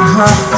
Terima kasih.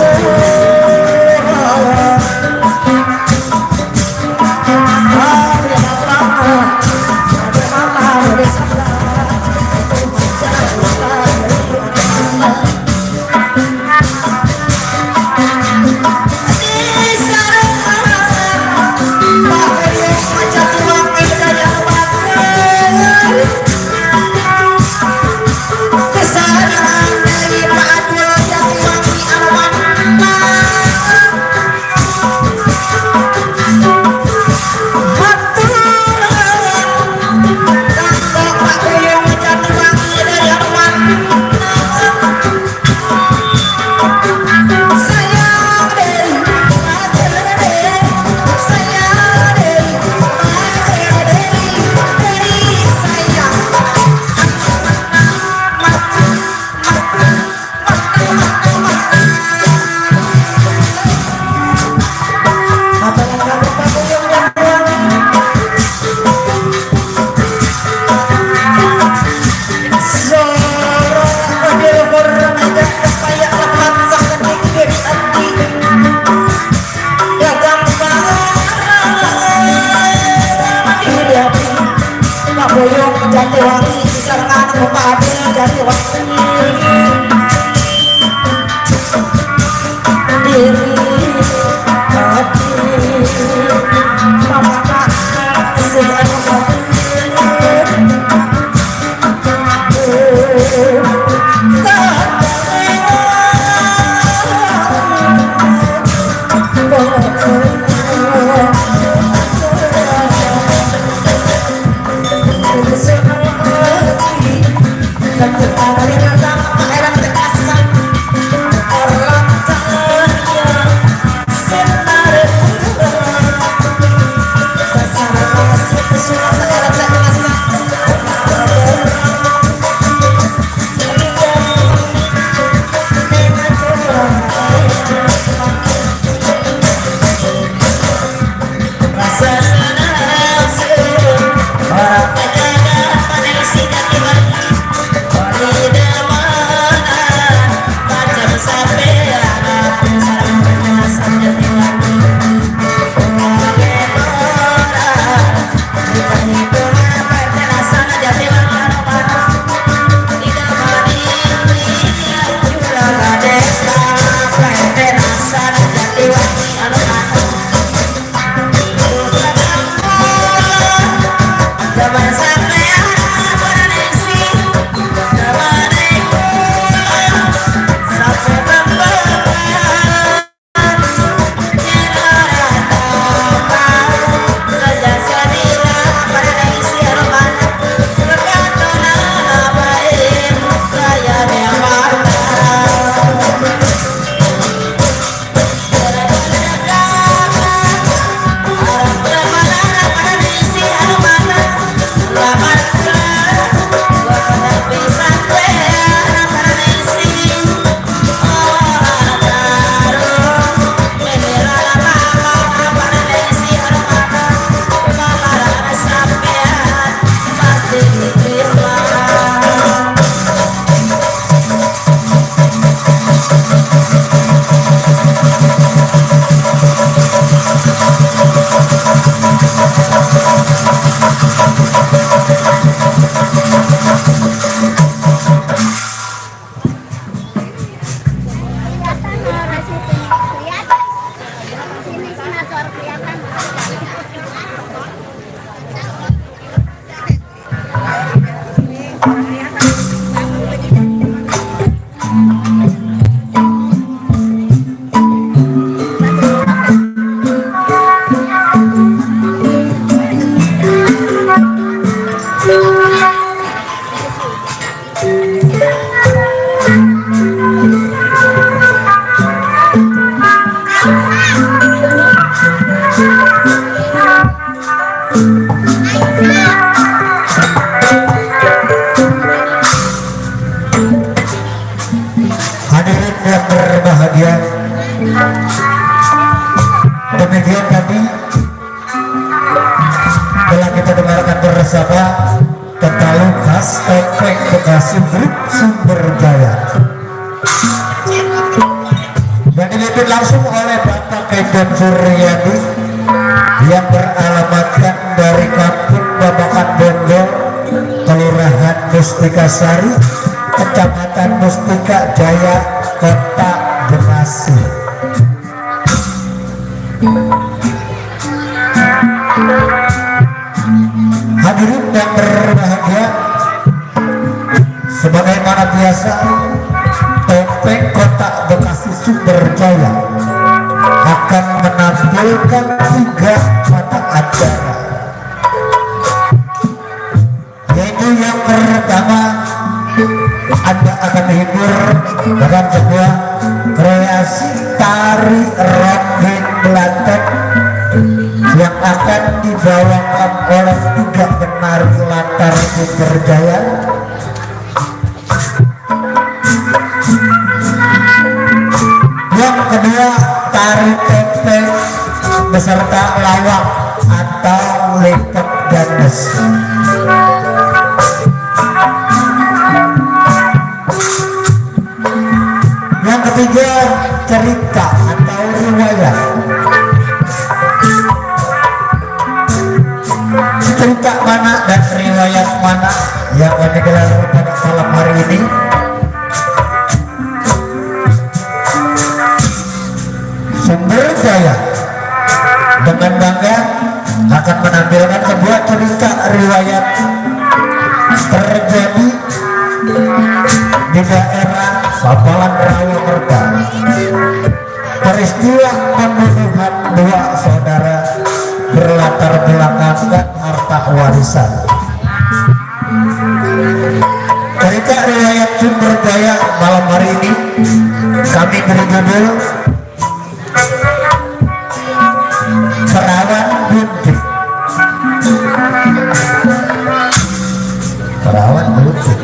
berbahagia, demikian tadi telah kita dengarkan bersama tentang khas topeng Bekasi Grup Sumber Jaya yang dipimpin langsung oleh Bapak Kevin Suryadi yang beralamatkan dari Kampung Babakan Bonggol, Kelurahan Mustika Sari, Kecamatan Mustika Jaya, Kota Bekasi. Hadirin yang berbahagia, sebagaimana biasa topeng Kota Bekasi Sumber Jaya akan menampilkan 3 mata acara, yaitu yang pertama Anda akan dihibur dengan sebuah kreasi tari ronggeng Belantek yang akan dibawakan oleh 3 penari latar Sumber Jaya. Yang kedua tari topeng beserta lawak atau lepet gandes. Yang ketiga cerita atau riwayat. Cerita mana dan riwayat mana yang akan digelar pada malam hari ini? Sumber Jaya dengan bangga akan menampilkan sebuah cerita riwayat terjadi di daerah Sapalan Rawamerta. Peristiwa pembunuhan 2 saudara berlatar belakangkan harta warisan. Cerita riwayat Sumber Jaya malam hari ini kami beri judul Perawan Buntik. Perawan Buntik.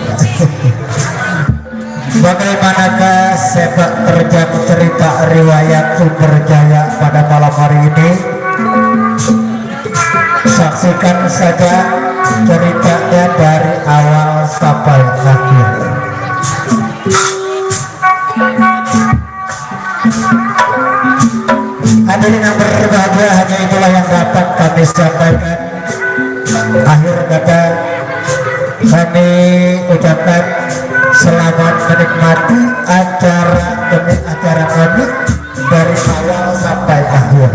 Bagaimanakah sepak terjang cerita riwayat Sumber Jaya pada malam hari ini? Saksikan saja ceritanya dari awal sampai akhir. Hadirin yang berbahagia, hanya itulah yang dapat kami sampaikan. Akhir kata kami ucapkan selamat menikmati acara demi acara kami dari awal sampai akhir.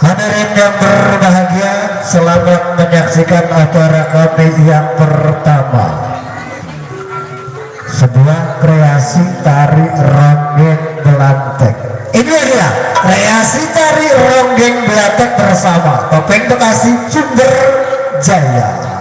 Hadirin yang berbahagia, selamat menyaksikan acara kami yang pertama, sebuah kreasi tari ronggeng Belantek. Ini dia kreasi tari ronggeng Belantek bersama Topeng Bekasi Sumber Jaya.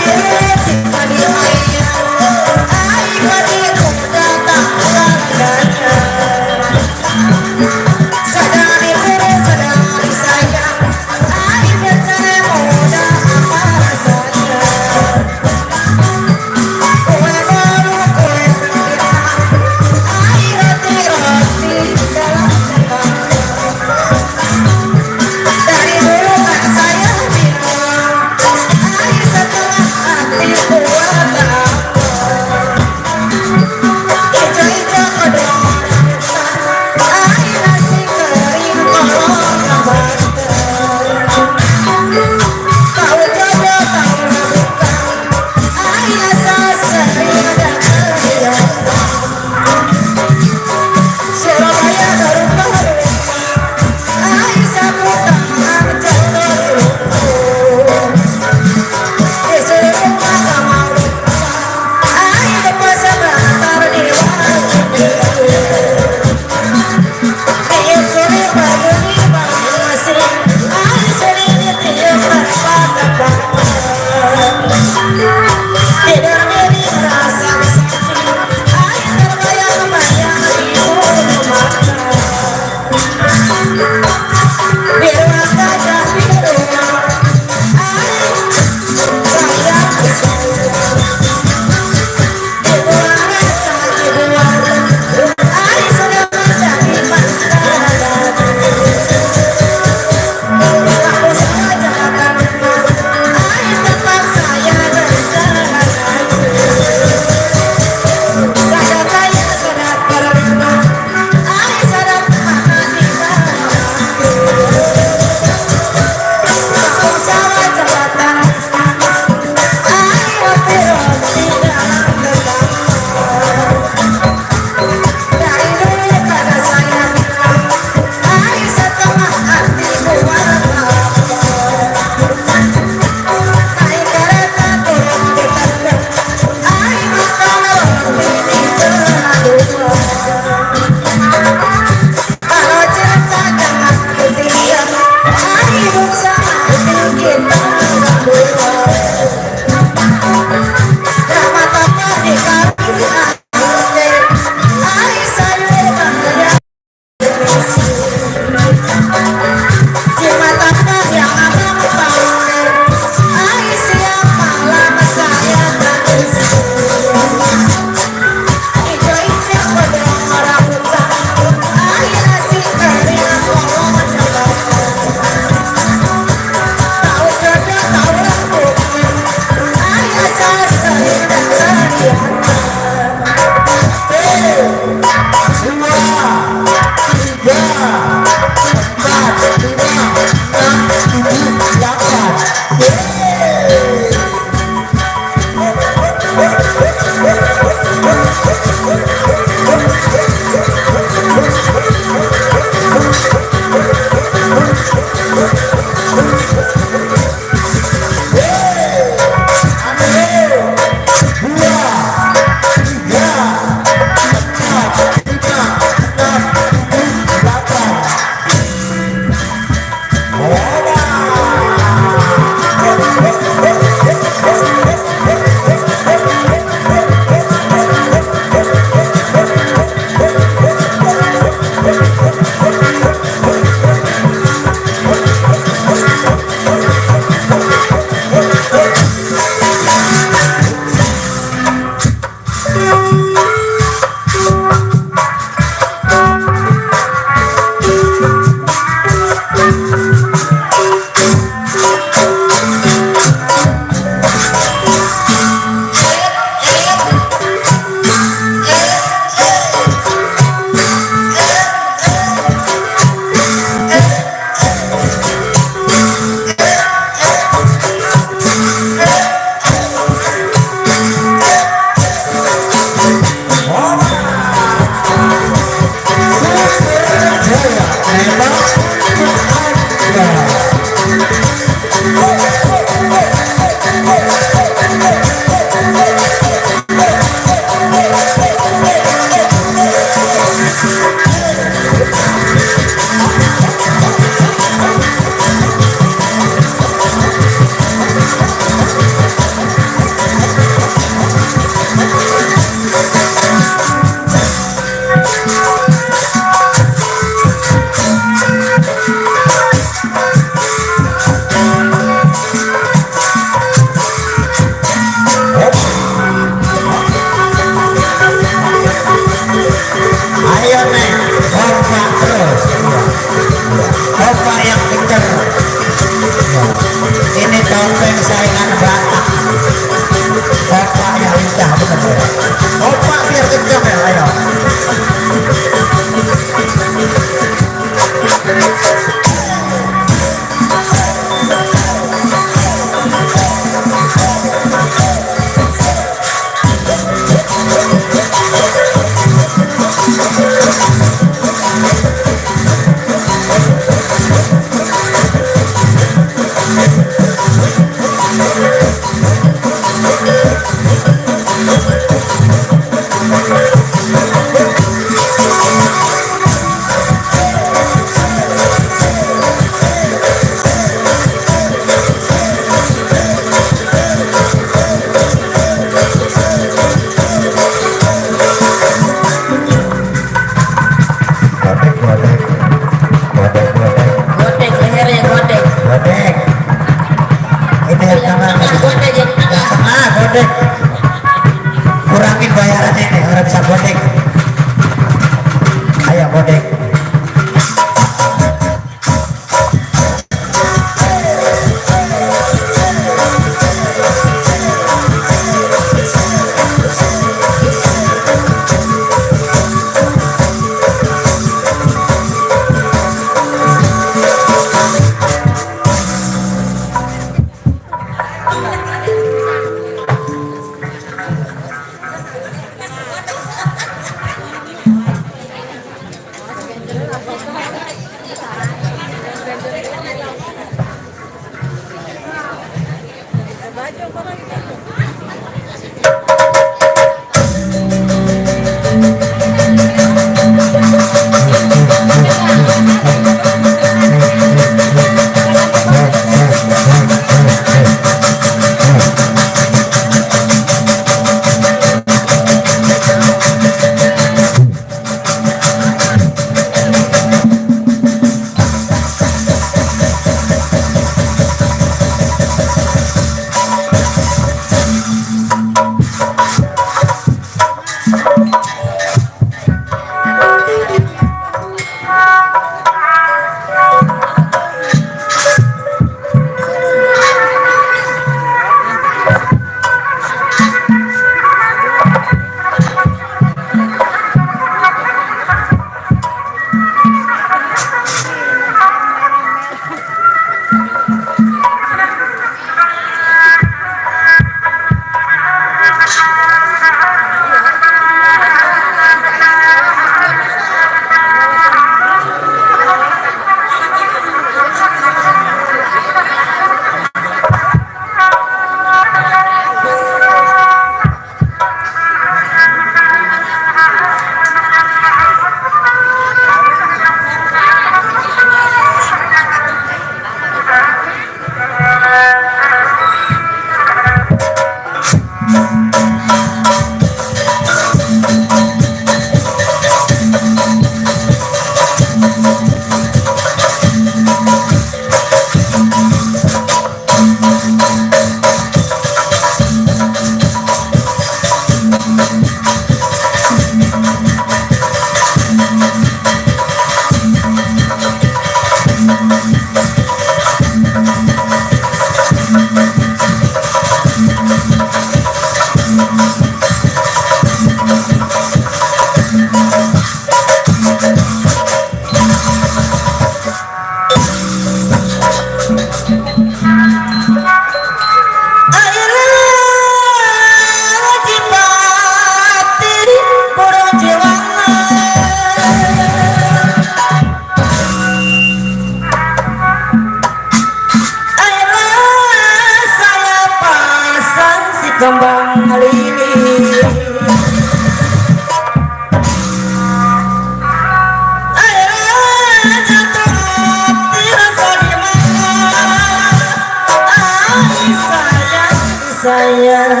saya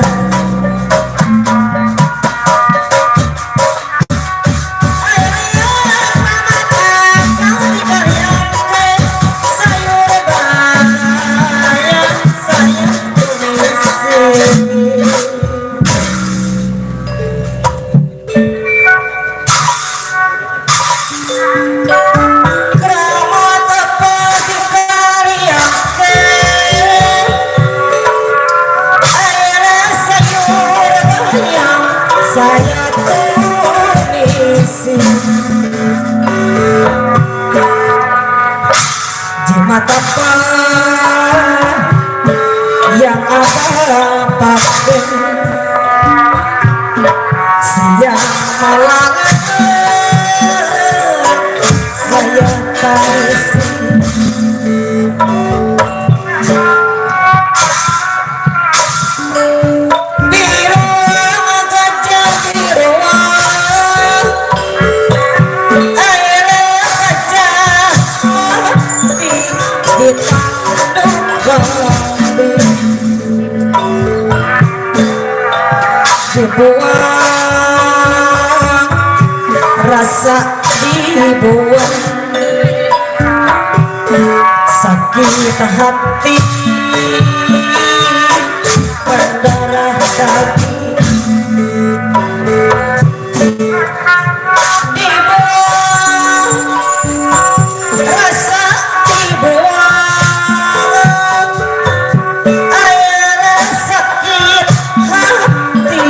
yang abang pakai siang malam saya tarisi biru gajah biru air gajah di dibuang rasa dibuang sakit hati berdarah daging dibuang rasa dibuang air sakit hati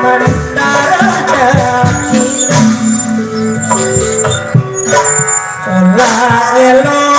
mendarah daging la elok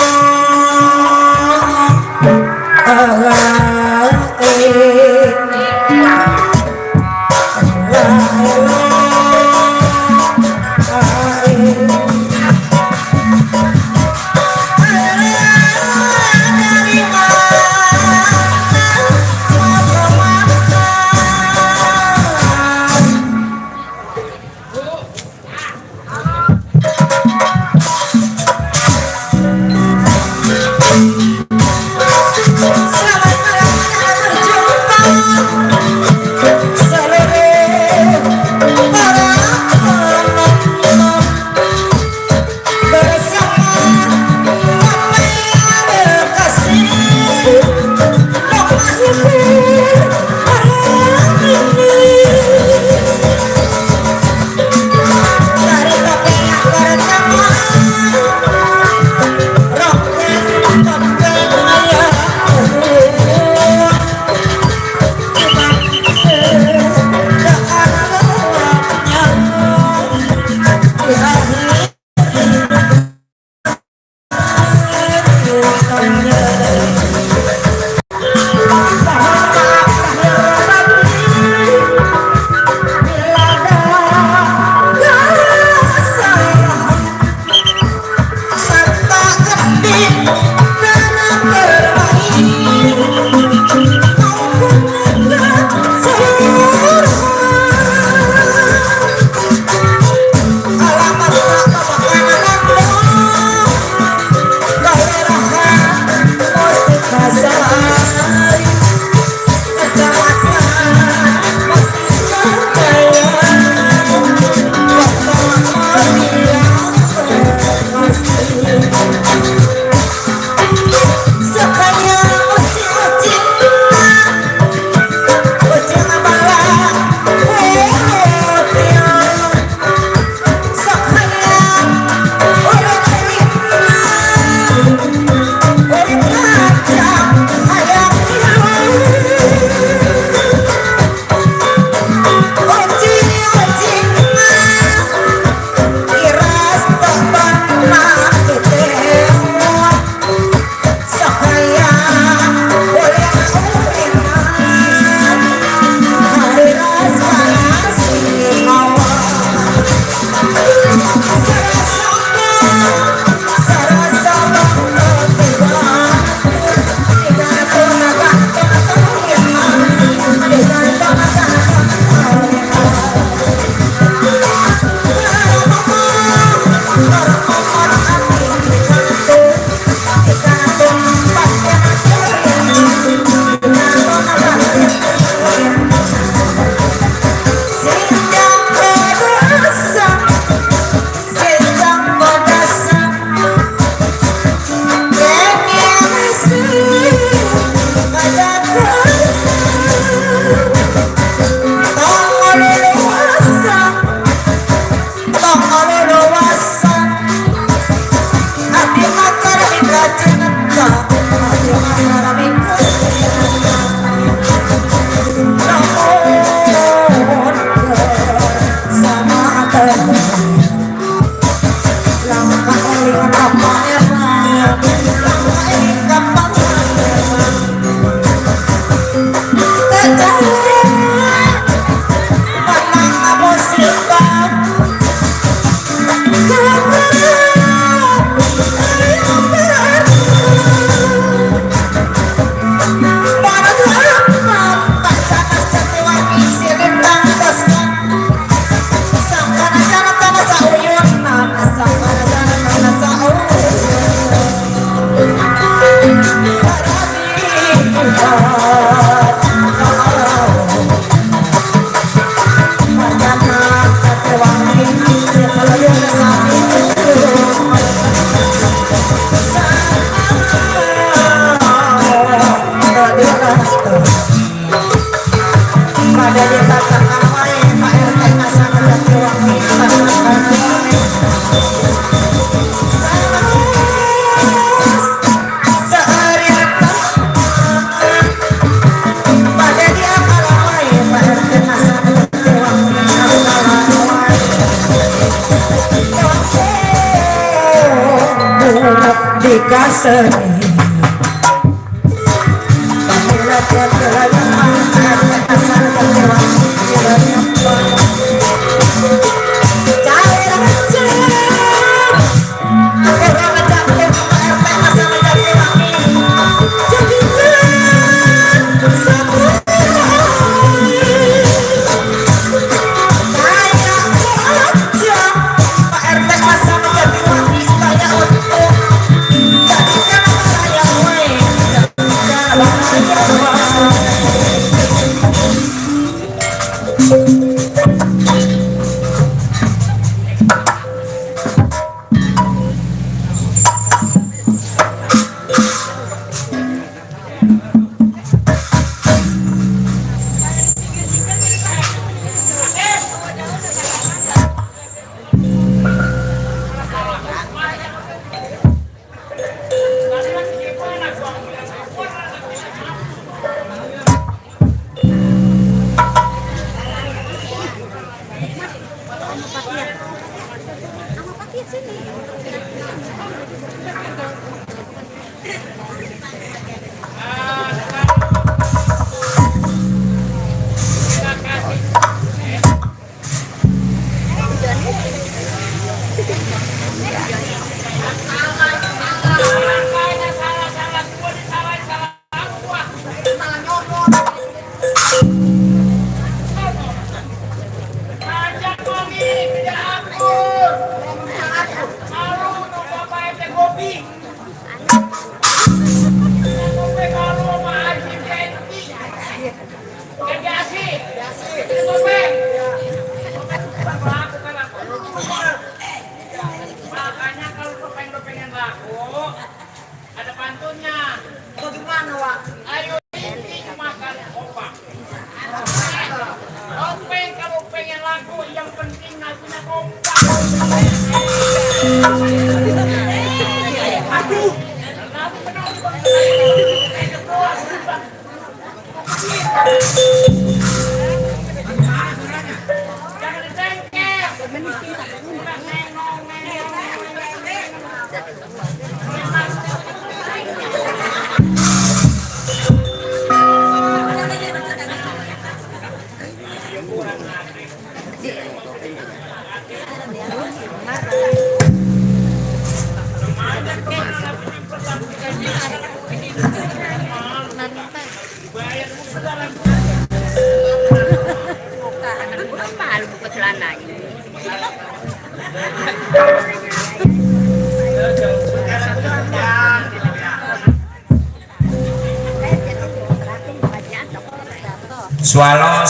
Dikasih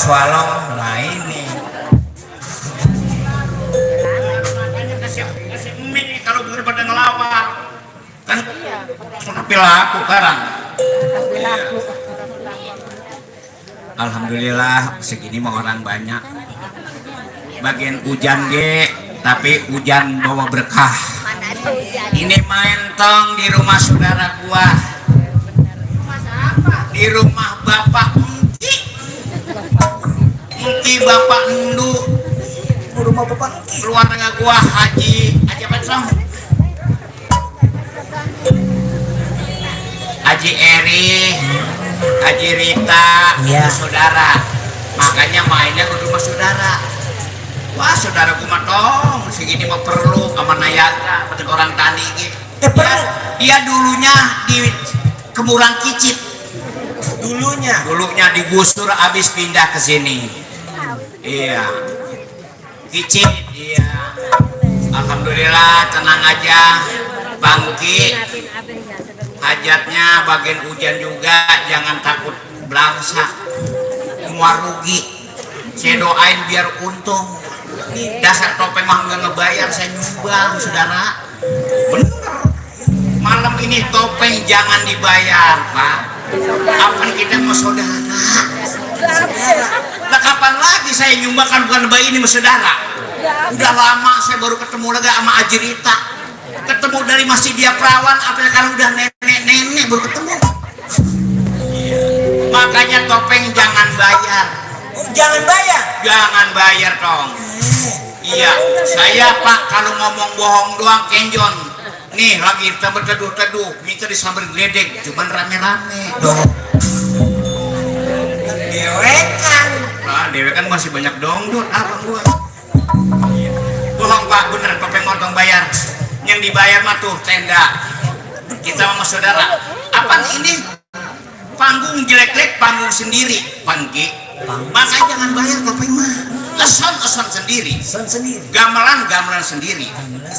swallow nah ini kasih mie kalau bener pada ngelawak kan tapi laku sekarang. Alhamdulillah segini mah orang banyak bagian hujan ge tapi hujan bawa berkah. Ini main tong di rumah saudara gua, di rumah bapak Engki bapak Endu, rumah bapak keluarga gua Haji apa song Haji Eri, Haji Rita, Iya. saudara. Makanya mainnya ke rumah saudara. Wah, saudara ku mah tong, segini mah perlu sama nayaga, betul orang tani gitu. Dia dulunya di Kemurang Kicit. Dulunya digusur abis pindah ke sini. Iya. Kicit, iya. Alhamdulillah tenang aja. Bangki. Hajatnya bagian hujan juga, jangan takut belangsak. Semua rugi. Saya doain biar untung. Dasar topeng mah nggak ngebayar, saya nyumbang, saudara. Bener. Malam ini topeng jangan dibayar, Pak. Kapan kita mau saudara? Nah, kapan lagi saya nyumbangkan bukan bayi ini saudara? Udah lama saya baru ketemu lagi sama Ajrita. Ketemu dari masih dia perawan, apalagi kalau udah nenek baru ketemu. Makanya topeng jangan bayar. Jangan bayar dong. Iya, saya Pak kalau ngomong bohong doang kenjon. Nih lagi kita berteduh-teduh, minta disambar geledek, cuman rame-rame. Dewekan. Nah, dewekan masih banyak dongdut, apa gua? Bohong Pak, bener topeng motong bayar. Yang dibayar mah tuh tenda. Kita sama saudara. Apaan ini? Panggung jelek-jelek, panggung sendiri. Panggi. Makanya jangan bayar topeng mah. Leson sendiri. Gamelan sendiri.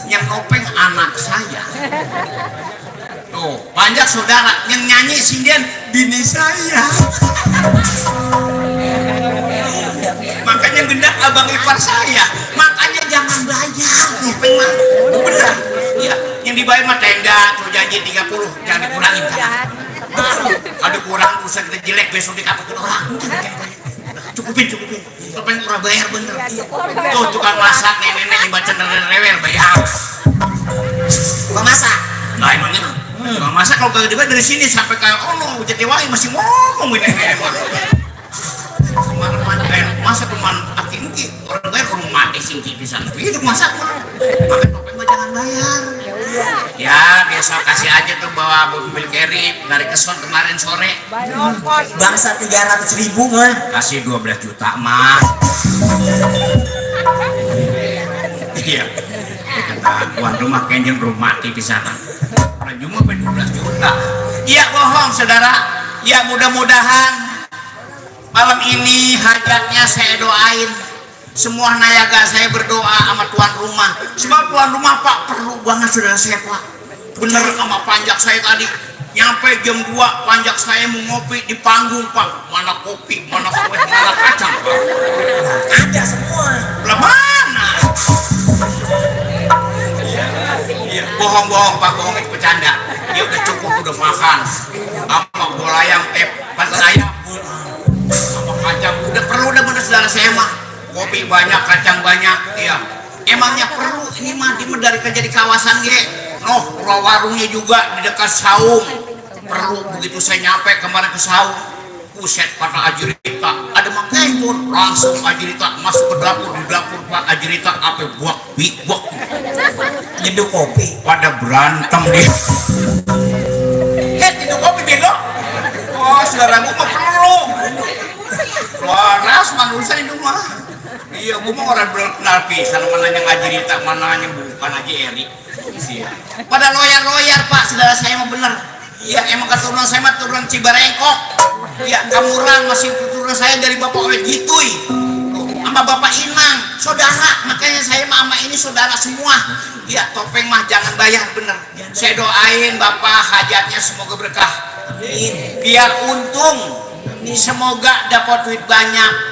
Yang topeng anak saya. Tuh, banyak saudara yang nyanyi sindian bini saya. Makanya gendak abang ipar saya. Makanya jangan bayar topeng mah. Bener. Ya, yang dibayar mah tenda, tuh janji 30, jangan dikurangin kan. Ada kurang usah kita jelek besok dikapakin orang. Cukupin. Topeng murah bayar bener. Tuh tukang masak nenek dibaca rewel bayar. Tukang masak. Nah emangnya tukang masak kalau kagak dibayar dari sini sampai kayak ono Jatiwangi masih ngomong ini nenek mah. Kemana-mana masak teman aki orang bayar orang mati singki di sana. Begitu masak mah. Pakai topeng mah jangan bayar. Ya besok kasih aja tuh bawa mobil carry dari Keson kemarin sore. Bangsa 300.000 mah. Kasih 12 juta mah. Iya. Kata tuan rumah kenjen rumah mati di sana. Cuma 12 juta. Iya bohong saudara. Ya mudah-mudahan malam ini hajatnya saya doain. Semua nayaga saya berdoa sama tuan rumah. Sebab tuan rumah Pak perlu banget saudara saya Pak. Bener sama panjak saya tadi. Nyampe jam 2 panjak saya mau ngopi di panggung Pak. Mana kopi, mana kue, mana kacang Pak. Ada semua. Lah mana? Iya, bohong Pak, bohong itu bercanda. Dia udah cukup, udah makan. Sama bola ayam, pantas ayam. Sama kacang, udah perlu udah bener saudara saya mah. Kopi banyak, kacang banyak, iya. Emangnya perlu ini mah dari kerja di kawasan ge. Oh, warungnya juga di dekat saung. Perlu begitu saya nyampe kemarin ke saung. Buset kata Ajrita, ada makai pun langsung Ajrita masuk ke dapur, di dapur Pak Ajrita apa buak. Nyeduh kopi. Pada berantem dia. Nyeduh kopi bego. Oh, saudaramu mah perlu. Waras manusia itu mah. Iya, gue mau orang kenal pisan mana yang Ajrita, mana yang bukan Haji Eri. Iya. Pada loyar Pak, saudara saya mah bener. Iya, emang keturunan saya mah turunan Cibarengkok. Iya, Kamurang masih keturunan saya dari Bapak Owet Gituy. Sama Bapak Inang, saudara. Makanya saya mah sama ini saudara semua. Iya, topeng mah jangan bayar bener. Saya doain Bapak hajatnya semoga berkah. Biar untung. Semoga dapat duit banyak.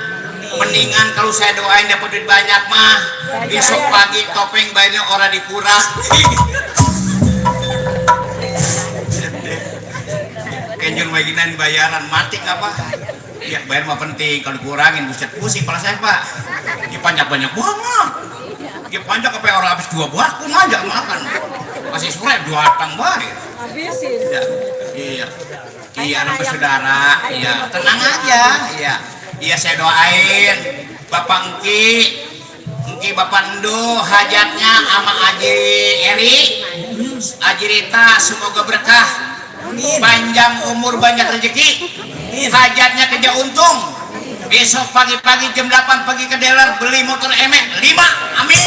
Mendingan kalau saya doain dapat duit banyak mah besok pagi topeng bayarnya orang dikurang. Kenjur bagian bayaran mati apa? Ya bayar mah penting, kalau dikurangin buset pusing kepala saya Pak. Dia panjang banyak banget. Dia panjang apa orang habis 2 buah aku aja makan. Masih sore 2 tang bayar. Habisin. Iya. Iya anak saudara. Iya tenang aja. Iya. Iya saya doain Bapak Engki Bapak Endo hajatnya sama Haji Eri, Haji Rita semoga berkah. Amin. Panjang umur, banyak rezeki, hajatnya kerja untung. Besok pagi-pagi jam 8 pergi ke dealer beli motor emek 5. Amin.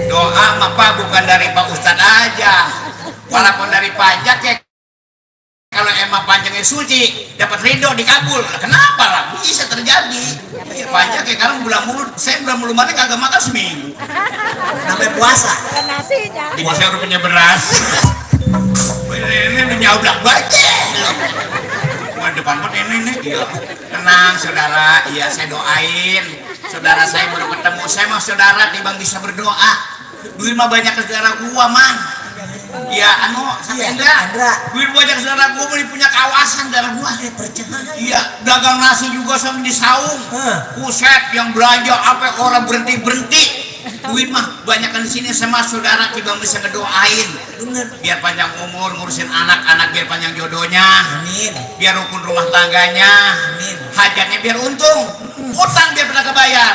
Doa apa bukan dari Pak Ustadz aja, walaupun dari pajak ya. Kalau emang panjangnya suci, dapat ridho dikabul. Kenapa lah? Bisa terjadi. Ya, pajak ya kalau bulan mulut, saya bulan mulut mana kagak makan seminggu. Namanya puasa. Nasinya. Ini saya udah punya beras. Ini punya oblak baca. Bukan depan pun ini nih. Iya. Tenang saudara, iya saya doain. Saudara saya baru ketemu, saya mah saudara timbang bisa berdoa. Duit mah banyak ke saudara gua man. Ya Iya, Indra. Indra. Duit banyak saudara gua punya kawasan darah gua. Percaya. Iya, dagang nasi juga sama di saung. Hah. Buset, yang belanja apa orang berhenti. Duit mah banyak kan di sini sama saudara tiba bisa ngedoain. Bener. Biar panjang umur ngurusin anak-anak, biar panjang jodohnya. Amin. Biar rukun rumah tangganya. Amin. Hajatnya biar untung. Utang biar pernah kebayar.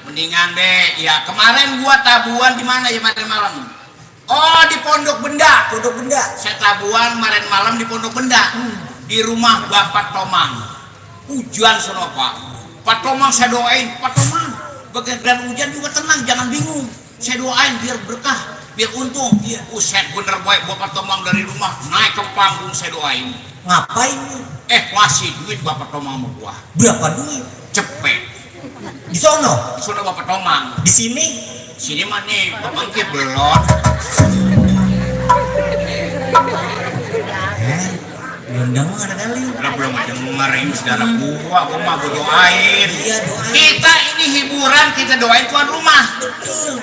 Mendingan deh, ya kemarin gua tabuhan di mana ya kemarin malam? Oh, di Pondok Benda. Pondok Benda. Saya tabuhan kemarin malam di Pondok Benda. Di rumah Bapak Tomang. Hujan sono Pak. Pak Tomang saya doain, Pak Tomang. Begitu hujan juga tenang, jangan bingung. Saya doain biar berkah, biar untung. Iya. Uset bener baik Bapak Tomang dari rumah naik ke panggung saya doain. Ngapain? Masih duit Bapak Tomang sama gua. Berapa duit? Cepet. Di sono. Sudah Bapak Tomang. Di sini. Sini mah nih, Bapak Ki belum. Belum dengar kali. Belum denger ini saudara gua mah gua doain. Iya, doain. Kita ini hiburan, kita doain tuan rumah.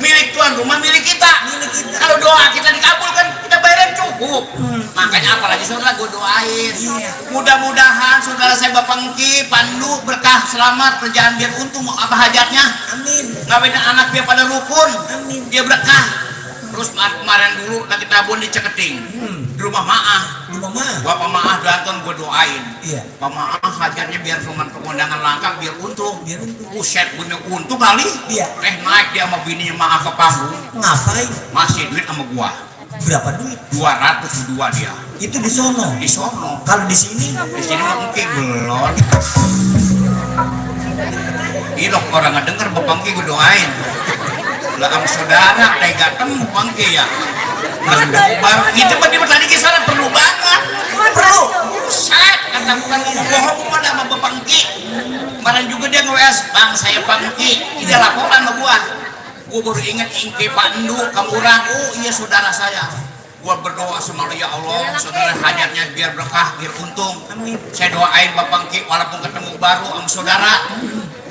Milik tuan rumah, milik kita. Milik kita. Kalau doa kita dikabulkan, kita bayaran cukup. Makanya apalagi saudara gua doain. Iya. Mudah-mudahan saudara saya Bapak Engki, Pandu, berkah, selamat, kerjaan biar untung, apa hajatnya. Amin. Ngawin anak biar pada rukun. Amin. Dia berkah. Terus kemarin dulu lagi tabun di Ceketing. Di rumah Maah. Di mama. Bapak Maah datang gua doain. Iya. Pak Maah hajatnya biar cuma pemandangan langka biar untung. Biar untung. Buset punya untung kali. Iya. Naik dia sama bininya Maah ke panggung. Ngapain? Masih duit sama gua. Berapa duit? 202 dia. Itu di sono. Di sono. Kalau di sini? Di sini mah mungkin belum. Ilok orang ngedenger Bapak Engki gua doain. Lah am saudara tega temu Engki ya. Baru kita mah di tadi kisah perlu banget. Perlu. Buset, kata bukan ngomong bohong mana sama Bapak Engki. Kemarin juga dia nge-WS, Bang saya Pak Engki. Dia laporan sama gua. Gua baru ingat Engki Pak Endu, kamu orang. Oh iya saudara saya. Gua berdoa sama Allah, ya Allah, saudara hajatnya biar berkah, biar untung. Saya doain Bapak Engki walaupun ketemu baru sama saudara.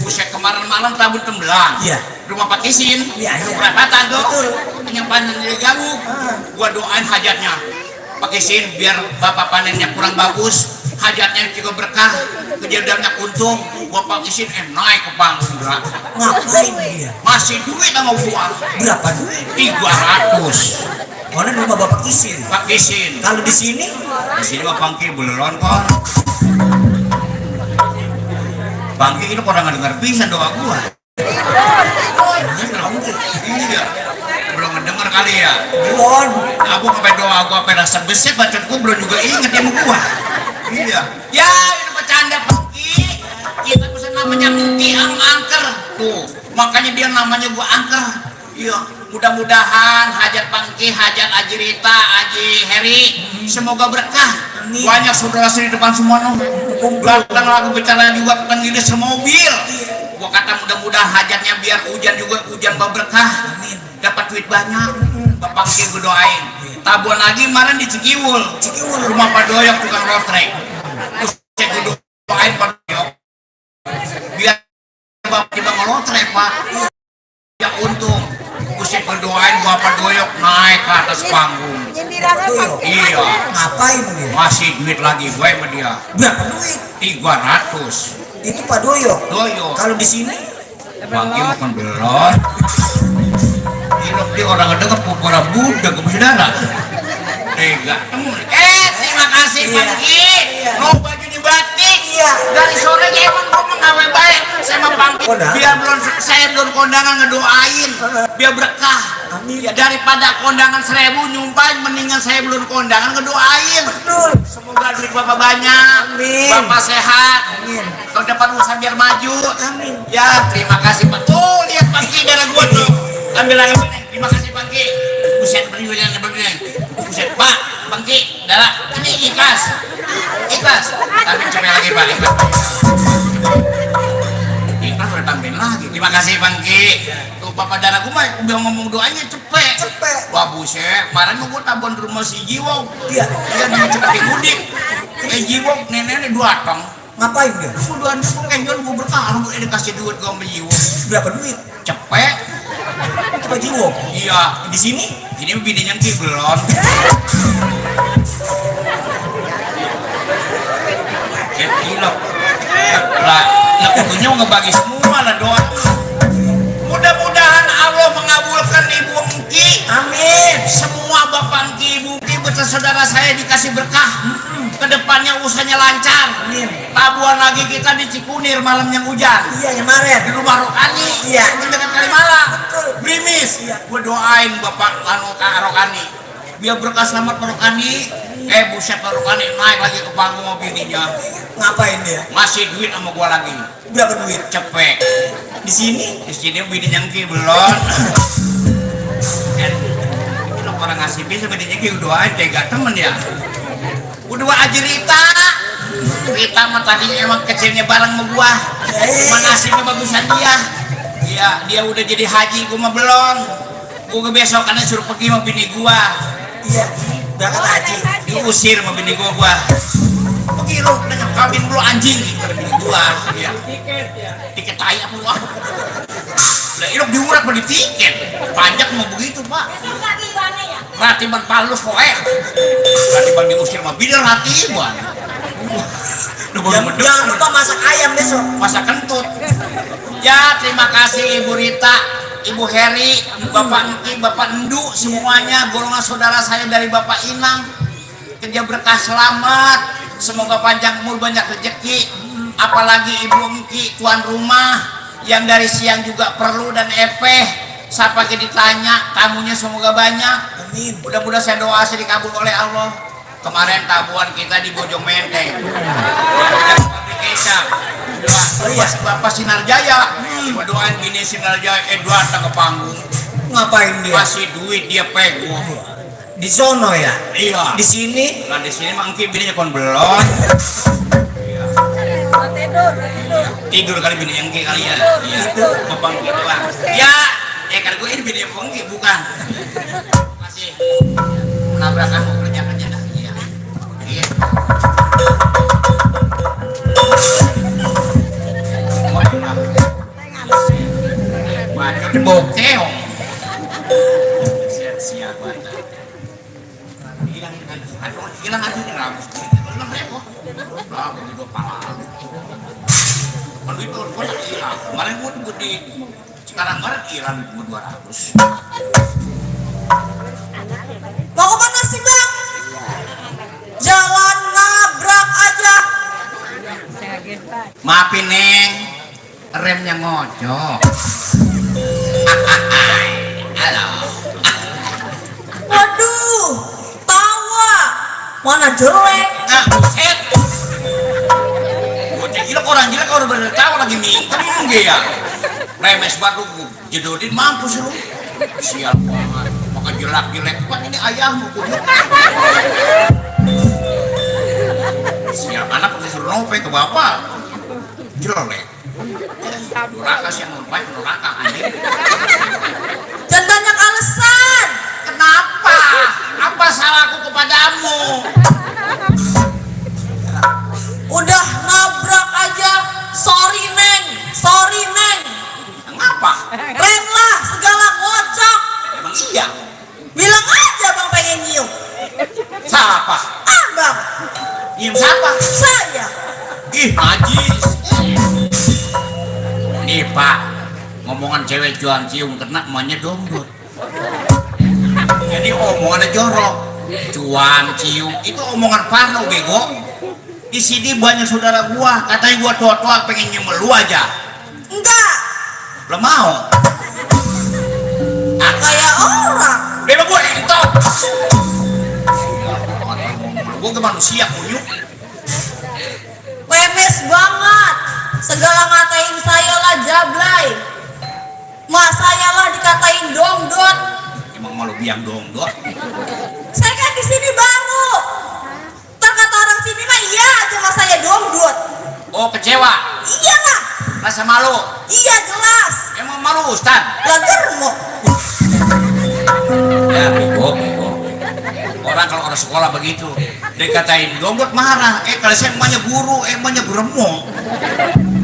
Buset kemarin malam tabun tembelang. Iya. Rumah Pak Kisin. Iya. Perapatan tuh. Betul. Penyempanan dari gabung. Gua doain hajatnya. Pak Kisin biar bapak panennya kurang bagus, hajatnya juga berkah, kejadiannya untung. Gua Pak Kisin naik ke panggung. Ngapain dia? Masih duit sama gua. Berapa duit? 300. Mana rumah Bapak Kisin? Pak Kisin. Kalau di sini? Di sini mah Pangki belum kok. Pangki ini orang nggak dengar bisa doa gua. Iya. Belum ngedenger kali ya. Belum. Aku sampai doa gua sampai rasa beset bacot gua belum juga inget dia sama gua. Iya. Ya itu bercanda Pangki. Kita pesan namanya Engki angker tuh. Makanya dia namanya gua angker. Iya. Mudah-mudahan hajat Pangki, hajat Aji Rita, Aji Heri semoga berkah. Banyak saudara saya di depan semua noh. Belakang lagu bicara juga tentang ini semobil. Gua kata mudah-mudahan hajatnya biar hujan juga hujan berkah. Dapat duit banyak. Bapak Engki gue doain. Tabuan lagi kemarin di Cikiwul. Rumah Pak Doyok tukang lotrek. Terus saya gue doain Pak Doyok. Biar Bapak kita ngelotrek Pak. Yang untung. Saya berdoain Bapak Doyok naik ke atas panggung. Iya. Ngapain dia? Masih duit lagi gue sama dia. Berapa duit? 300. Itu Pak Doyok. Doyok. Kalau di sini? Pagi makan belon. Ini dia orang ngedenger pura budak ke saudara. Tega. Terima kasih Pangki. Mau baju di batik. Iya. Dari sore aja emang ngomong ngawe baik. Saya mau Pangki. Biar belum saya belum kondangan ngedoain. Biar berkah. Amin. Ya daripada kondangan 1000 nyumpahin, mendingan saya belum kondangan ngedoain. Betul. Semoga duit bapak banyak, Amin. bapak sehat, Amin. tahun depan usaha biar maju. Amin. Ya terima kasih Pak. Tuh lihat Pangki darah gua tuh. Ambil lagi. Terima kasih Pangki. Buset berdiri buset Pak. Pangki darah ini ikhlas. Ikhlas. Tapi coba lagi Pak. Ikhlas. Ikhlas udah tambahin lagi. Terima kasih Pangki. Tuh Bapak darah gua mah udah ngomong doanya cepet. Cepet. Wah buset. Kemarin gua tabon di rumah si Jiwo. Iya. Dia dia cepet mudik. Jiwo neneknya 2 tong. Ngapain dia? Udah gue kenjon gue berkah, gue dikasih duit gue sama Jiwo. Berapa duit? Cepet. Coba Jiwo. Iya. Di sini? Ini bininya kiblon. Kayak gila. Lah, kudunya ngebagi semua lah doa. Mudah-mudahan Allah mengabulkan Ibu Engki. Amin. Semua Bapak Engki, Ibu Engki, beserta saudara saya dikasih berkah. Kedepannya usahanya lancar. Amin. Tabuhan lagi kita di Cikunir malam yang hujan. Iya, kemarin. Di rumah Rokani. Iya. Di dekat Kalimalang. Betul. Brimis. Iya. Gue doain Bapak Kak Rokani. Biar berkah selamat Pak Rokani. Buset Pak Rokani naik lagi ke panggung sama bininya. Ngapain dia? Masih duit sama gua lagi. Berapa duit? Cepet. Di sini? Di sini bininya belum. Kan orang ngasih bis sama bininya udah aja tega temen ya. Udah aja Rita mah tadinya emang kecilnya bareng sama gua. Cuma nasibnya bagusan dia. Iya, dia udah jadi haji, gua mah belum. Gua besokannya suruh pergi sama bini gua. Iya. Berangkat haji. Diusir sama bini gua. Pergi lu, udah kawin lu anjing gitu kata bini gua. Iya. Tiket tai apa lu? Lah irok diurat beli tiket. Pajak mau begitu, Pak. Ratiban palus poe. Ratiban diusir sama bini ratiban. Jangan lupa masak ayam besok. Masak kentut. Ya, terima kasih Ibu Rita, Ibu Heri, Bapak Engki, Bapak Endu, semuanya golongan saudara saya dari Bapak Inang. Kerja berkah selamat, semoga panjang umur banyak rezeki. Apalagi Ibu Engki, tuan rumah yang dari siang juga perlu dan epeh. Siapa yang ditanya, tamunya semoga banyak. Amin. Mudah-mudahan saya doa saya dikabul oleh Allah. Kemarin tabuhan kita di Bojong Menteng. Pabrik kecap. Doa Bapak Sinarjaya. Doain gini Sinarjaya datang ke panggung. Ngapain dia? Kasih duit dia pegang. Di sono ya? Iya. Di sini? Nah di sini mah engki bininya kon belon. Tidur kali bini engki kali ya. Iya. Bapang gitu lah. Ya, kan gue ini bini engki bukan. Masih menabrakan mau kerja dah. Iya. Iya. Baju bokeh. Siap-siap banget. Hilang aja nih rambut. Lah, begitu pala. Kalau itu gua hilang. Kemarin gua di sekarang hilang 200. Mau kemana sih Bang? Jalan nabrak aja. Maafin Neng, remnya ngojok. Halo. Waduh, tawa. Mana jelek? Nah, buset. Bocah gila orang gila kalau udah tahu lagi minta enggak ya. Remes batu jedodin mampus lu. Sial banget. Maka jelek-jelek kan ini ayahmu kudu. Sial anak udah suruh nope ke bapak. Jelek. Duraka sih yang lupa duraka anjing. Jangan banyak alasan. Kenapa? Apa salahku kepadamu? Udah nabrak aja. Sorry Neng. Sorry Neng. Ngapa? Rem lah segala ngocok. Emang iya? Bilang aja Bang pengen nyium. Siapa? Abang. Nyium siapa? Saya. Ih, najis. Nih Pak, ngomongan cewek jual cium kena emaknya dombot. Jadi omongannya jorok. Cuan cium itu omongan parno bego. Di sini banyak saudara gua, katanya gua tua-tua pengen nyium lu aja. Enggak. Belum mau. kayak orang. Bebas gue entok. Gue ke manusia kunyuk. Pemes banget. Segala ngatain saya lah jablay. Mak saya lah dikatain dongdot. Emang malu biang dongdot. Saya kan di sini baru. Ntar kata orang sini mah iya aja mas saya dongdot. Oh kecewa. Iya lah. Rasa malu. Iya jelas. Emang malu Ustad. Lah germo. Ya bego. Orang kalau orang sekolah begitu dikatain dongdot marah. Kalau saya emangnya guru, emangnya geremo.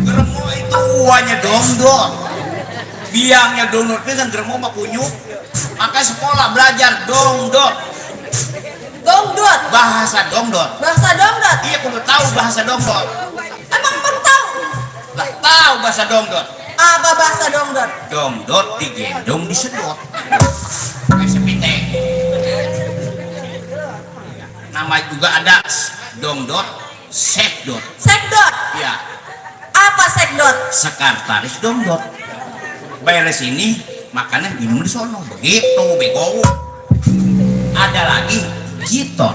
Geremo itu uangnya dongdot. Biangnya dongdot dengan geremo mah kunyuk. Maka sekolah belajar dongdot. Dongdot. Bahasa dongdot. Bahasa dongdot. Iya kudu tahu bahasa dongdot. Emang belum tahu. Lah tahu bahasa dongdot. Apa bahasa dongdot? Dongdot digendong disedot. Kayak sepite. Nama juga ada dongdot, sekdot. Sekdot. Ya, Apa sekdot? sekretaris dongdot. Bayar sini, makanan minum di sono. Begitu, bego. Ada lagi jitot.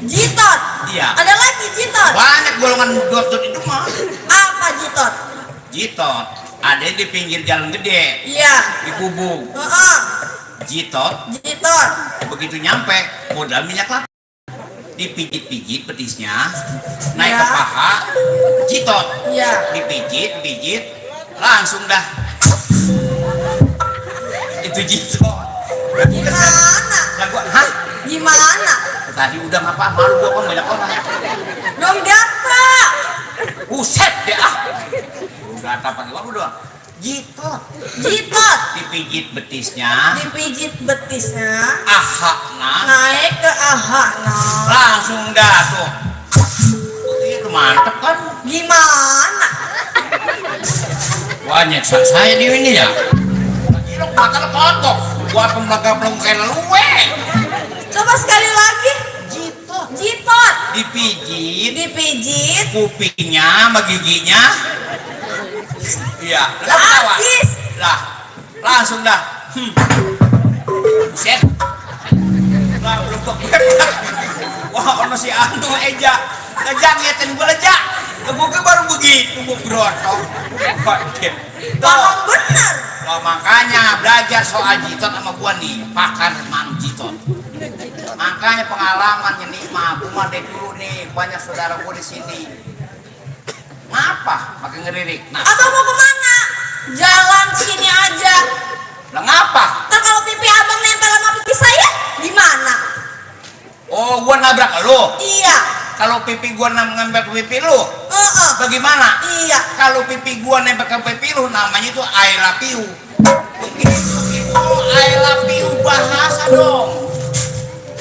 Jitot. Iya. Ada lagi jitot. Banyak golongan dot itu mah. Apa jitot? Jitot. Ada di pinggir jalan gede, Iya. di Gubung. Jitot. Jitot. Begitu nyampe, modal minyak kelapa. Dipijit-pijit petisnya, naik Ya. ke paha, jitot. Iya. Dipijit, langsung dah. Itu jitot. Gimana? Lah gua, hah? Gimana? Tadi udah ngapa? Malu gua kan banyak orang. Dong data. Buset deh ah. Udah apa pakai uang udah. Jitot. Jitot. Dipijit betisnya, Dipijit betisnya. ahakna, Naik ke ahana. langsung dah tuh. Itu mantep kan? Gimana? Wah nyeksa saya di ini ya. Kira makan kotok. Gua pemelaga-pelaga kayak luwe. Coba sekali lagi. Jitot. Jitot. Dipijit Dipijit. kupingnya sama giginya. Iya, lah ketawa. Habis. Lah, langsung dah. Set. Lah belum kepepat. Wah, ono si anu eja. Ngejak ngetin gua lejak. Gua baru begitu gua berontok. Paham bener. Wah, makanya belajar soal jitot sama gua nih, pakar Mang Jitot. Makanya pengalamannya nih mah, gua mah dari dulu nih banyak saudara gua di sini. Ngapa? Pakai ngeririk. Nah, Abang mau kemana? Jalan sini aja. lah ngapa? Ntar kalau pipi abang nempel sama pipi saya, gimana? Oh, gua nabrak lo. Iya. Kalau pipi gua nempel ke pipi lu, bagaimana? Iya. Kalau pipi gua nempel ke pipi lu, namanya itu I love you. Begitu itu I love you bahasa dong.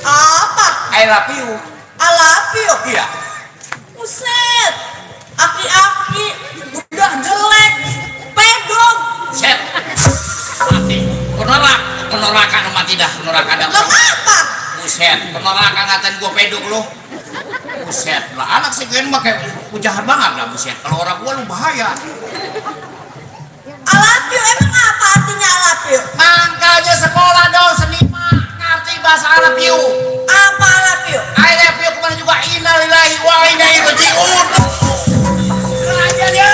Apa? I love you. Alapio. Iya. Buset. Aki-aki udah jelek. Pedog. Set. Mati. Penolakan mati dah, penolakan dah. Lo apa? Buset, penolakan ngatain gua peduk lu. Buset, lah anak sekian mah kayak jahat banget lah buset. Kalau orang gua lu bahaya. Alapio emang apa artinya alapio? Makanya sekolah dong seniman ngerti bahasa Arab you. Apa alapio? I love you kemana juga innalillahi wa inna ilaihi raji'un. Belajar ya.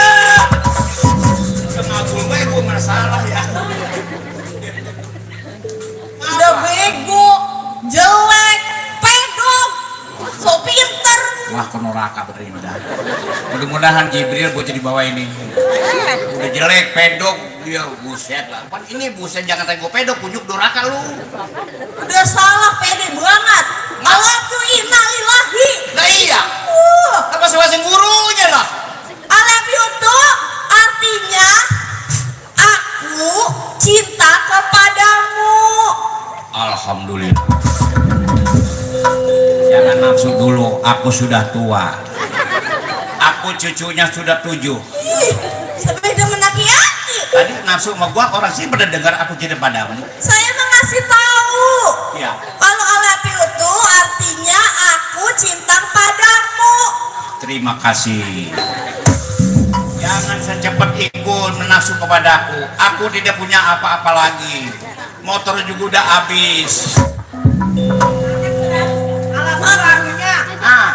Ngabul gue masalah ya. Udah bego, jelek, pedog, so pinter. Wah neraka benerin dah. Mudah-mudahan Jibril buat jadi bawa ini. Udah jelek, pedok, dia buset lah. Pan ini buset jangan tanya gue pedok, kunjuk doraka lu. Udah salah pede banget. Alapio innalillahi. Nah iya, apa bahasa gurunya lah. Alapio tuh artinya aku cinta kepadamu. Alhamdulillah. Jangan nafsu dulu, aku sudah tua. Aku cucunya sudah 7. Ih, sampai udah menaki-aki. Tadi nafsu sama gua orang sih pada dengar aku cinta padamu. Saya mau ngasih tahu. Ya. Kalau alapio itu artinya aku cinta padamu. Terima kasih. Jangan secepat ikut menafsu kepadaku. Aku tidak punya apa-apa lagi. motor juga udah habis. Alamatnya.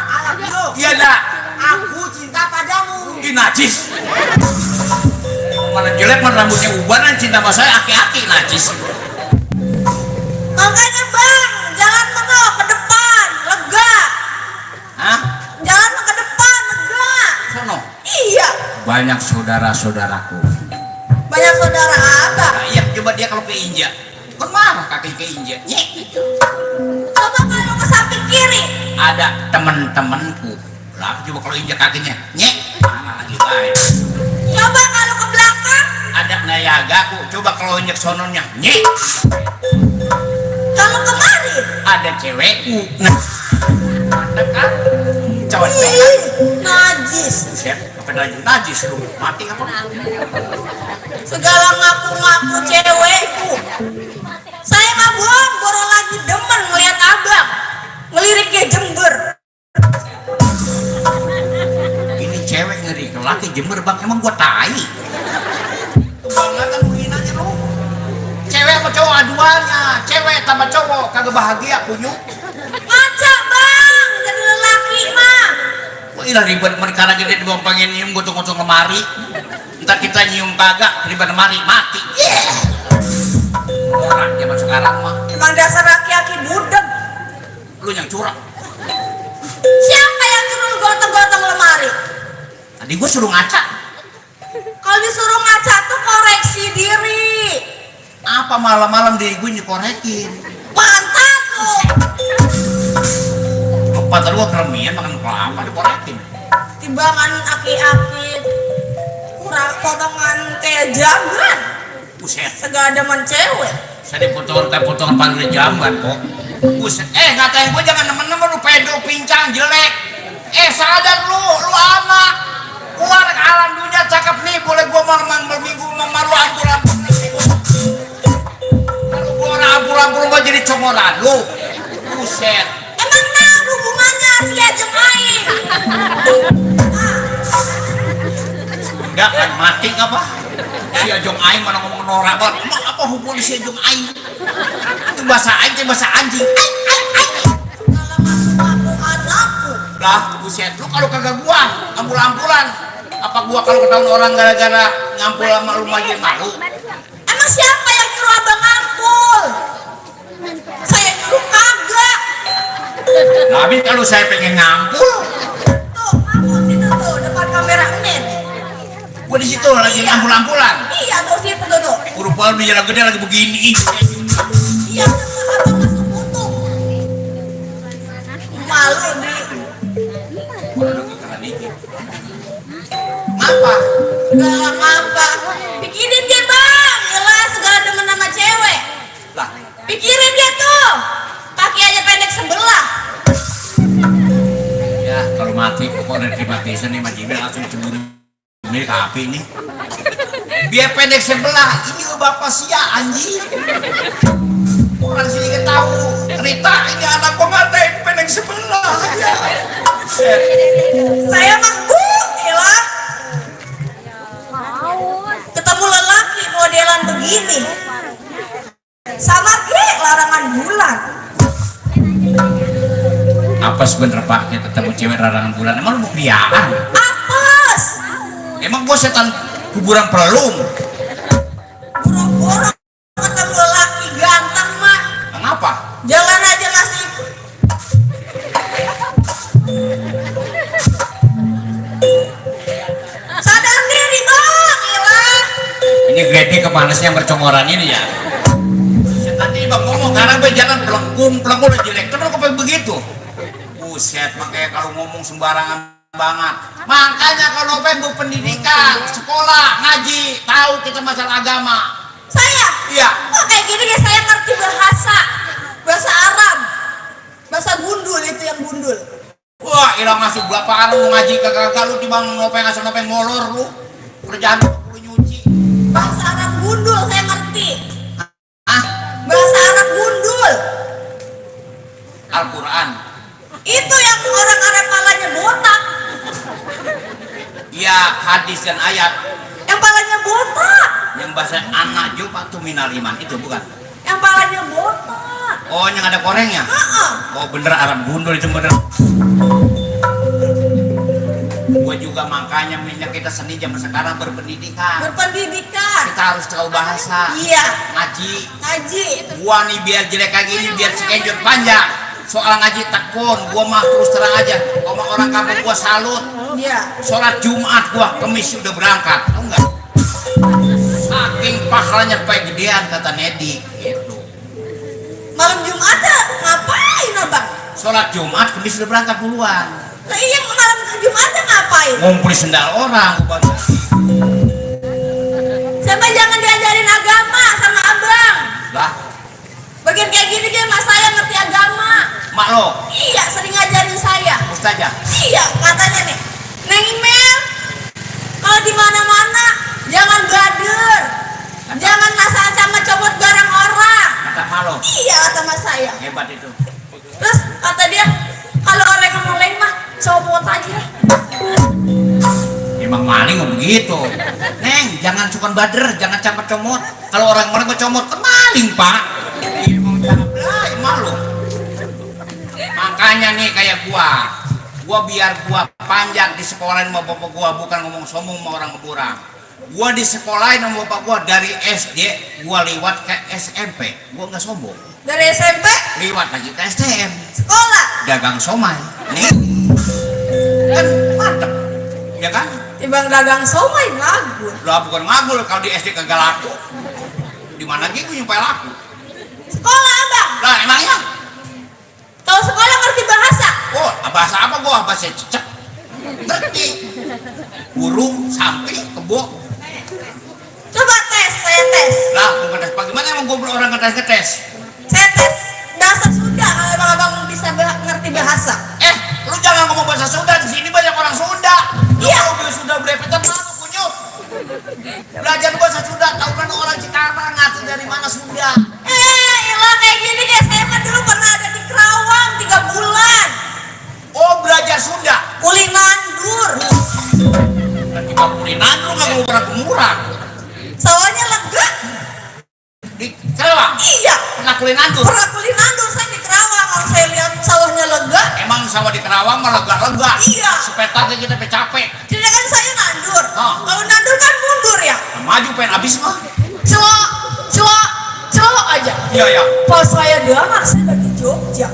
Alam lu. Iya dah. Aku cinta padamu. Ih, najis. Mana jelek, mana rambutnya ubanan, cinta sama saya aki-aki najis. Makanya bang, jalan mana ke depan, lega. Hah? Jalan ke depan, lega. Sono. Iya. Banyak saudara-saudaraku. Banyak saudara abang. Nah, iya, coba dia kalau keinjak. Kan marah kaki keinjak. Nyek gitu. Coba kalau ke samping kiri. Ada teman-temanku. Lah, coba kalau injak kakinya. Nyek. Mana lagi baik. Coba kalau ke belakang. Ada nayagaku. Coba kalau injak sononya. Nyek. Kalau kemari. Ada cewekku. Nah. Mantap kan? Cawan Ih, najis. Buset, apa najis lu? Mati apa? Segala ngaku-ngaku cewekku. Saya mah bohong, baru lagi demen ngeliat abang ngeliriknya Jember. Ini cewek ngeri ke laki Jember bang, emang gua tai. Kebangetan lu aja lu. Cewek sama cowok aduannya, cewek sama cowok kagak bahagia kunyuk. Ngaca bang, jadi lelaki mah. Wah ilah ribet mereka lagi dia dibawa pengen nyium gotong-gotong lemari. Ntar kita nyium kagak ribet lemari mati. Orang zaman sekarang mah. Emang dasar laki-laki budeg. Lu yang curang. Siapa yang suruh gotong-gotong lemari? Tadi gua suruh ngaca. Kalau disuruh ngaca tuh koreksi diri. Apa malam-malam diri gue dikorekin. Mantap lu. Pantat gua keremian makan kelapa dikorekin. Timbangan aki-aki kurang potongan kayak jamban. Buset. Segadaman cewek. Saya potongan panggil jamban kok. Buset. Ngatain gua jangan nemen-nemen lu pedo pincang jelek. Sadar lu anak. Keluar ke alam dunia cakep nih, boleh gua minggu memaru ampul-ampul. Kalau gua orang ampul-ampul mau jadi comoran lu. Buset. Emang nah hubungannya si Ajeng Aing? Enggak kan mati apa? Si Ajong Aing mana ngomong norak banget. Emang apa hubungan si Ajong Aing? Itu bahasa Aing, itu bahasa anjing. Kalau ngaku anakku. Lah, buset, lu kalau kagak gua ampul-ampulan. Apa gua kalau ketahuan orang gara-gara ngampul sama lu aja malu? Emang siapa yang nyuruh abang ngampul? Saya nyuruh kagak. Tapi kalau saya pengen ngampul, Tuh, ngampul situ tuh depan kamera Nen. gua di situ lagi ngampul-ampulan. Iya tuh situ tuh. Rupa di jalan gede lagi begini. Iya tuh abang masuk kutuk. Malu di. Apa? Segala apa? Pikirin dia bang, jelas segala demen sama cewek. Lah, Pikirin dia tuh, kaki aja pendek sebelah. ya kalau mati kok udah dimatikan nih Majibel langsung cemburu. Ini api nih. Biar pendek sebelah, ini bapak sia anjing. Orang sini kan tahu cerita ini anak gua ngatain pendek sebelah. Saya mah lah. Ketemu lelaki modelan begini, sama kayak larangan bulan. Apa sebenernya Pak kita ketemu cewek larangan bulan? Emang lu mau kriaan? Apes, Emang gua setan kuburan pelung? boro-boro ketemu lelaki ganteng mah, Kenapa? jalan aja masih. Sadar diri bang, ilah. Ini gede kepanasnya bercongoran ini ya. Tadi bang ngomong karena gue jangan pelengkung udah jelek. Kenapa kok begitu? Buset, makanya kalau ngomong sembarangan banget. Makanya kalau pengen pendidikan, sekolah, ngaji, tahu kita masalah agama. Saya? Iya. Kok kayak gini ya, saya ngerti bahasa Arab, bahasa gundul itu yang gundul. Wah, ilang masuk berapa orang lu ngaji kagak lu timbang nopeng asal nopeng molor lu. Kerjaan lu nyuci. Bahasa Arab gundul saya ngerti. Ah, Bahasa Arab gundul. Al-Quran. Itu yang orang Arab palanya botak. Iya, hadis dan ayat. Yang palanya botak. Yang bahasa anak jupa tu minal iman itu bukan? Yang palanya botak. Oh, yang ada korengnya. Oh, bener Arab gundul itu bener. Gua juga makanya minyak kita seni zaman sekarang berpendidikan. Berpendidikan. Kita harus tahu bahasa. Iya. Ngaji. Ngaji. Gua nih biar jelek kayak gini, biar sekejur panjang. Soal ngaji tekun, gua mah terus terang aja. Sama orang kampung gua salut. Iya. Sholat Jumat gua Kemis udah berangkat, tau nggak? Saking pahalanya pakai gedean kata Nedi, gitu. Malam Jumat ngapain abang? Sholat Jumat Kemis udah berangkat duluan. Nah iya malam Jumat ngapain? Ngumpulin sendal orang. Sama jangan diajarin agama sama abang. Lah, Bagian kayak gini kayak mas saya ngerti agama. mak lo, Iya sering ngajarin saya. ustazah. Iya katanya nih, Neng Imel, kalau di mana-mana jangan bader, jangan ngasal sama comot barang orang. Kata mak lo, Iya kata mas saya. hebat itu. Terus kata dia, kalau orang yang mulai mah copot aja. Emang maling mah begitu. Neng, jangan suka bader, jangan campur comot. Kalau orang-orang mau comot, kan maling pak. Emang jablay, malu. Makanya nih kayak gua biar gua panjang di sekolahin sama bapak gua, bukan ngomong sombong sama orang ngeburang. Gua di sekolahin sama bapak gua dari SD, gua liwat ke SMP. Gua nggak sombong. Dari SMP Liwat lagi ke STM, sekolah, dagang somai. Nih, kan mantep, ya kan? timbang dagang somai ngagul. Lah bukan ngagul kalau di SD kagak laku. Di mana gitu nyampe laku? Sekolah abang, Lah emangnya? kalau sekolah ngerti bahasa. Oh, bahasa apa gua? Bahasa cecek. Ngerti. Burung, sapi, kebo. Coba tes, saya tes. Lah, mau ngetes bagaimana emang gua belum orang ngetes? Saya tes bahasa Sunda kalau abang bisa ngerti bahasa. Lu jangan ngomong bahasa Sunda, di sini banyak orang Sunda. Lu Iya. kalau bilang Sunda belepetan malu kunyuk. Belajar bahasa Sunda, tahu kan orang Cikarang ngerti dari mana Sunda. Ilah kayak gini kayak saya mah dulu pernah ada di Kerawang 3 bulan. Oh, belajar Sunda. Kulinandur. Nanti Pak Kulinan lu nggak mau murah. Sawahnya lega. Di Kerawang. Iya. Pernah kulinandur. Pernah kulinandur saya di Kerawang. Kalau saya lihat sawahnya lega. Emang sawah di Kerawang malah lega-lega. Iya. Sepetaknya kita capek. Jadi kan saya nandur. Oh. Kalau nandur kan mundur ya. Maju pengen habis mah. Celok, celok, celok aja. Iya ya. Pas saya dengar saya dari Jogja.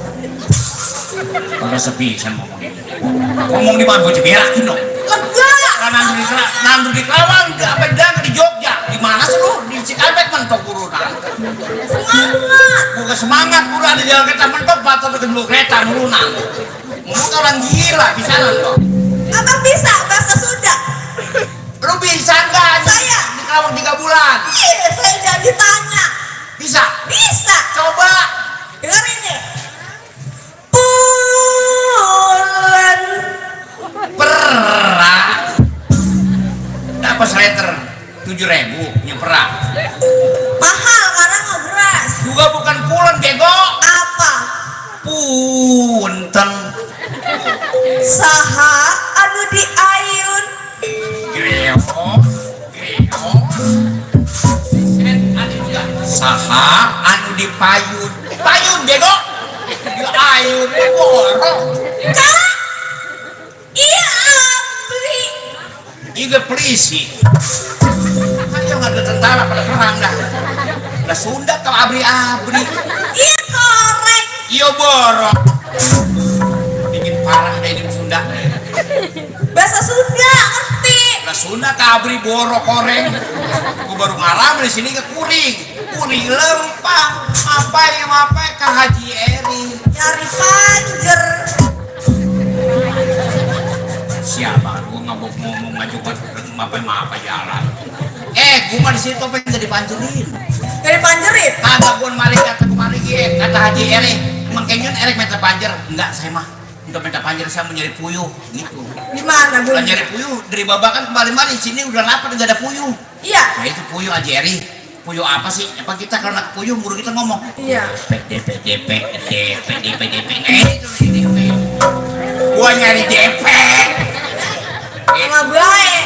Udah sepi saya ngomongin. Ngomong di mana gue ceberakin dong. Lega. Kan nandur di Kerawang, apa di Jogja? Di mana sih lu? Di Cikampek mentok burunan. Semangat. Bukan semangat buru ada jalan kereta mentok, patah ke dulu kereta burunan. Ngomong orang gila bisa nggak? Abang bisa bahasa Sunda? Lu bisa nggak? Saya. Di Kerawang 3 bulan. Iya, saya jadi tanya. Bisa. Bisa. Coba. Dengerin nih. Bulan. Perak. Dapat seleter 7.000 yang perak. Mahal karena nggak beras. Juga bukan pulen bego. Apa? Punten. Saha anu diayun. Greo. Ada juga. Saha anu dipayun. Payun bego. Dia ayun borong. Kak? Iya, beli. Juga polisi. Ayo nggak ada tentara pada perang dah. Udah Sunda kau abri-abri. Iya korek. Iyo borong. Bikin parah deh di Sunda. Bahasa Sunda ngerti. Udah Sunda kabri borok koreng. Gue baru ngalam di sini ke kuring. Kuring lempang. Apa ke Haji Eri. Nyari panjer. Siapa? Gue nggak mau ngomong maju apa jalan. Gue mah di situ pengen jadi panjerin. Dari panjerit. Kagak gue mari kata kemari kata Haji Eri. Makanya Erik minta panjer. Enggak, saya mah untuk minta panjer saya mau nyari puyuh gitu. Gimana bu? Kalau nyari puyuh dari babakan kemarin sini udah lapar nggak ada puyuh. Iya. Nah itu puyuh Haji Eri. Puyuh apa sih? Apa kita kalau nak puyuh muru kita ngomong. Iya. DP. Itu gua nyari DP. Sama baik.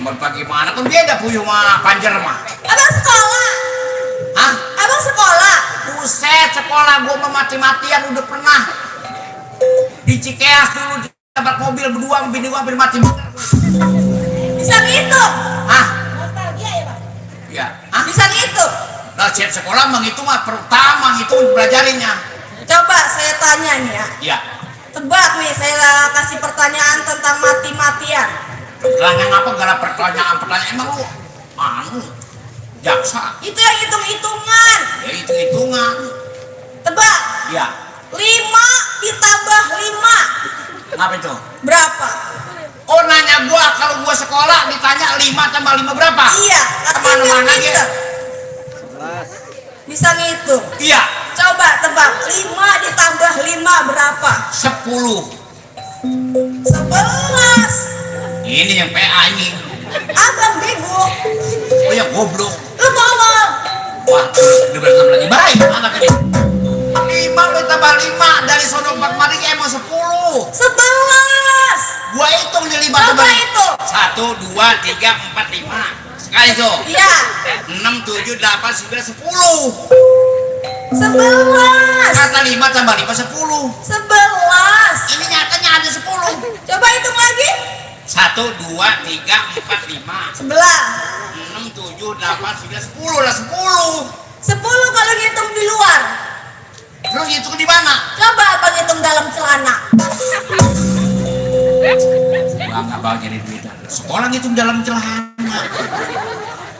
Bagaimana kan dia ada puyuh mah panjer mah. Abang sekolah. Hah? Abang sekolah. Buset, sekolah gua mati-matian udah pernah di Cikeas dulu dapat mobil berdua, bini gua hampir mati. Bisa ngitung? Ah, Nostalgia ya Pak? ya. Ah, Bisa ngitung? lah cek sekolah menghitung mah pertama itu belajarinnya. Coba saya tanya nih ya. Ya. Tebak nih, saya kasih pertanyaan tentang mati-matian. Pertanyaan apa? Gak ada pertanyaan emang lu anu jaksa. Itu yang hitung-hitungan. Ya itu hitungan. Tebak. Ya. 5 ditambah 5 Apa itu? berapa? Oh nanya gua kalau gua sekolah ditanya 5 tambah 5 berapa? Iya, Kemana-mana artinya gitu. bisa ngitung. Iya. Coba tebak, 5 ditambah 5 berapa? 10. 11. Ini yang PA ini. Abang bego. Oh ya goblok. Lu tolong. Wah, udah berantem lagi. Baik, anak ini. 5 tambah 5 dari sono 4 kemarin emang 10. 11. Gua hitung di 5 Coba tambah itu. 1, 2, 3, 4, 5. Sekali tuh. Iya. 6, 7, 8, 9, 10. 11. Kata 5 tambah 5, 10. 11. Ini nyatanya ada 10. Coba hitung lagi. 1, 2, 3, 4, 5. Sebelah. 6, 7, 8, 9, 10 lah 10. 10 kalau ngitung di luar. Terus hitung di mana? Coba abang hitung dalam celana. Bangga banget jadi duit. Sekolah ngitung dalam celana.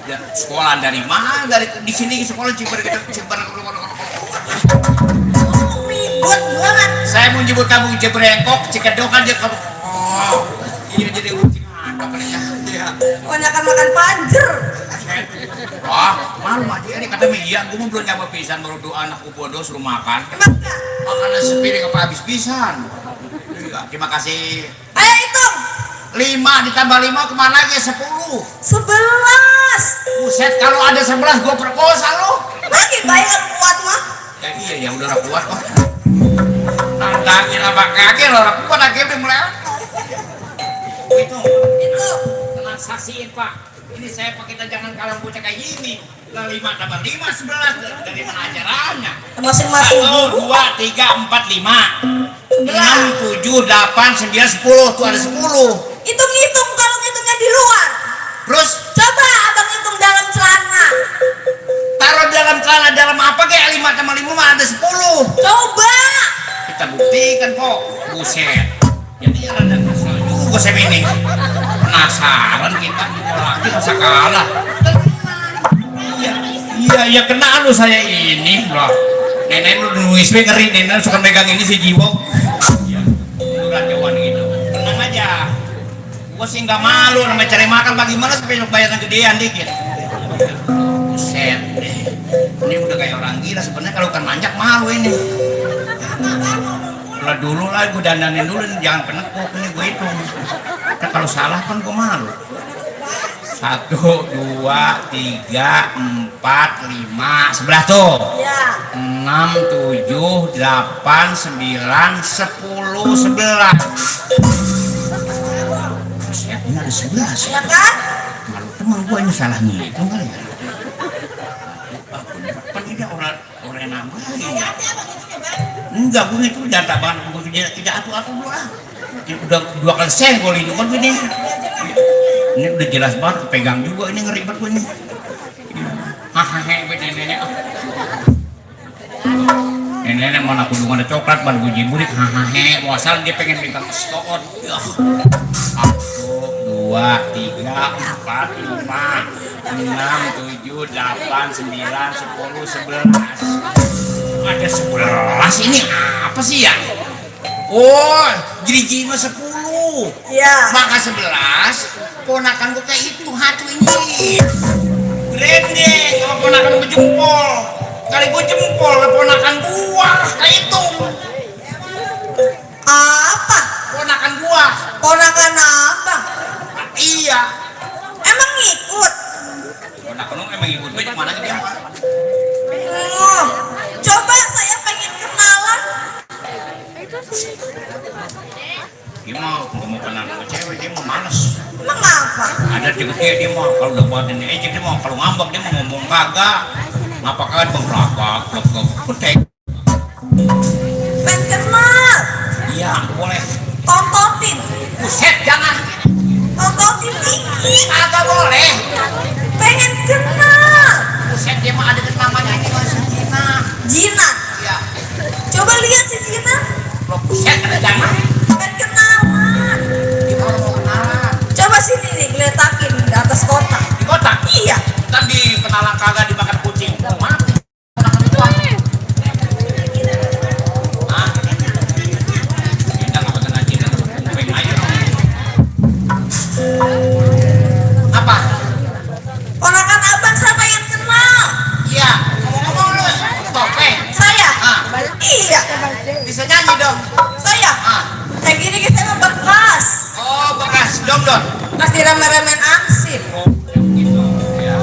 Ya, sekolah dari mana? Dari di sini sekolah Ciber gitu, Ciber. Ribet banget. Saya mau nyebut kamu Cibrengkok, Cikedok aja kamu. Oh, iya jadi kucing ada kalinya. Iya. Banyakan makan panjer. Wah, malu aja ini kata iya, gue mau belum nyoba pisan baru doa anakku bodoh suruh makan. Emang enggak? Makanan sepiring apa habis pisan. Iya, terima kasih. Ayo hitung. 5 ditambah 5 kemana lagi? 10. 11. Buset, kalau ada 11 gue perkosa lo. Lagi bayar kuat mah. Ya iya ya udah orang kuat kok. Nantangin apa kaget orang kuat akhirnya mulai. Itu tenang saksiin Pak. Ini saya pakai jangan kalau bocah kayak gini. Lah 5 tambah 5 11 dari mana ajarannya? Masing-masing 1, 2, 3, 4, 5 6, 7, 8, 9, 10 tuh ada 10. Hitung-hitung kalau ngitungnya di luar. Terus Coba abang hitung dalam celana. taruh dalam celana dalam apa kayak 5 tambah 5 mah ada 10. Coba. Kita buktikan kok. Buset. Jadi rada kesel juga saya ini. Penasaran kita lagi masa kalah. Iya kena lu saya ini loh. Nenek lu nulis ngeri, nenek suka megang ini si Jiwo. Iya. Udah jauhan gitu. Tenang aja. Gua sih nggak malu namanya cari makan bagaimana sampai bayaran gedean dikit. Buset deh. Ini udah kayak orang gila sebenarnya kalau kan manjak malu ini. Lah dulu lah gue dandanin dulu nih, jangan penekuk ini gue hitung. Kan kalau salah kan gue malu. 1, 2, 3, 4, 5, 11 tuh. Ya. 6, 7, 8, 9, 10, 11. Buset, ini ada 11. Ya kan? Malu teman gue ini salah ngitung kali ya. Kan ini orang yang nambahin ya. Enggak, gue itu data banget, gue tidak atu-atu dulu ah. Ini udah 2 kali senggol ini kan ini. Ini udah jelas banget, kepegang juga ini ngeri banget gue ini. Hahaha, neneknya. Nenek mana kudung ada coklat, ban gue jiburik, hahaha. Mau asal dia pengen pegang stoot. 1, 2, 3, 4, 5, 6, 7, 8, 9, 10, 11. Ada 11 ini apa sih ya? Oh, jadi mah 10. Ya. Maka 11 ponakan gue kayak itu hatu ini. Branding sama ponakan gue jempol. Kali gue jempol ponakan gua kayak itu. Apa? Ponakan gua. Ponakan abang. Iya. Emang ngikut? Ponakan lu emang ikut gue mana dia? Oh, coba saya pengen kenalan. Dia mau kenal sama cewek, dia mau males. Emang apa? Ada juga dia mau kalau udah buat ini dia mau kalau ngambek dia mau ngomong kagak. ngapakan beberapa kutek. Pengen kenal. Iya, boleh. Tontotin. Buset, jangan. Tontotin dikit. Agak boleh. Pengen kenal. Buset, dia mah ada namanya ini si Gina. Gina. Iya. Coba lihat si Gina. Loh, buset, ada jangan. Pengen kenalan. Gimana mau kenalan? Coba sini nih, geletakin di atas kotak. Di kotak? Iya. Tadi kenalan kagak dimakan kucing. Mati. Kenalan itu ah. Hah? Kita nggak pakai ngaji dan pengen aja dong. Apa? Ponakan abang siapa yang kenal? Iya. Ngomong-ngomong lu, topeng. Saya. Ah. Iya. Bisa nyanyi dong. Saya. Ah. Kayak gini kita mah bekas. Oh, bekas dong. Masih rame-ramen ansip. Ya.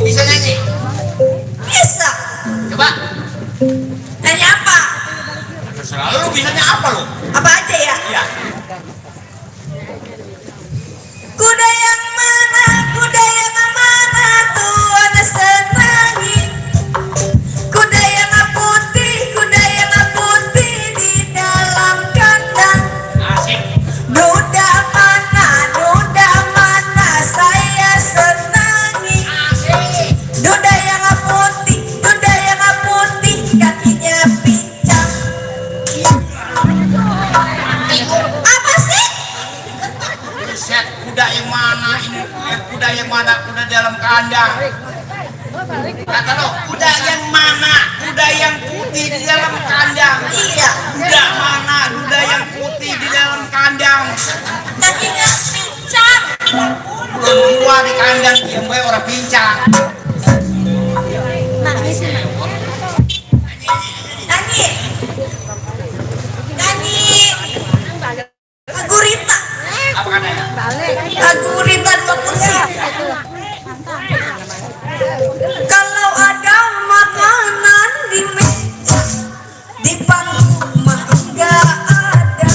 Bisa nyanyi? Bisa. Coba. Nyanyi apa? Terserah lu bisanya apa lu? Apa aja ya? Iya. Kuda yang mana Tuhan senangi. Kuda yang putih di dalam kandang. Asik. Duda mana saya senangi. Asik. Duda yang putih kakinya pincang. Apa sih? Buset, kuda yang mana ini? Kuda yang mana? Kuda dalam kandang. Kata lo, kuda yang mana? Kuda yang putih di dalam kandang. Iya. Kuda mana? Kuda yang putih di dalam kandang. Kakinya pincang. Belum gua di kandang, yang gue orang pincang. Nyanyi. Lagu Rita. Apa katanya? Lagu Rita 2 Pusat. Kalau ada makanan di meja, di panggung mah enggak ada.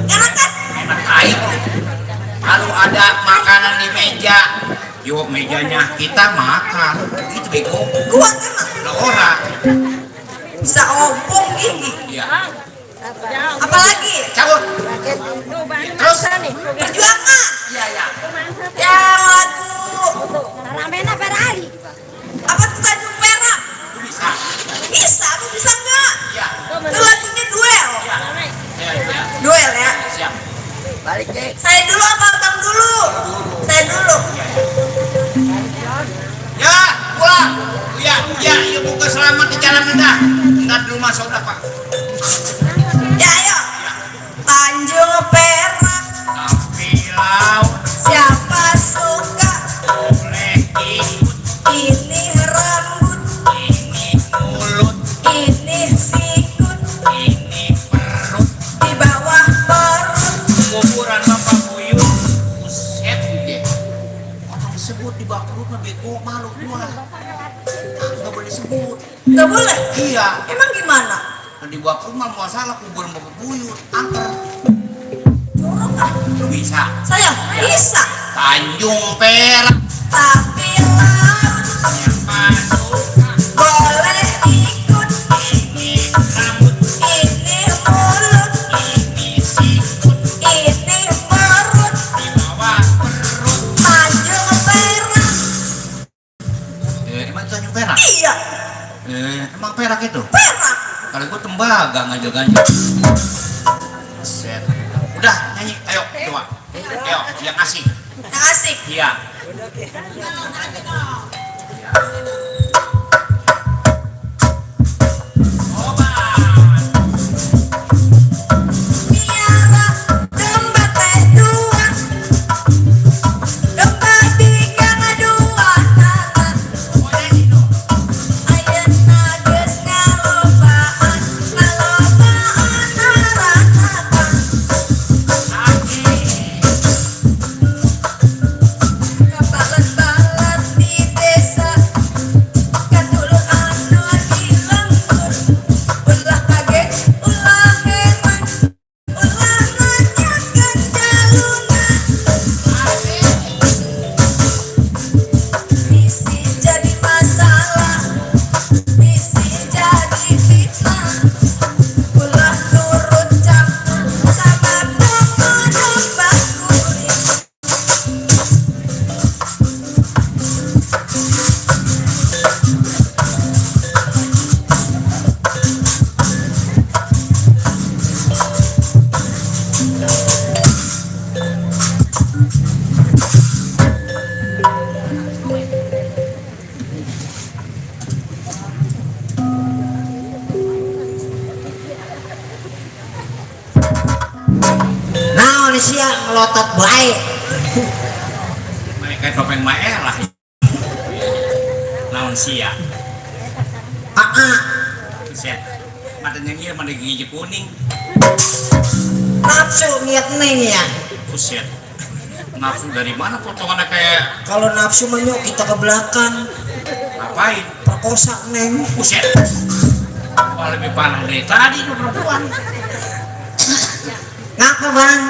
Enak kan? Enak aja. Kalau ada makanan di meja, yuk mejanya kita makan. Gitu bego. Kuat emang. Ada orang. Bisa ompong gigi. Iya. Apalagi? Cabut. Terus? Perjuangan. Iya, iya. Ya lagu. Ramena Ferrari. Apa tuh Tanjung Perak? Lu bisa. Bisa, lu bisa enggak? Iya. Itu lagunya duel. Iya. Iya, iya. Duel ya. Siap. Balik deh. Saya dulu apa abang dulu? Saya dulu. Ya, pulang. Iya, iya, iya buka selamat di jalan dah. Entar di rumah saudara, Pak. Ya ayo. Tanjung Perak. Tapi laut Siapa suka? boleh ikut. Ini rambut. Ini mulut, Ini sikut. ini perut. Di bawah perut. Kuburan Bapak Buyut. Buset deh. Orang disebut di bawah perut mah bego, malu gua. Nggak boleh disebut. Gak boleh. Iya. Emang gimana? Nah, di bawah perut mah masalah kuburan Bapak Buyut. Antar. Jorok ah. Lu bisa. Saya bisa. Tanjung Perak. Tapi laut. Siapa suka? Boleh ikut. Ini rambut, Ini mulut. ini sikut, Ini perut. di bawah perut. Tanjung Perak. Emang Tanjung Perak? Iya. Emang Perak itu? Perak. Kalau gue tembaga ngajak-ngajak. Set. Udah nyanyi, ayo coba. Ayo, yang asik. Yang asik. Iya. Miara domba teh dua. Domba bigang dua nana. Oh nyanyi dong. Ayeuna geus ngalobaan. Ngalobaan haranakan. Asik. Kabalet-balet sia ngelotot baik. Kayak topeng Maelah. Naon sia. Buset. Matanya dia mata gigi kuning. Nafsu niat neng ya. Buset. Nafsu dari mana potongannya kayak Kalau nafsu menyuk kita ke belakang. ngapain? Perkosa neng. Buset. Wah, lebih parah dari tadi tuh perempuan. Ngapa bang?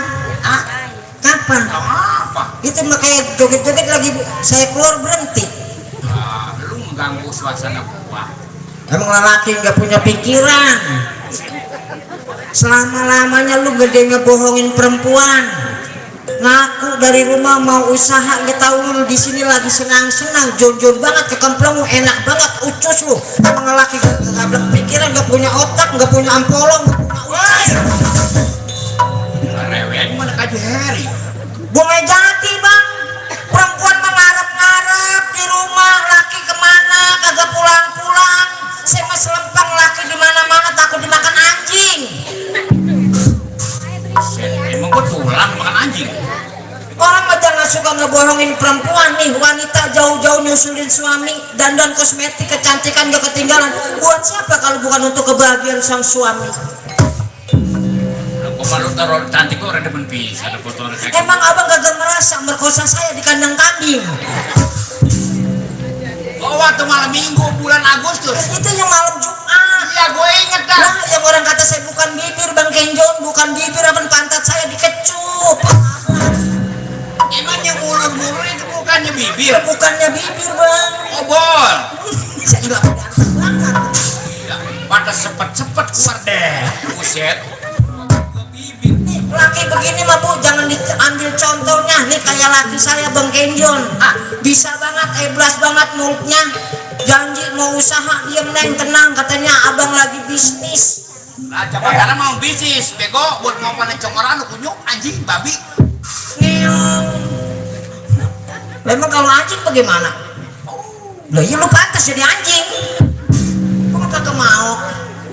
Kapan? Apa? Itu mah kayak joget-joget lagi saya keluar berhenti. Lu mengganggu suasana gua. Emang lelaki nggak punya pikiran. Selama-lamanya lu gede ngebohongin perempuan. Ngaku dari rumah mau usaha, nggak tahu lu di sini lagi senang-senang, jor-jor banget, kekemplung enak banget, ucus lu. Emang lelaki nggak ada pikiran, nggak punya otak, nggak punya ampolong, nggak punya ucus. Rewel mana kaji Heri? Boleh jadi bang, perempuan mengarap-ngarap di rumah, laki kemana kagak pulang-pulang. Saya mah selempang, laki di mana-mana takut dimakan anjing. Emang gua pulang makan anjing. Orang mah jangan suka ngebohongin perempuan nih. Wanita jauh-jauh nyusulin suami, dandan kosmetik, kecantikan gak ketinggalan. Buat siapa kalau bukan untuk kebahagiaan sang suami? Kok malu taruh cantik kok ada demen bisa ada foto orang Emang abang gak merasa merkosa saya di kandang kambing? Oh, waktu malam minggu bulan Agustus. Itu yang malam Jumat. Iya, gue inget dah. Nah, yang orang kata saya bukan bibir bang Kenjon, bukan bibir, apa pantat saya dikecup. Emang yang mulur-mulur itu bukannya bibir? Bukannya bibir bang. Obor. Saya nggak ganteng banget. Iya, pada sepet-sepet keluar deh. Buset. Bibir. Nih, laki begini mah bu, jangan diambil contohnya. Nih kayak laki saya bang Kenjon. Bisa banget, eblas banget mulutnya. Janji mau usaha, diem neng tenang, katanya abang lagi bisnis. Lah, coba karena mau bisnis, bego buat mau panen cokoran lu kunyuk anjing babi. Ngeong. Lah, emang kalau anjing bagaimana? Lah iya lu pantas jadi anjing. Kok kagak mau?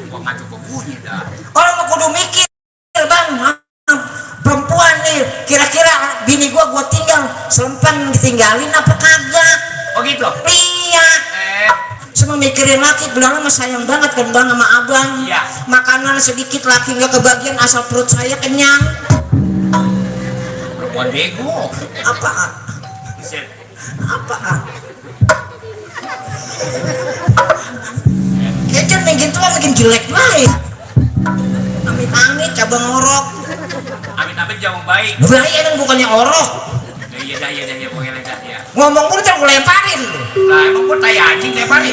Gua nggak cukup bunyi dah. Orang mau kudu mikir bang, perempuan nih, kira-kira bini gua tinggal selempang ditinggalin apa kagak? Oh gitu. Iya. Cuma mikirin laki, bilang sama sayang banget kan bang sama abang. Iya. Makanan sedikit laki nggak kebagian asal perut saya kenyang. Perempuan bego. Apaan? Buset. Apaan? Kayaknya makin tua makin jelek banget. Amit-amit cabang orok. Amit-amit jauh baik. Baik emang bukannya orok. Ya iya pokoknya dah ya. Ngomong mulu jangan gue lemparin. Lah emang gua tai anjing tiap hari.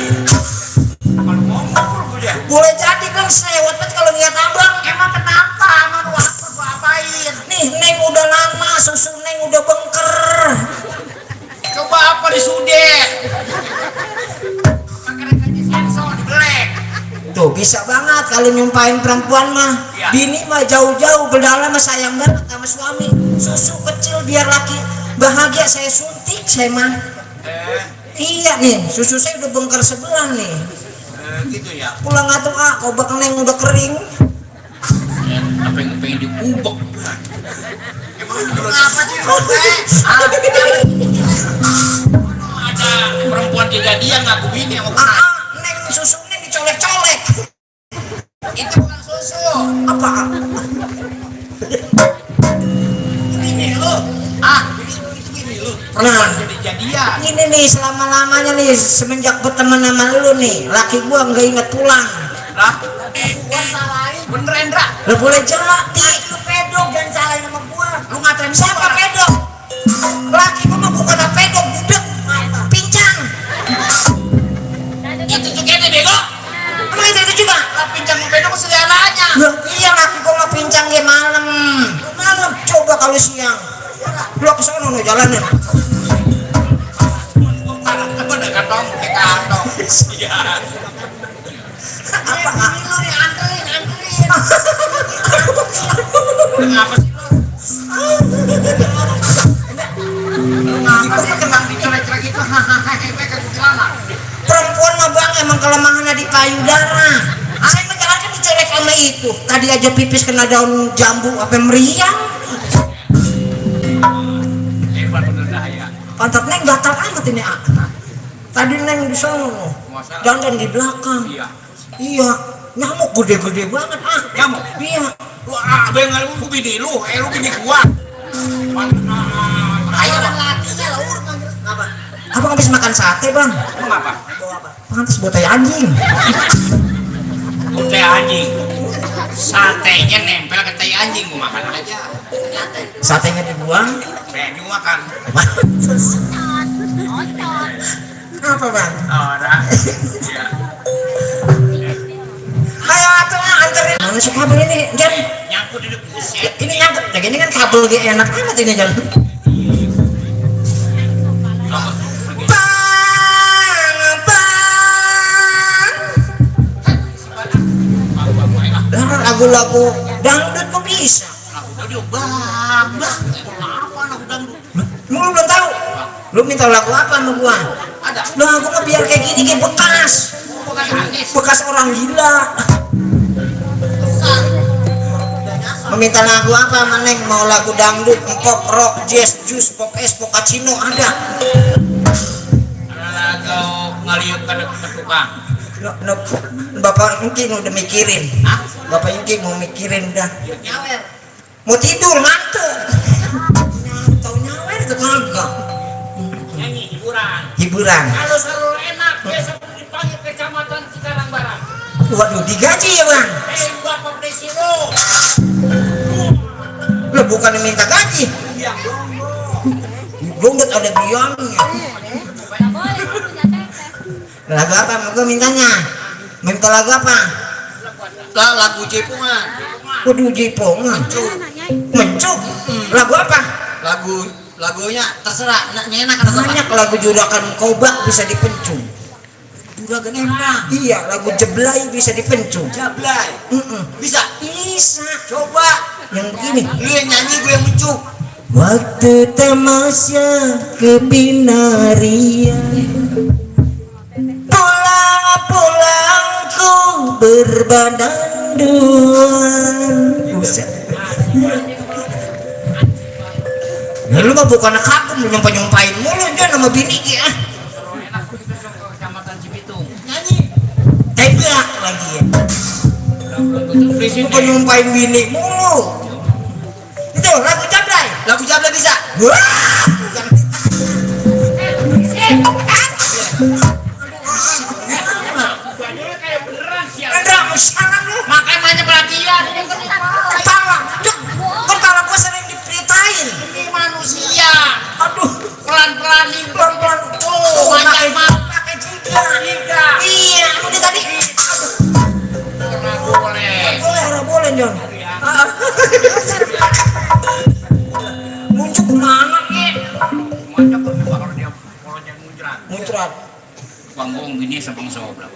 Kalau ngomong gua dia. Boleh jadi kan sewot banget kalau lihat abang. Emang kenapa? Emang lu apa gua apain? Nih neng udah lama, susu neng udah bengker. Coba apa disudet? Pakai rekannya sensor dibelek. Tuh bisa banget kalau nyumpahin perempuan mah. Iya. Bini mah jauh-jauh berdalam mah sayang banget sama suami. Susu kecil biar laki bahagia, saya suntik saya mah. Iya nih, susu saya udah bengker sebelah nih. Gitu ya. Pulang atuh kobak neng udah kering. Apa yang pengen diubek? Emang apa sih lu ada perempuan kejadian ngaku bini sama gua. Neng susu neng dicolek-colek. Itu bukan susu. Apa? Bini lu. Itu bini lu. Perempuan kejadian. Ini nih selama-lamanya nih semenjak berteman sama lu nih, laki gua nggak inget pulang. Lah, gua salahin. Bener Endra. Lu boleh jelek di lu pedok, jangan salahin sama gua. Lu ngatain Siapa pedok? Laki gua mah bukan pedok, budek, pincang. Itu juga deh bego. Emang itu juga? Lah pincang sama pedok segalanya. Loh, iya laki gua mah pincang dia malam. Malam coba kalau siang. Lu ke sono nih jalanan. Apa ada kantong? Kantong. Iya. Apa? Lu nih anterin. Kenapa sih lu? Lu ngapa sih kembang dicolek-colek gitu? Hahaha, ke celana. Perempuan mah bang emang kelemahannya di payudara. Saya menjalankan dicolek sama itu. Tadi aja pipis kena daun jambu apa meriang. Hebat bener dah ya. Pantat neng gatal amat ini ah. Tadi neng di sono, Masa? dandan di belakang. Iya. Iya, nyamuk gede-gede banget ah. Nyamuk? Iya. Lu bengal lu bini lu, lu bini gua. Ayo bang. Latinya laur Apa? Abang habis makan sate bang. Lu apa? Pantas buat tai anjing. Tai anjing. Satenya nempel ke tai anjing, gua makan aja. Satenya dibuang. Saya juga makan. Apa bang? Oh, dah. Iya. Ayo atuh anterin. Mana sih kabel ini? Jan. Nyangkut di buset. Ini nyangkut. Nah, ini kan kabel gak enak amat ini Jan. Lagu-lagu dangdut kok bisa? Lagu dangdut babak. Apa lagu dangdut? Lu belum tahu? Lu minta lagu apa sama gua? Ada. Lah gua mah biar kayak gini kayak bekas. Bukan Anies. Bekas orang gila. Meminta lagu apa maneng? Mau lagu dangdut, pop, rock, jazz, jus, pop es, cappuccino ada. Ada lagu ngaliuk ke tukang. Bapak mungkin udah mikirin. Hah? Bapak mungkin mau mikirin udah. Nyawer. Mau tidur ngantuk. Tahu nyawer itu kagak. Nyanyi hiburan. Hiburan. Kalau seru enak besok dipanggil kecamatan Cikarang Barat. Waduh, digaji ya bang? Bapak Desi lo. Lah bukan minta gaji. Iya, Dongdut ada biangnya. Lagu apa mau gue mintanya? Minta lagu apa? Lah lagu Jepungan. Waduh, Jepongan. Mencuk. Lagu apa? Lagunya terserah, enak Banyak lagu juragan kobak bisa dipencung. Juragan enak. Iya, lagu jeblay bisa dipencung. Jablay. Bisa. Bisa. Coba. Yang begini. Lu yang nyanyi, gue yang mencuk. Waktu tamasya ke Binaria, pulang-pulangku berbadan dua. Buset. Ya lu mah bukan kagum, nyumpah-nyumpahin mulu dia nama bini ya. Enak begitu ke kecamatan Cibitung. Nyanyi. Tegak lagi ya. Bukan nyumpahin bini mulu. Itu lagu Jablay. Lagu Jablay bisa. Wah, bukan. Bajunya kayak beneran sih. Enggak salah lu. Makanya banyak perhatian. Kepala, kepala gua sering diperitain. Ini manusia. Aduh, Pelan-pelan nih. pelan-pelan. Tuh, banyak mau. Pakai jiga. Tiga. Iya, udah tadi. Pernah boleh. Boleh, Jon. Muncul kemana nih? Banyak kalau dia muncrat. Muncrat. Bangung gini sabang sobrak.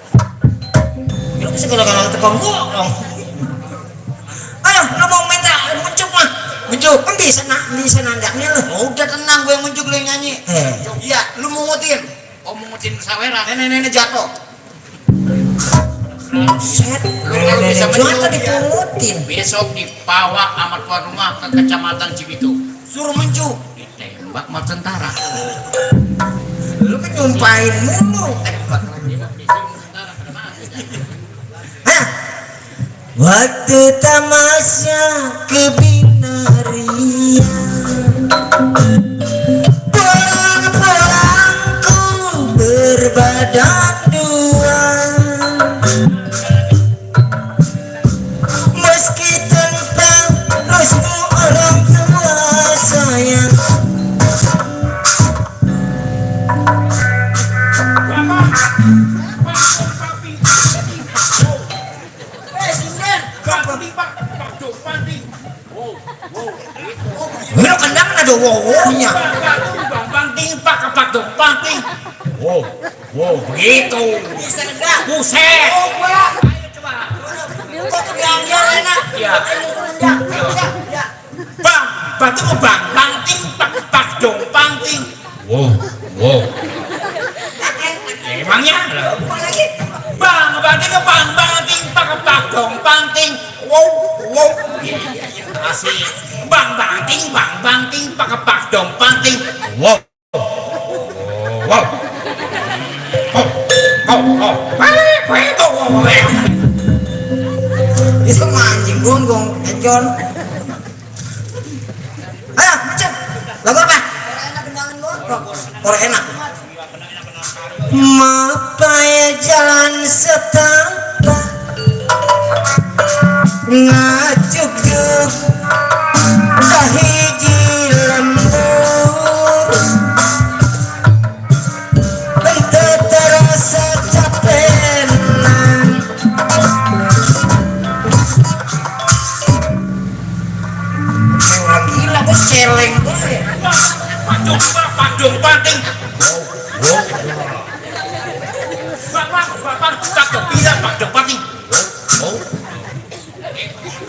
Lu bisa gara-gara tekong gua dong. Ayo, lu mau minta muncul mah. Muncul, kan bisa nandaknya lu. Udah tenang, gue yang muncul, lu yang nyanyi. Iya, lu mau ngutin. Oh, mau ngutin saweran. Nenek-nenek jatuh. Set, Kalau bisa jatuh menjauh, dipungutin. Besok dibawa sama tuan rumah ke kecamatan Cibitung. Suruh mencu. Ditembak sama tentara. Lu kan nyumpahin mulu. Hah? Waktu tamasya ke Binaria, pulang-pulangku berbadan dua. Meski tanpa restu orang tua sayang. Lu kendang ada wow-nya. Wow, begitu. Bisa enggak? Buset. Iya. Bang, batu bang, banting, pak, dong, banting. Wow. Emangnya? Bang, banting, bang, banting, pak, dong, banting. Wow. Asik. Bang banting, pakepak dong panting. Wow. Wow. Itu mancing gonggong, John. Ayo, macam. Lagu apa? Orang enak. Mapaya jalan setapak ngajuk-juk kahiji lembur ente terasa capek orang gila bos celeng Padung panting. Bapak tak bisa padung panting.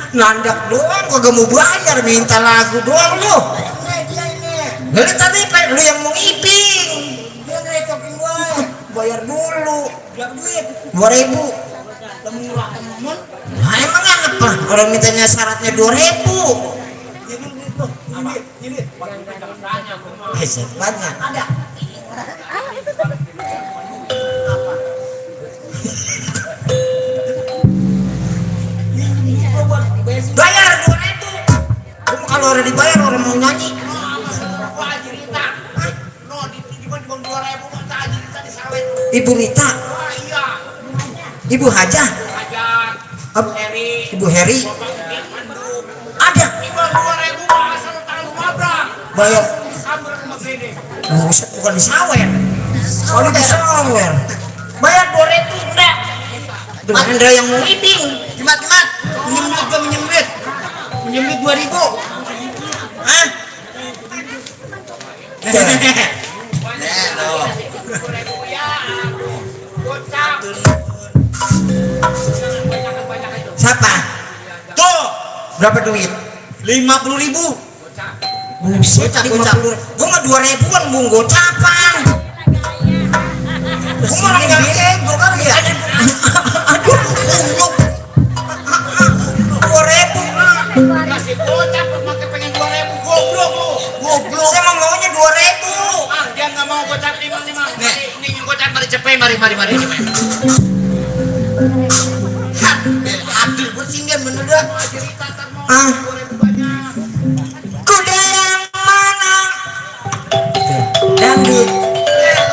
nandak doang kagak mau bayar minta lagu doang lu. Lalu tadi lu yang mau ngiping dia ngerecokin gue bayar dulu berapa duit 2.000 nah emang apa orang mintanya syaratnya 2.000 banyak ada bayar 2.000 kalau udah dibayar orang mau nyanyi Ibu Rita Ibu Haja Ibu Heri ada bayar bukan di sawer kalau di sawer bayar 2.000 enggak dengan Andra yang mau ibing Gimat menyembit 2.000 hah siapa? Tuh Berapa duit? 50.000. Buset, 50. Gua mah 2.000-an bung gocapan. Gua malah nggak bego kali ya. Aduh, goblok. 2.000. Kasih gocap pakai pengen 2.000 goblok lu. Goblok. Saya mah maunya 2.000. Ah, dia nggak mau gocap 5. Nih, ini gocap mari cepet mari. Adil bersinggan bener dah. Ah. Kuda yang mana? Dangdut.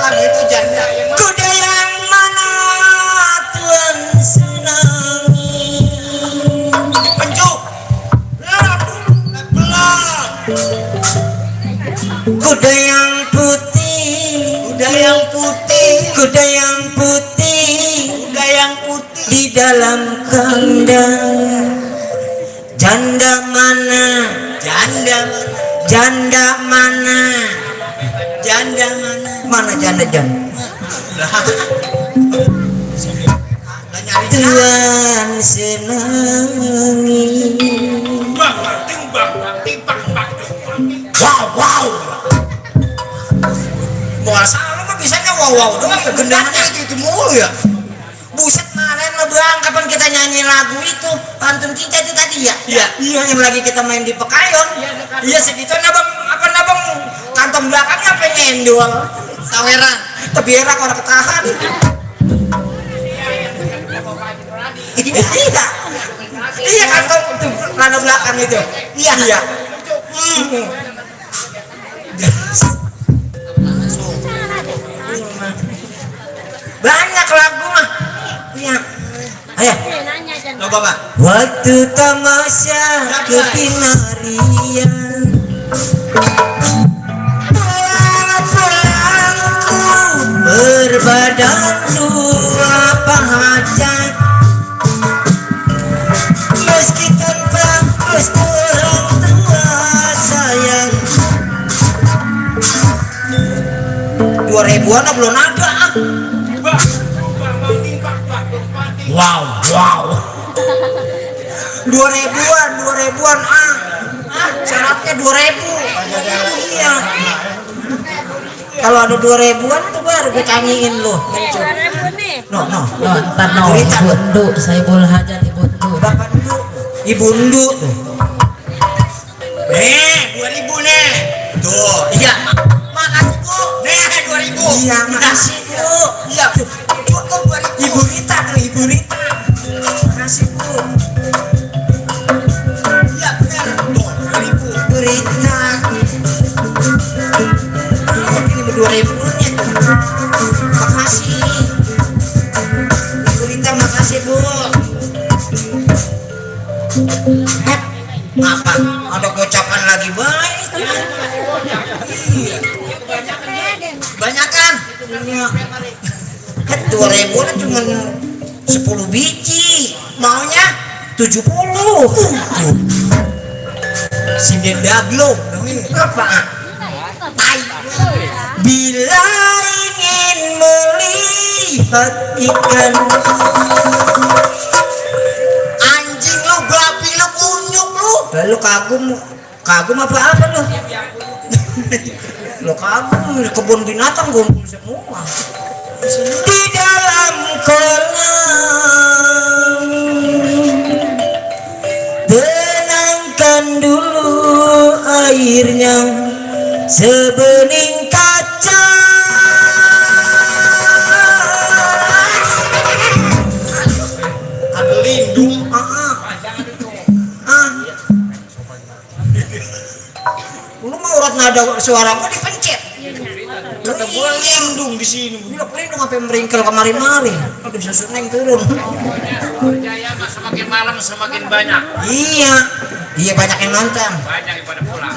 Lagu itu janda. Kuda yang mana Tuhan senangi? Penju. Belum. Kuda yang putih. Kuda yang putih. Kuda yang putih. Kuda yang putih. Di dalam kandang. Janda mana? Janda mana? Mana janda? Tuhan senangi. Bang. Wow. Masalah mah bisanya wow doang kegendangannya itu mulu ya. Buset maren lo bang, kapan kita nyanyi lagu itu Pantun Cinta itu tadi ya? Iya yang lagi kita main di Pekayon. Iya segitu nabang kantong belakangnya pengen doang saweran tapi enak orang ketahan. Iya kantong itu lada belakang itu. Iya. Banyak lagu mah. Iya. Ayo. Lo Bapak. Waktu tamasya ketinarian pulangku berbadan dua apa hajat meski tanpa restu orang tua sayang 2.000-an belum ada. Wow. 2.000-an syaratnya 2.000. Iya. Kalau ada 2.000-an tuh baru gue canyiin lo. No. Ntar Bundu, saya boleh hajar di Bundu. Bapak dulu. Ibu Undu tuh. Nih, 2000 nih. Tuh, iya. Makasih, Bu. Nih, 2000. Iya, makasih Bu. Iya, cukup 2000. Ibu Rita tuh, Ibu Rita. Makasih Bu. Iya, benar. Tuh, 2000. Ibu Rita. Ini 2000-nya tuh. Makasih. Ibu Rita, makasih Bu. Apa? Ada gocakan lagi baik. Iya. Banyakan. Kan 2000 kan cuma 10 biji. Maunya 70. Sinden daglo. Apa? Tai. Bila ingin melihat ikan, anjing lu, babi lu, kunyuk lu. Lu kagum apa lu? Lu kagum kebun binatang gumpul semua. Di dalam kolam tenangkan dulu airnya sebening kaca. Ada lindung. Lu mau urat nada suara gua dipencet. Kata gua lindung di sini. Gila pelindung sampai meringkel kemari-mari. Aduh susu neng turun. Percaya mah semakin malam semakin banyak. Iya. Iya banyak yang nonton. Banyak yang pada pulang.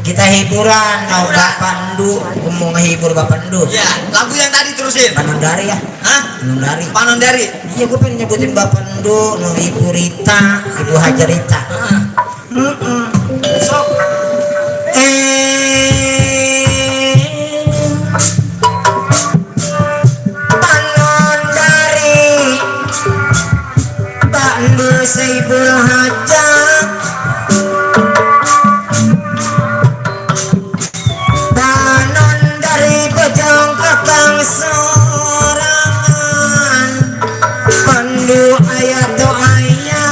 Kita hiburan, mau Bapak Ndu, gua mau ngehibur Bapak Ndu. Ya, lagu yang tadi terusin. Panondari ya? Hah? Panondari. Panondari. Iya, gua pengen nyebutin Bapak Ndu, no Ibu Rita, Ibu Hajarita. Sok. Panondari, Pak Ndu Saibul Hajat. Panondari bojong kakang sorangan, Pandu ayat doanya.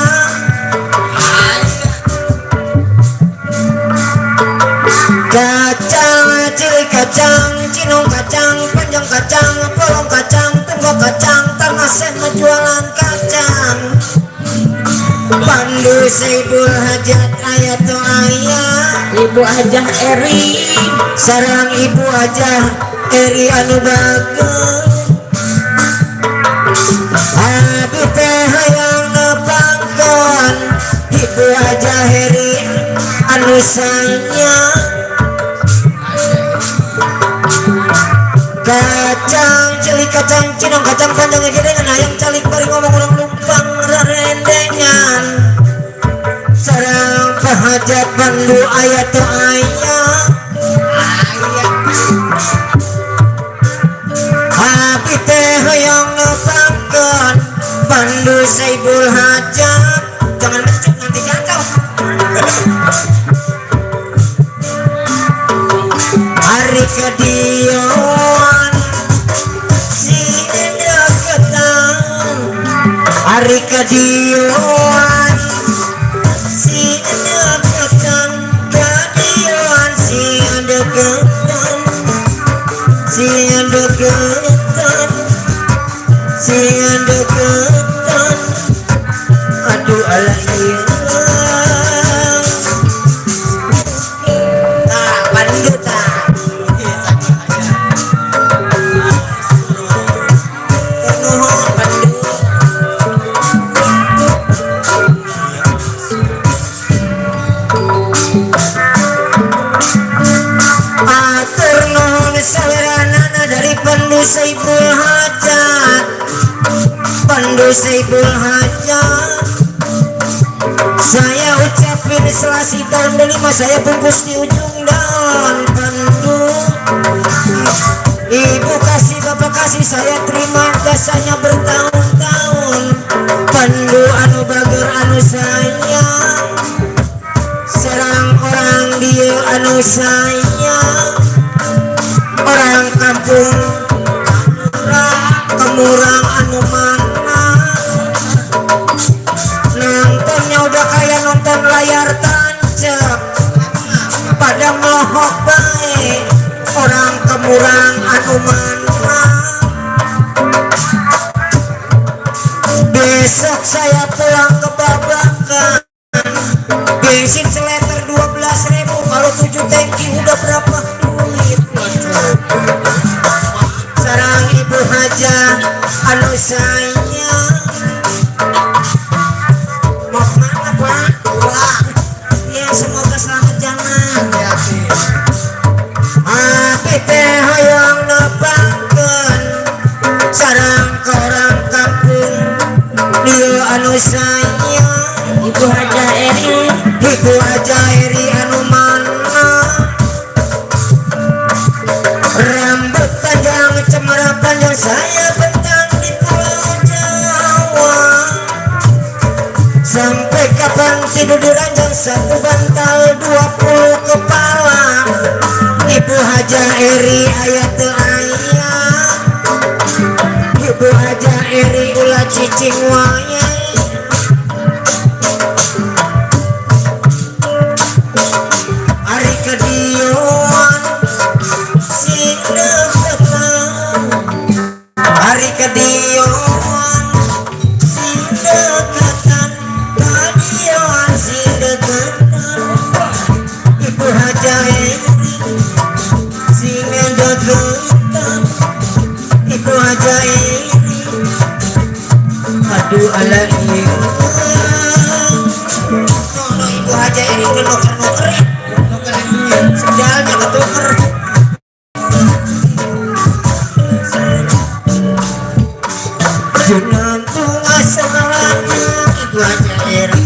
Kacang, cili kacang, cinong kacang, panjang kacang, polong kacang, tembok kacang, tanah sen jualan kacang. Pandu Saibul Hajat ayat doanya. Ibu Hajah Eri, sarang Ibu Hajah Eri anu bagus. Abi teh hayang nepangkeun Ibu Hajah Eri anu sayang. Kacang, celi kacang, cinong kacang, panjang gedengan, hayang calik bari ngomong urang lumpang rarendengan. Sarang pahajat Pandu ayat ayat. Abi teh hoyong nepangkeun Pandu Saibul Hajat. Jangan mencuk nanti jatuh. Hari kedioan si deketan, hari kedioan si deketan, kedioan si deketan, si deketan, si deketan. Aduh alaiya. Pandu tak. Nuhun Pandu. Atur nuhun saweranana dari Pandu Saibul Hajat. Pandu Saibul Hajat. Saya ucapin selasi tahun kelima, saya bungkus di ujung daun. Pandu, Ibu kasih, Bapak kasih, saya terima jasanya bertahun-tahun. Pandu anu bager anu sayang, serang orang dia anu sayang. Orang kampung Kemurang anu mana, nontonnya udah kayak nonton kurang anu mana. Besok saya pulang ke Babakan, bensin seliter 12.000, kalau 7 tangki udah berapa duit. Sarang Ibu Haja anu saya mau kemana Pak? Pulang ya, semoga selamat jalan ya. Kita hayang nepakeun sarang ke orang kampung dia anu saya Ibu Haja Eri, Ibu Haja Eri anu mana rambut panjang cemara panjang saya bentang di Pulau Jawa. Sampai kapan tidur di ranjang satu bantal 20 kepala. Ibu Haja Eri aya teu aya, Ibu Haja Eri ulah cicing wae. Ari kadioan sing deketan, ari kadioan sing deketan, kadioan sing deketan. Ibu Haja Eri sing deketan, Ibu Haja Eri. Aduh ala ini no Ibu Haja Eri udah nuker sendalnya ketuker. Junantung asalnya Ibu Haja Eri.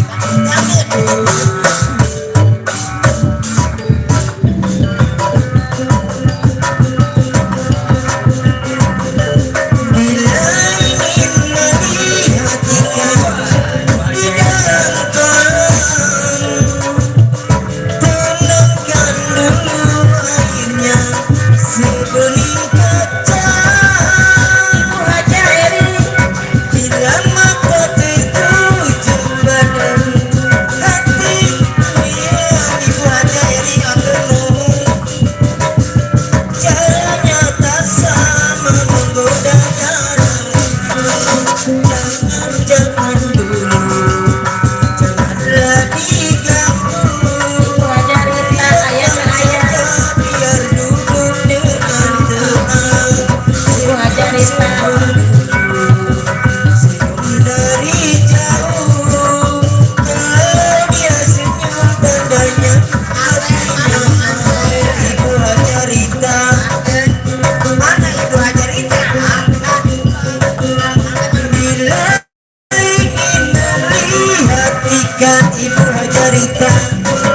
Ibu Haja Rita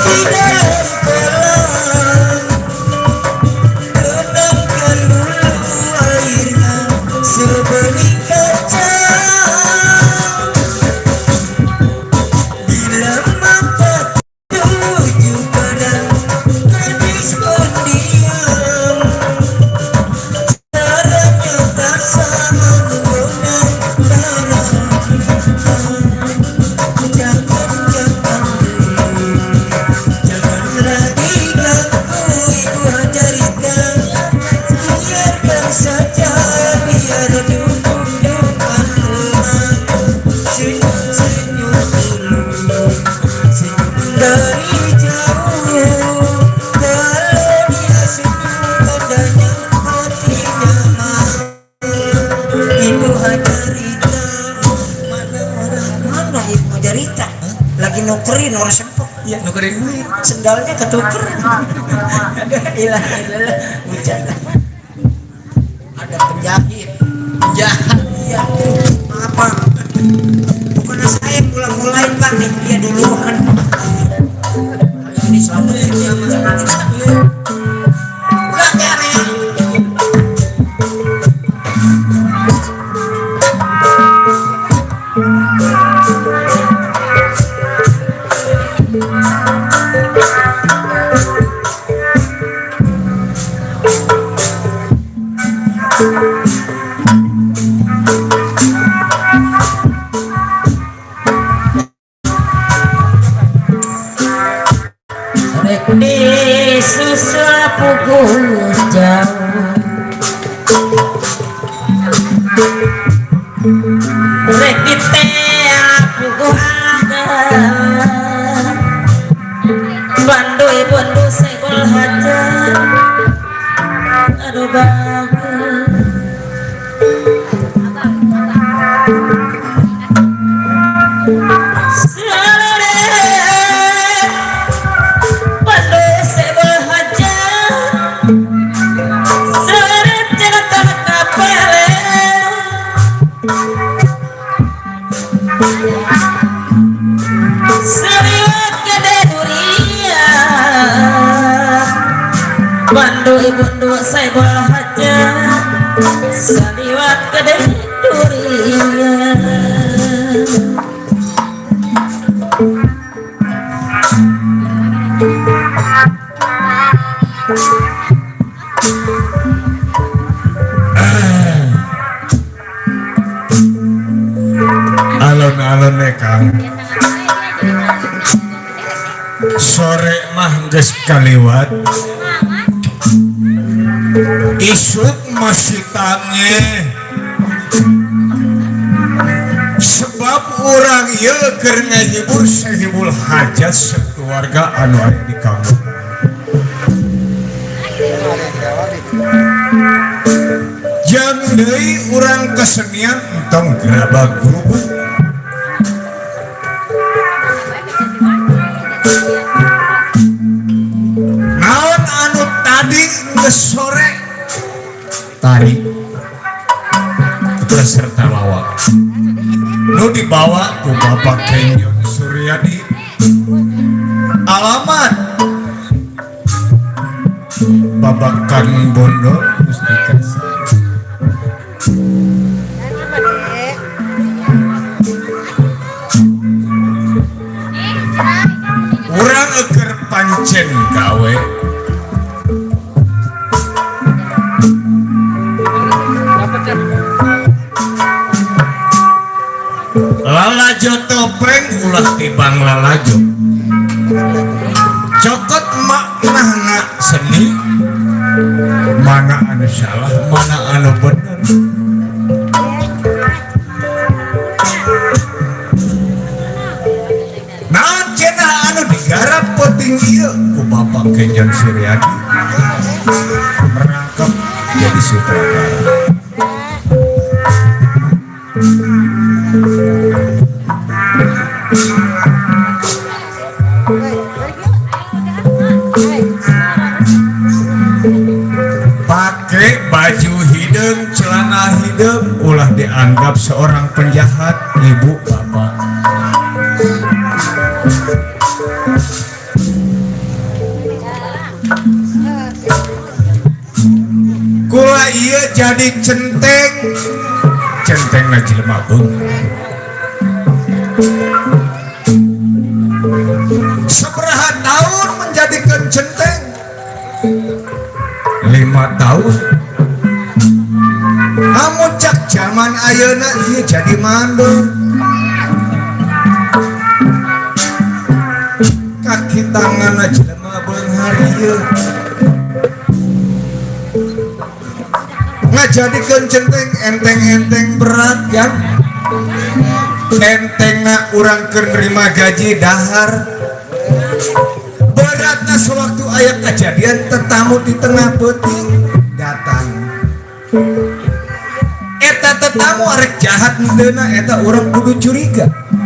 di dalam kolam, rendamkan dulu airnya sebening kaca. Bila mata tuju pada gadis pendiam, caranya tak sama menggunakan darah. Lagi nukerin orang sempet ya, nukerin duit sendalnya ketuker. Ilah hujan ada penjahit ya apa bukan saya pulang mulain Pak nih dia duluan ini selamatin dia di susah pukul jauh rek diteak puguhan bandoy bondo segol hajar aduh bagus Ibu saya bola haja saliwat gede durian alon-alon Kang sore mah geus kaliwat isuk masih tange sebab orang ieu keur ngahibur sahibul hajat sekeluarga anu aya di kampung jam deui urang kesenian entong gerabag grubuk naon anu tadi geus sore tari beserta lawak nu dibawa ku Bapak Kenyon Suryadi alamat Babakan Bondo Mustika urang eker pancen gawe lalajo topeng ulah tibang lalajo cokot makna seni mana anu salah mana anu bener naon cenah anu digarap penting ieu ku Bapak Kenyon Suryadi merangkap jadi sutradara pakai baju hidung celana hidung ulah dianggap seorang penjahat ibu bapak kula iya jadi centeng lagi lemah sabaraha tahun menjadikan centeng 5 tahun kamu cak zaman ayeuna ieu jadi mandul kaki tangan jelema beunghar ieu ngajadikeun centeng enteng-enteng berat ya entengna urang keur nerima gaji dahar beratna sewaktu aya kejadian tetamu di tengah peuting datang eta tetamu arek jahat mendeuna eta urang kudu curiga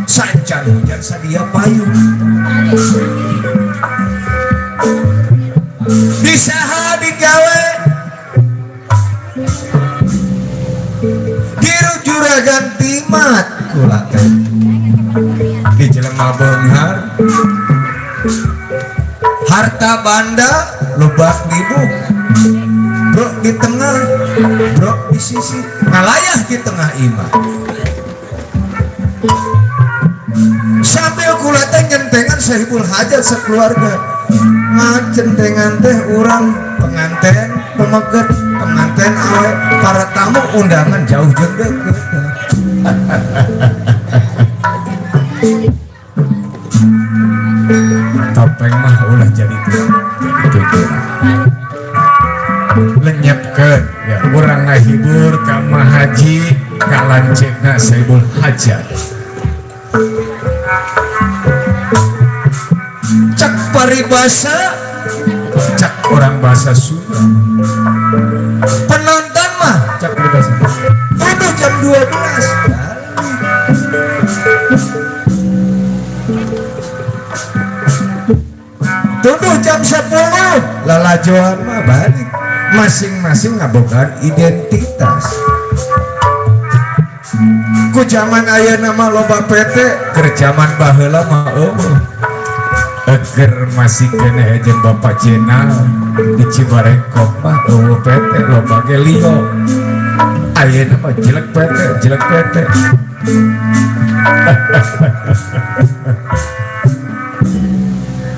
sancan hujan sadia payung disaha digawe diru juragan timat kulakan di jelema beunghar harta banda lobak dibuk bro di tengah bro di sisi ngalayah di tengah imah sambil kula teh nyentengan sahibul hajat sekeluarga ngacentengan teh urang penganten pemeget penganten awe para tamu undangan jauh jeung deukeut topeng mah ulah jadi tujuan lenyapkeun ya urang ngahibur ka Mahaji kalancengna Saibul Hajat cak paribasa cak orang bahasa Sunda penonton mah cak paribasa udah jam 12 tuduh jam 10 lalajoan mah balik masing-masing ngabogaan identitas ku zaman aya nama loba PT kerjaman baheula mah eger masih kena jeung Bapak Jenal di Cibarengkok mah PT loba ge liho ayeuna mah jelek PT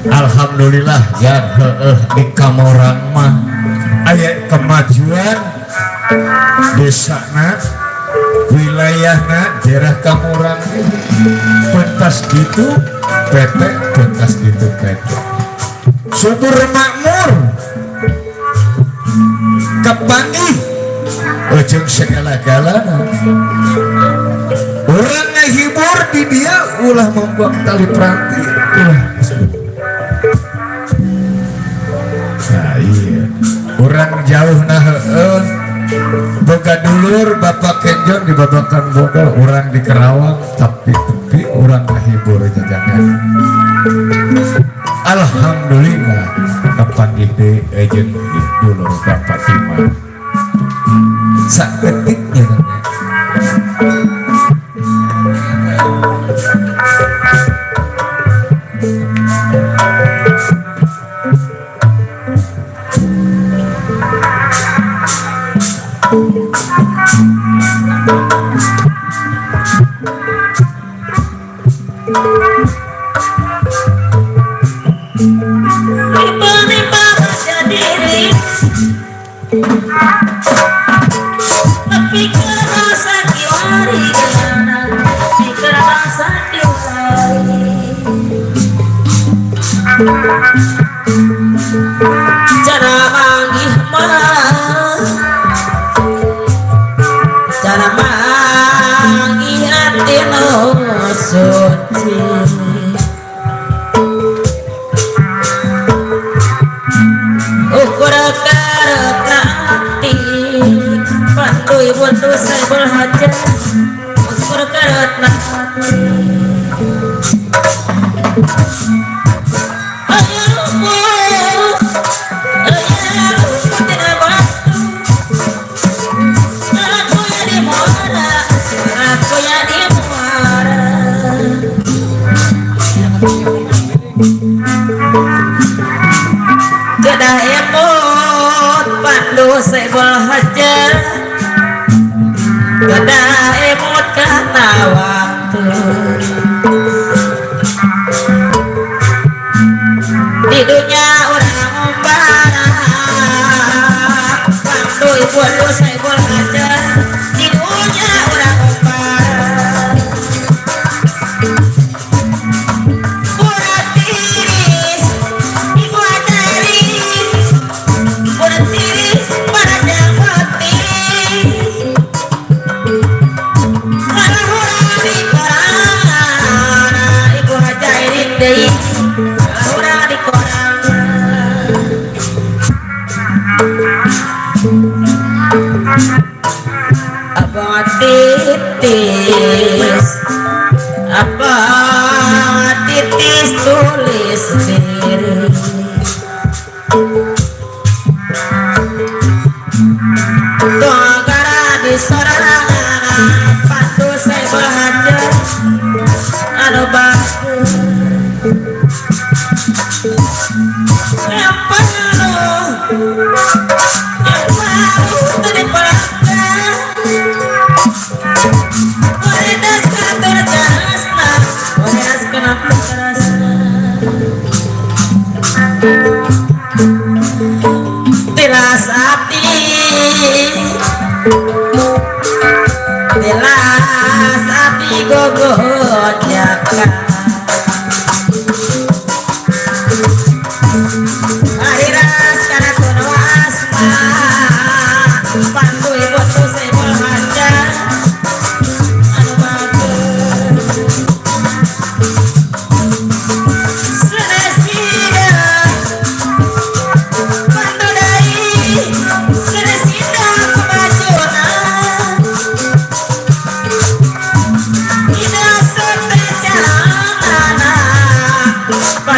Alhamdulillah ya di Kamorang mah aya kemajuan desana wilayahna daerah Kamorang pentas gitu PT pentas gitu PT subur makmur kepanggih ujung segala-galana orang ngehibur di dia ulah membuat tali peranti nah iya orang jauh nah boga dulur Bapak Kenjon di Babakan Boga orang di Kerawang tapi orang ngehibur jajanan Alhamdulillah kepanggih di ejen di dulur Bapak Timah saketiknya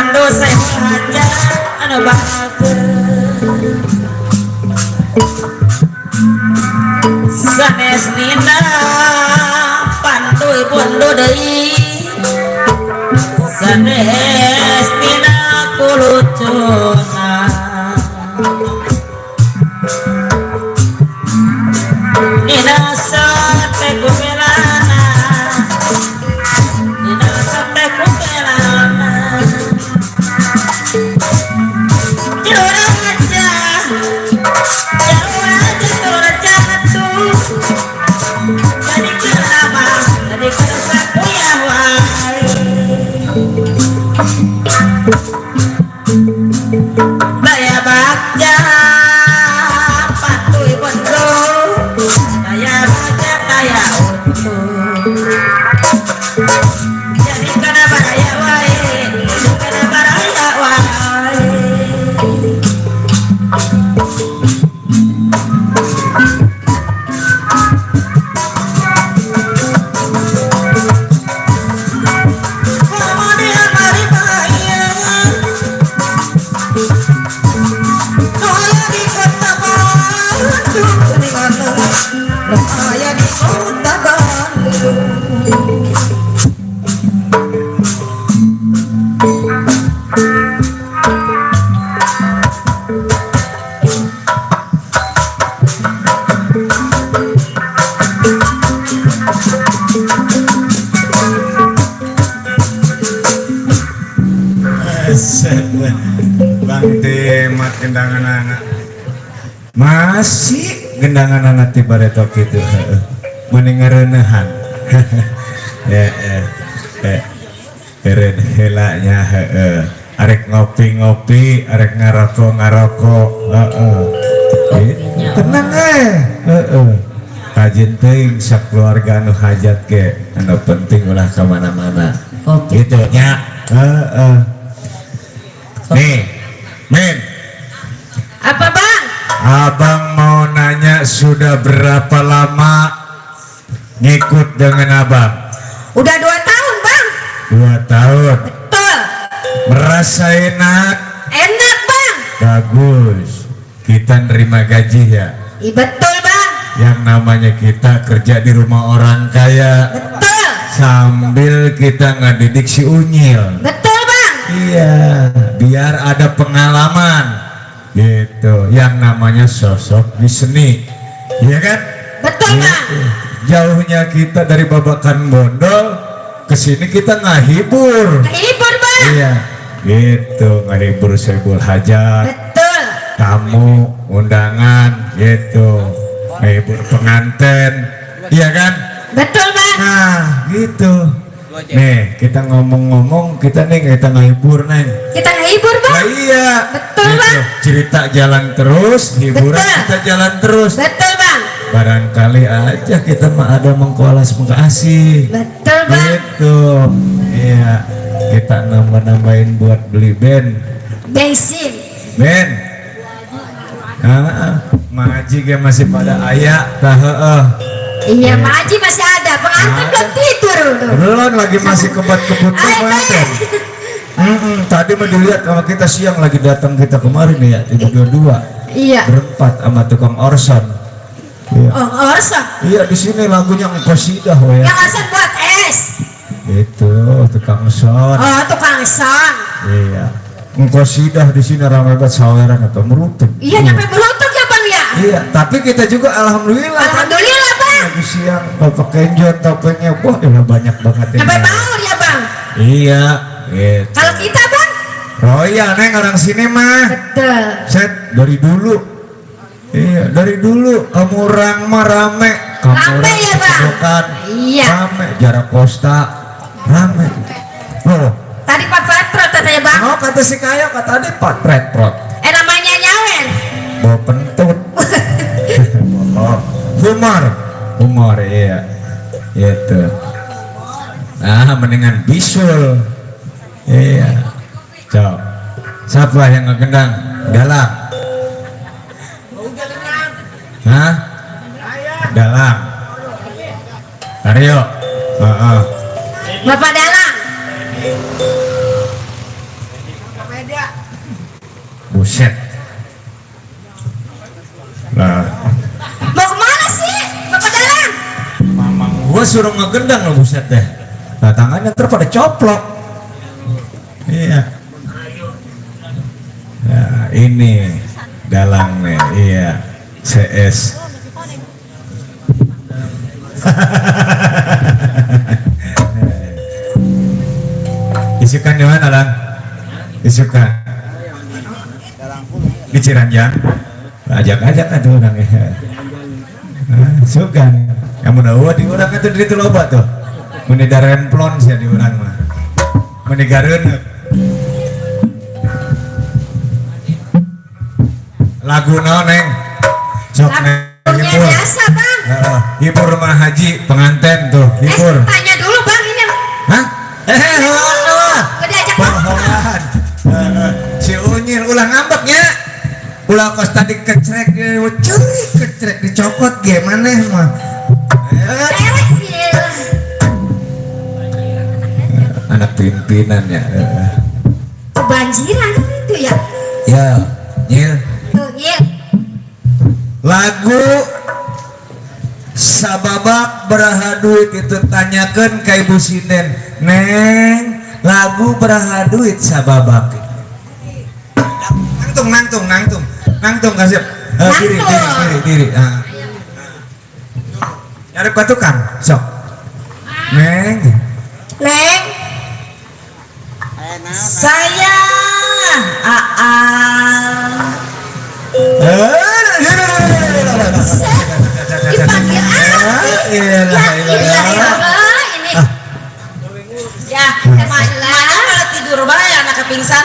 Pandu Saiful Hajat anu bahagia sanes nina Pandu Bondo deui sanes nina kulucuna nina sate kumelana nina sate kumelana jura aja jura jatuh jadi kenapa jadi kesaku ya wahai daya bagja patuh bondo daya bagja daya utuh jadi kenapa ya wahai kenapa ya wahai Ayah di kota Bandung. Bang Timat gendangan anak masih gendangan anak tiba retok itu meninggarenehan keren helanya arek ngopi-ngopi arek ngaroko tenang kajen teuing sakeluarga anu hajat ke anu penting ulah kemana-mana gitu nya nih men Apa bang? abang mau nanya sudah berapa lama ngikut dengan abang? Udah 2 tahun bang. 2 tahun. Betul. Merasa enak? Enak bang. Bagus. Kita nerima gaji ya? Betul bang. Yang namanya kita kerja di rumah orang kaya Betul. sambil kita ngedidik si Unyil. Betul bang. Iya, biar ada pengalaman gitu. Yang namanya sosok di seni, iya kan? Betul bang. Jauhnya kita dari Babakan Bondol ke sini kita ngahibur. Hibur bang. Iya, gitu ngahibur Saiful Hajat, Betul. tamu undangan gitu, ngahibur pengantin, iya kan? Betul bang. Nah, gitu. Nih, kita ngomong-ngomong, kita ngahibur neng. Kita ngehibur bang. Nah, iya. Betul, Gitu. Bang. Cerita jalan terus, hiburan Betul. kita jalan terus. Betul bang. Barangkali aja kita mah ada mengkolas mengkasih. Betul bang. Gitu. Iya. Kita nambah-nambahin buat beli Bensin. ben. Maji ge masih pada ayak tah heeh. Iya Mak Haji masih ada. Pengantin Ada. belum tidur tuh. Belum lagi masih kebut-kebut tuh Ayo, pengantin. Ben. Tadi mah dilihat sama kita siang lagi datang kita kemarin ya, 32 Iya. berempat sama tukang Orson. Iya. Oh Orson. Iya di sini lagunya Ngkosidah ya. Yang Orson buat es. Itu tukang son. Oh tukang son. Iya. Ngkosidah di sini ramai banget saweran atau merutuk. Iya nyampe beruntung ya bang ya. Iya, tapi kita juga alhamdulillah. Alhamdulillah bang. Tadi siang bapak kenjot topengnya wah udah banyak banget yang Nyampe nyanyi. bangun ya bang. Iya, gitu. Kalau kita bang. Royal neng orang sini mah. Betul. Set dari dulu. Iya, dari dulu kamu orang mah rame. Kamu Rame orang ya, Bang? kesedokan, Iya. Rame, jarak Costa rame. Loh, Tadi Pak Patro katanya bang. oh kata si Kaya kata tadi patret prot. Namanya nyawen. Bawa pentut. Oh, humor iya. Itu. Nah, mendingan bisul. Iya. Cok. Siapa yang ngegendang? Dalang. Hah? Dalang. Aryo. Heeh. Bapak Dalang. Buset. Lah, Mau kemana sih? Bapak dalam. mamang gua suruh ngegendang lo buset deh. Nah, tangannya ntar pada coplok. Iya. Ya, ini dalang nih, iya. CS. Isukan di mana, Lang? Isukan di Ciranjang. Ajak-ajak atuh orang ya. Sugan. Kamu tahu di orang itu dari loba tuh. Meni daremplon sih di orang mah. Meni gareun. Lagu naon, Neng? Sok Neng. Lagunya biasa bang. Hibur rumah haji penganten tuh, hibur. Tanya dulu bang ini. Hah? Gak diajak Bohongan. Si Unyil ulah ngambeknya. Ulah kos tadi kecrek, curi kecrek dicokot gimana mah? beres ya. Anak pimpinan ya. Kebanjiran itu ya. Ya, Nyil. Tuh iya. Lagu sababak beraha duit itu tanyakan ke Ibu Sinden. Neng, lagu beraha duit sababak. Nangtung kasih. Diri. Nyari patukan, sok. Neng. Neng. Saya dipanggil anak. Iya lah. Ini. Ya, mana kalau tidur bae anak pingsan.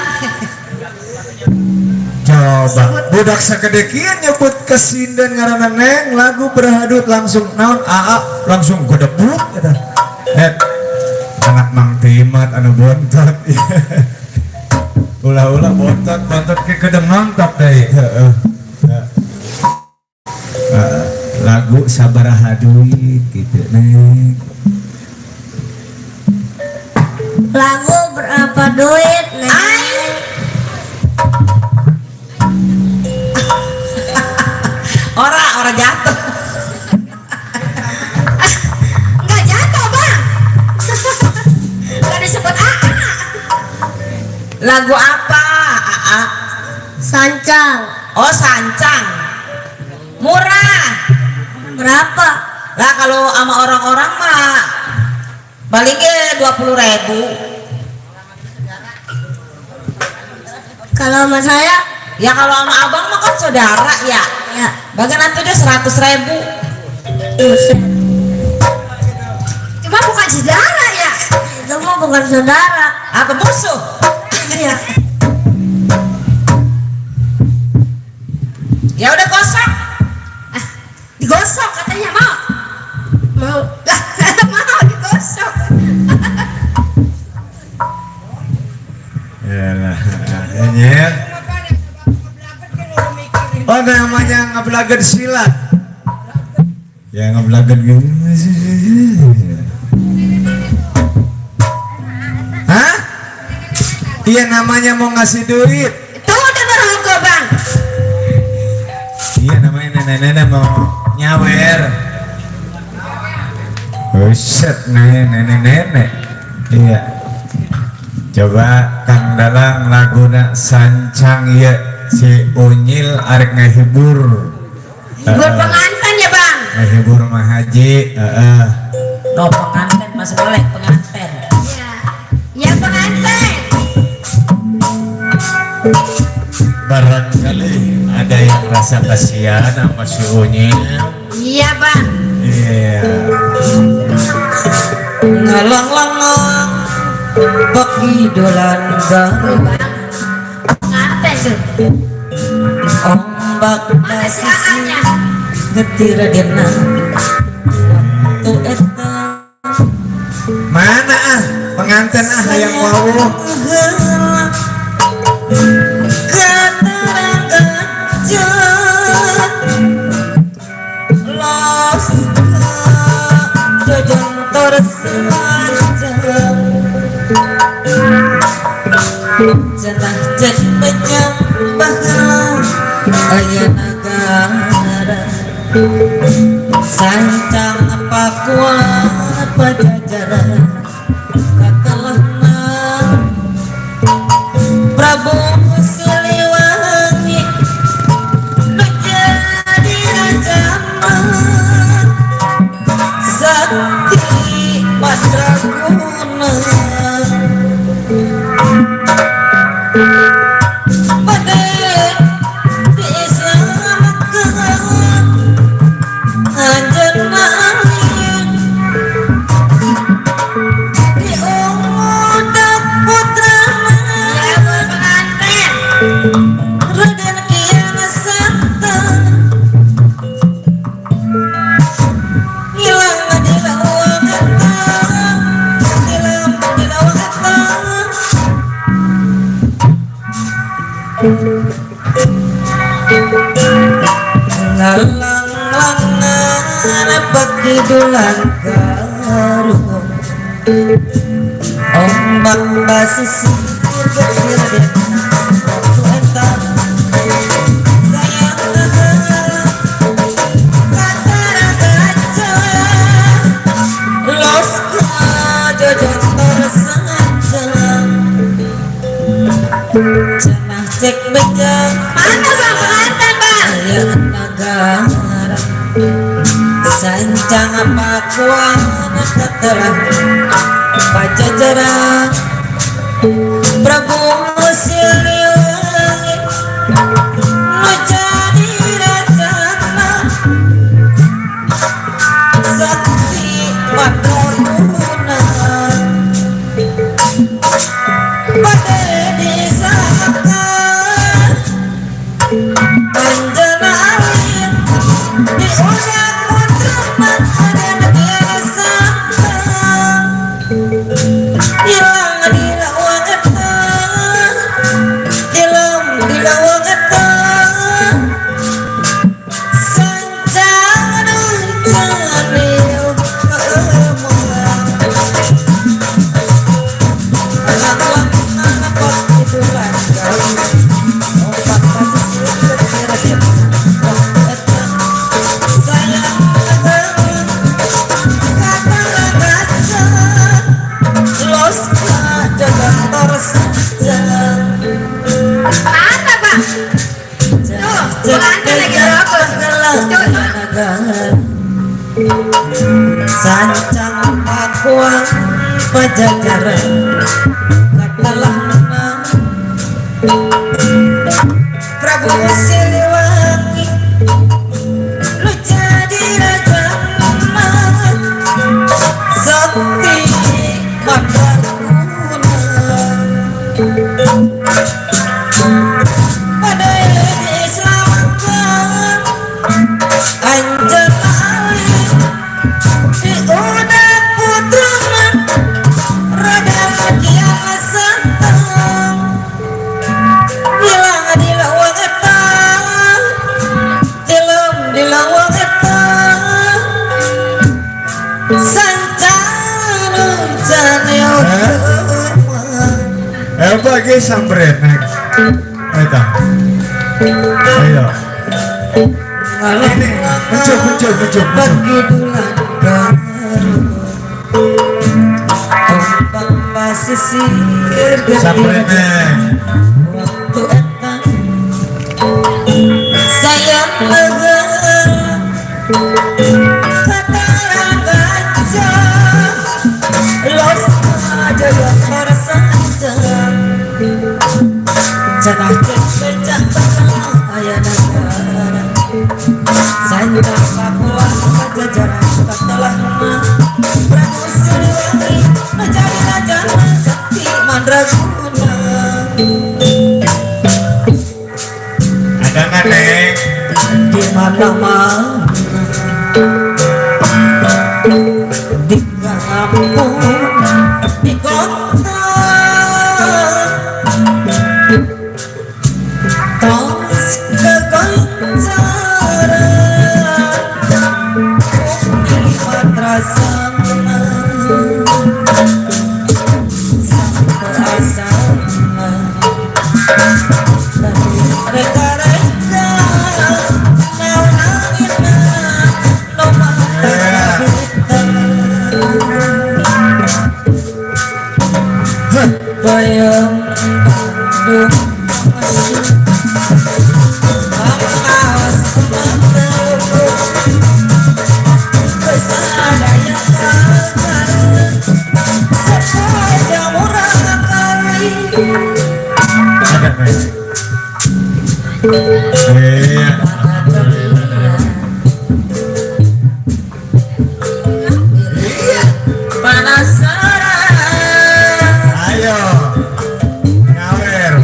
Coba budak sakedekian nyebut kesinden ngaranna Neng lagu berhadut langsung naon AA langsung godebuk eta. Anak Mang Timat anu bontot. Ulah-ulah bontot ke kedeng nontot deui. Lagu sabaraha duit gitu Neng. Lagu berapa duit, Neng? Ora jatuh. Enggak jatuh, Bang. Enggak disebut AA. Lagu apa, AA? Sancang. Oh, sancang. Murah. Berapa? Lah kalau sama orang-orang mah baliknya 20.000. Kalau sama saya? Ya kalau sama abang mah kan saudara ya. Ya. Bagian nanti udah 100.000. Cuma bukan saudara ya. Itu mah bukan saudara. Atau musuh? Iya. Ya udah gosok. Digosok katanya mau. Mau. Lah, mau digosok. Yalah, Nyil. Oh namanya ngebelagan silat. Ya ngebelagan gini. Hah? Iya namanya mau ngasih duit. Tunggu denger hukum bang. Iya namanya nenek-nenek mau nyawer. Buset nenek-nenek. Iya. Coba Kang Dalang laguna sancang ya si Unyil arek ngehibur. Hibur pengantin ya bang. Ngehibur mah haji. No pengantin masih boleh pengantin. Iya. Ya pengantin. Barangkali ada yang rasa kasihan sama si Unyil. Iya bang. Iya. Ngalang-langang bagi dolan baru Pengantin tuh. ombak Masih basisi AA-nya. getir dina waktu eta Mana pengantin yang mau cenah cek penyang bakal aya negara sancang apa kuat pajajaran kakalahna Prabu Siliwangi nu jadi raja sakti madraguna Badan diselamatkan anjeunna diungudak putrana Ya buat pengantin. Raden Kian Santang hilang di lawang etang hilang di lawang etang ngalang-langan pakidulan karuh ombak basisir getir waktu entar sayang katara kaca los jojon tersanjang cenah cek bejang Mana bang pengantin bang? aya negara sancang apa kuana katelah pajajaran Prabu Siliwangi nu jadi rajana sakti madraguna bade disamakan anjeunna alit diudak putrana Raden Kian Santang hilang di lawang etang hilang di lawang etang sancang canil kemulang anak-anak pakidulan karuh ombak basisir getir waktu etang sayang katara kaca los jojon tersanjang Mana bang? Tuh, pengantin lagi rokok. sancang pakuan pajajaran katalahna Prabu Siliwangi nu jadi raja sakti madraguna pada diselamatkan anjeunna alit diudak putrana Raden Kian Santang hilang di lawang etang hilang di lawang etang sancang canil kemulang bagi sambrenek eta ayo ini muncul pakidulan karuh ombak basisir getir sambrenek waktu etang sayang katara kaca los jojon tersanjang cenah cek bejang bakal aya negara sancang pakuan pajajaran katalahna Prabu Siliwangi nu jadi rajana sakti madraguna ada nggak neng di mana-mana di kampung di kota tos kegoncaran bumi madrasana sang perasana Ayo, nyawer.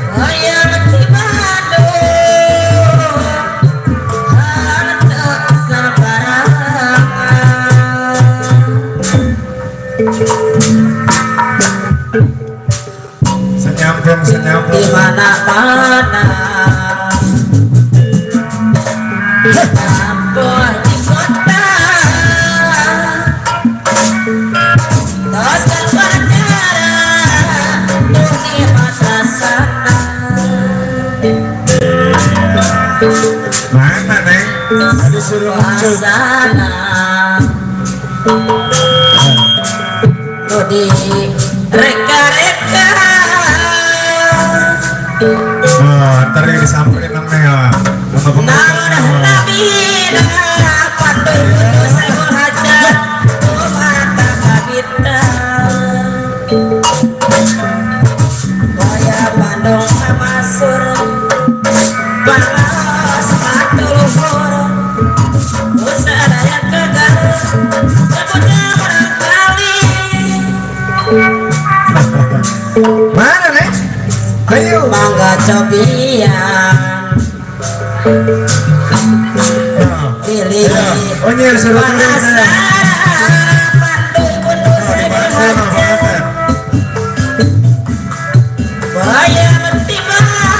Senyapkan, senyapkan. Di mana-mana Campur di kota Dosa pacaran Di mata sana Mana neng? Tadi suruh muncul. Suasana Di reka-reka Oh, ntar yang disamperin namanya sama Namun nabila Pandu saya hajar Mata kabita Kaya Bandung sama sur Balas matu luhur Usaha daya kegar Sebutnya barangkali Mana neng? Ayo. Mangga cobian Pilih Oh nyir suruh turun Bahasa neng. Bandung penuh saya berhajar Bahaya menti Bandung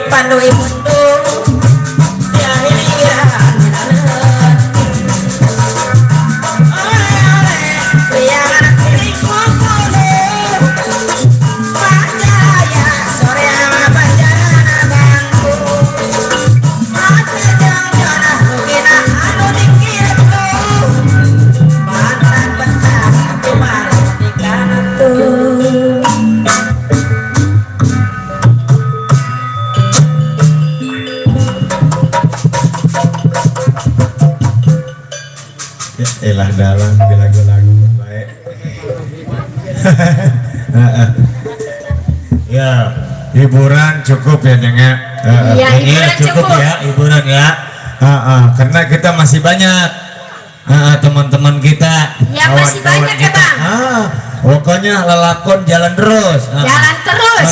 Pandu imundu Elah dalam lagu-lagu baik. Ya, hiburan cukup ya Neng ya. Iya, hiburan cukup. Ya, hiburan ya. Karena kita masih banyak teman-teman kita. Ya, masih kawan-kawan banyak ya, Bang. Pokoknya lelakon jalan terus. Jalan terus.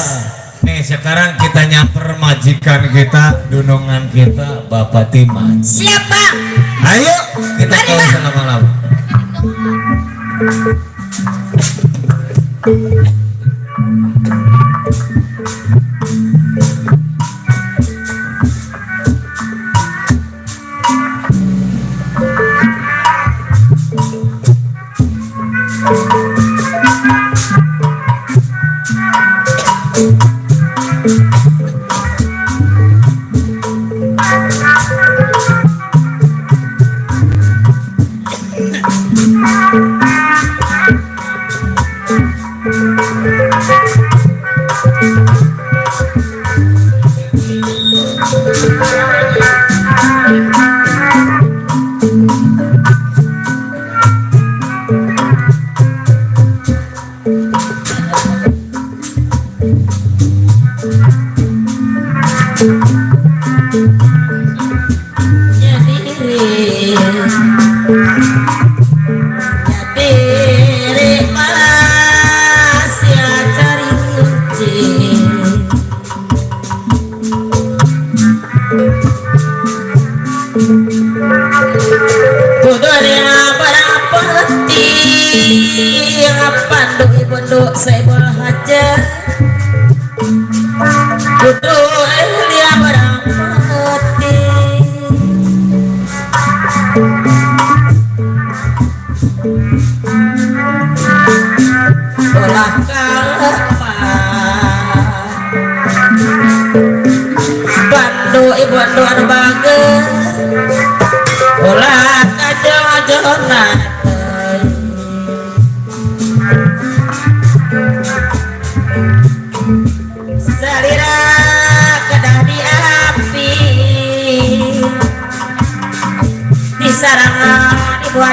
Nih sekarang kita nyamper majikan kita, dunungan kita, Bapak Timan. Siap, Bang. Ayo kita Mari, kau Bang. selama-lama.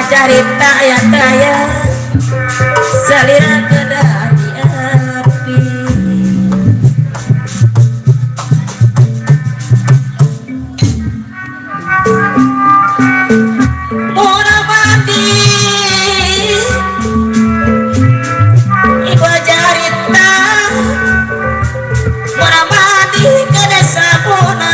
Carita ya daya salira kedah di api. Murah mati ibu carita murah mati kedah sabuna.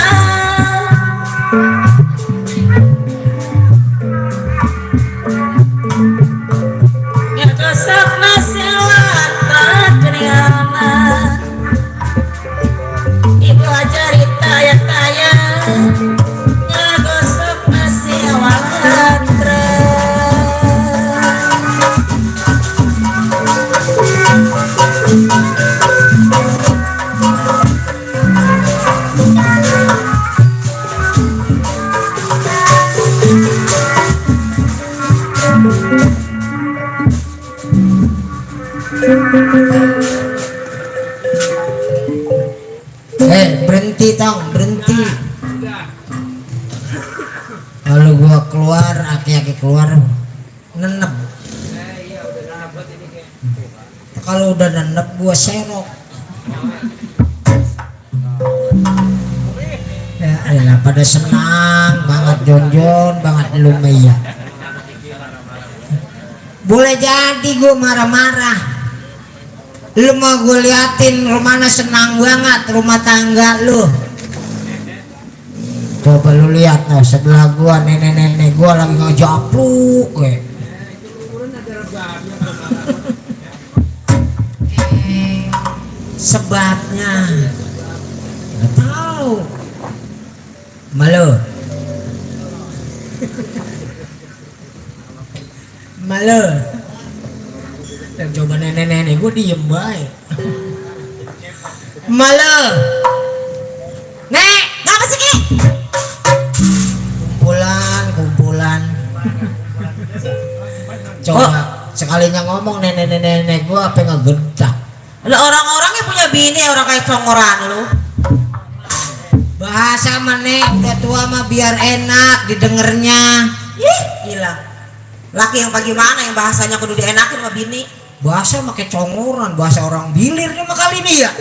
Berhenti tong, berhenti. Kalau gua keluar, aki-aki keluar nenep. Kalau udah nenep gua serok. Ya, elah, pada senang banget Jon banget lu Maya. Boleh jadi gua marah-marah. Lu mau gue liatin rumahnya senang banget rumah tangga lu. Coba lu lihat no, sebelah gua nenek-nenek gua lagi ngejapluk gue. Sebabnya nggak tahu. Malu. Malu. Dan coba nenek-nenek gue diem baik. Malu. Nek, ngapa sih Ki? Kumpulan. Coba sekalinya ngomong nenek-nenek gue apa ngegedak. Lah orang-orangnya punya bini orang kayak congoran lu. Bahasa mana udah tua mah biar enak didengernya. Ih, gila. Laki yang bagaimana yang bahasanya kudu dienakin sama bini. bahasa pakai congoran, bahasa orang bilir dia mah kali ini ya.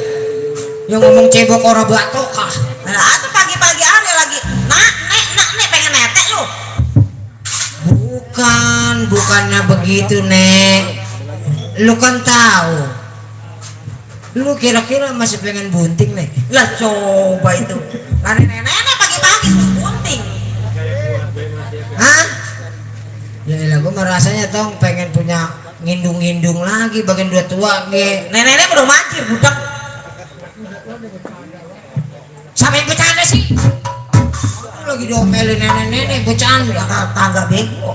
Yang ngomong cebok orang batokah. Nah, itu pagi-pagi hari lagi. Nek pengen netek lu. Bukannya begitu, Nek. Lu kan tahu. Lu kira-kira masih pengen bunting, Nek? Lah coba itu. Lah nenek pagi-pagi suruh bunting. Hah? Ya elah, gua merasanya tong pengen punya ngindung-ngindung lagi bagian dua tua ge. Nenek belum mati budak. Siapa yang bercanda sih? Lu lagi diomelin nenek-nenek bercanda. Tangga bego.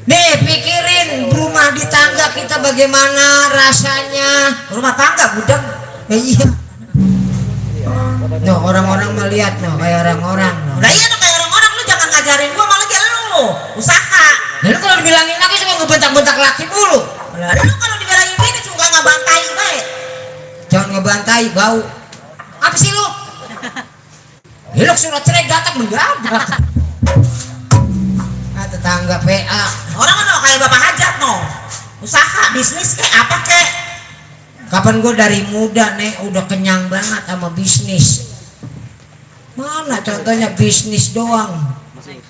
Nih pikirin rumah di tangga kita bagaimana rasanya. Rumah tangga budak. Iya. No, orang-orang melihat no kayak orang-orang. No. Lah iya tuh kayak orang-orang, lu jangan ngajarin gua malah dia lu. Usaha. Nah, lu kalau dibilangin laki cuma ngebentak-bentak laki mulu. Lah lu kalau dibilangin gini suka ngebantai baik. Jangan ngebantai, bau. Apa sih lu? Hiluk surat cerai datang mendadak. Tetangga PA. Orang kan kayak bapak hajat no. Usaha, bisnis kayak apa kek? Kapan gue dari muda nih udah kenyang banget sama bisnis. Mana contohnya bisnis doang.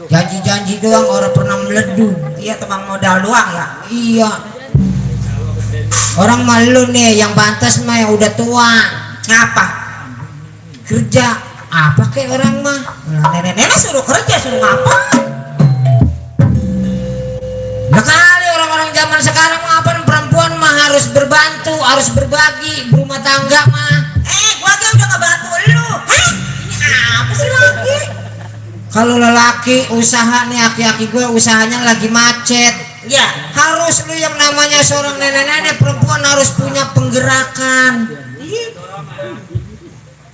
Janji-janji doang orang pernah meleduk. Iya teman modal doang ya. Iya. Orang malu nih yang pantas mah yang udah tua. Ngapa? Kerja apa kayak orang mah? Nenek-nenek suruh kerja suruh ngapa? Nah kali orang-orang zaman sekarang mah apa perempuan mah harus berbantu, harus berbagi berumah tangga mah. Gua aja udah ngebantu lu. Hah? Ini apa sih lagi? Kalau lelaki usaha nih aki-aki gue usahanya lagi macet. Ya. Harus lu yang namanya seorang nenek-nenek perempuan harus punya penggerakan.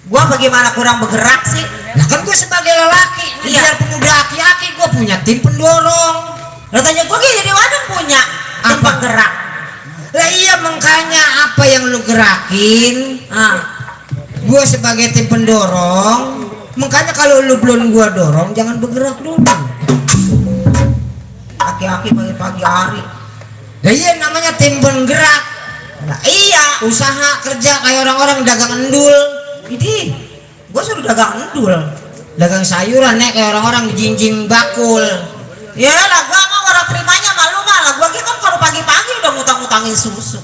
Gua bagaimana kurang bergerak sih? Nah kan gue sebagai lelaki, Iya. biar pemuda aki-aki gue punya tim pendorong. Lo tanya gua jadi wadah punya tim Apa? penggerak. Lah iya makanya apa yang lu gerakin, gue sebagai tim pendorong. Makanya kalau lu belum gue dorong jangan bergerak dulu. Aki-aki pagi-pagi hari. Lah iya namanya tim penggerak. Nah, iya. Usaha kerja kayak orang-orang dagang endul. Ini gua suruh dagang endul. Dagang sayuran nek kayak orang-orang jinjing bakul. Ya lah gua mau orang terimanya malu malah gua kan kalau pagi-pagi udah ngutang-ngutangin susu.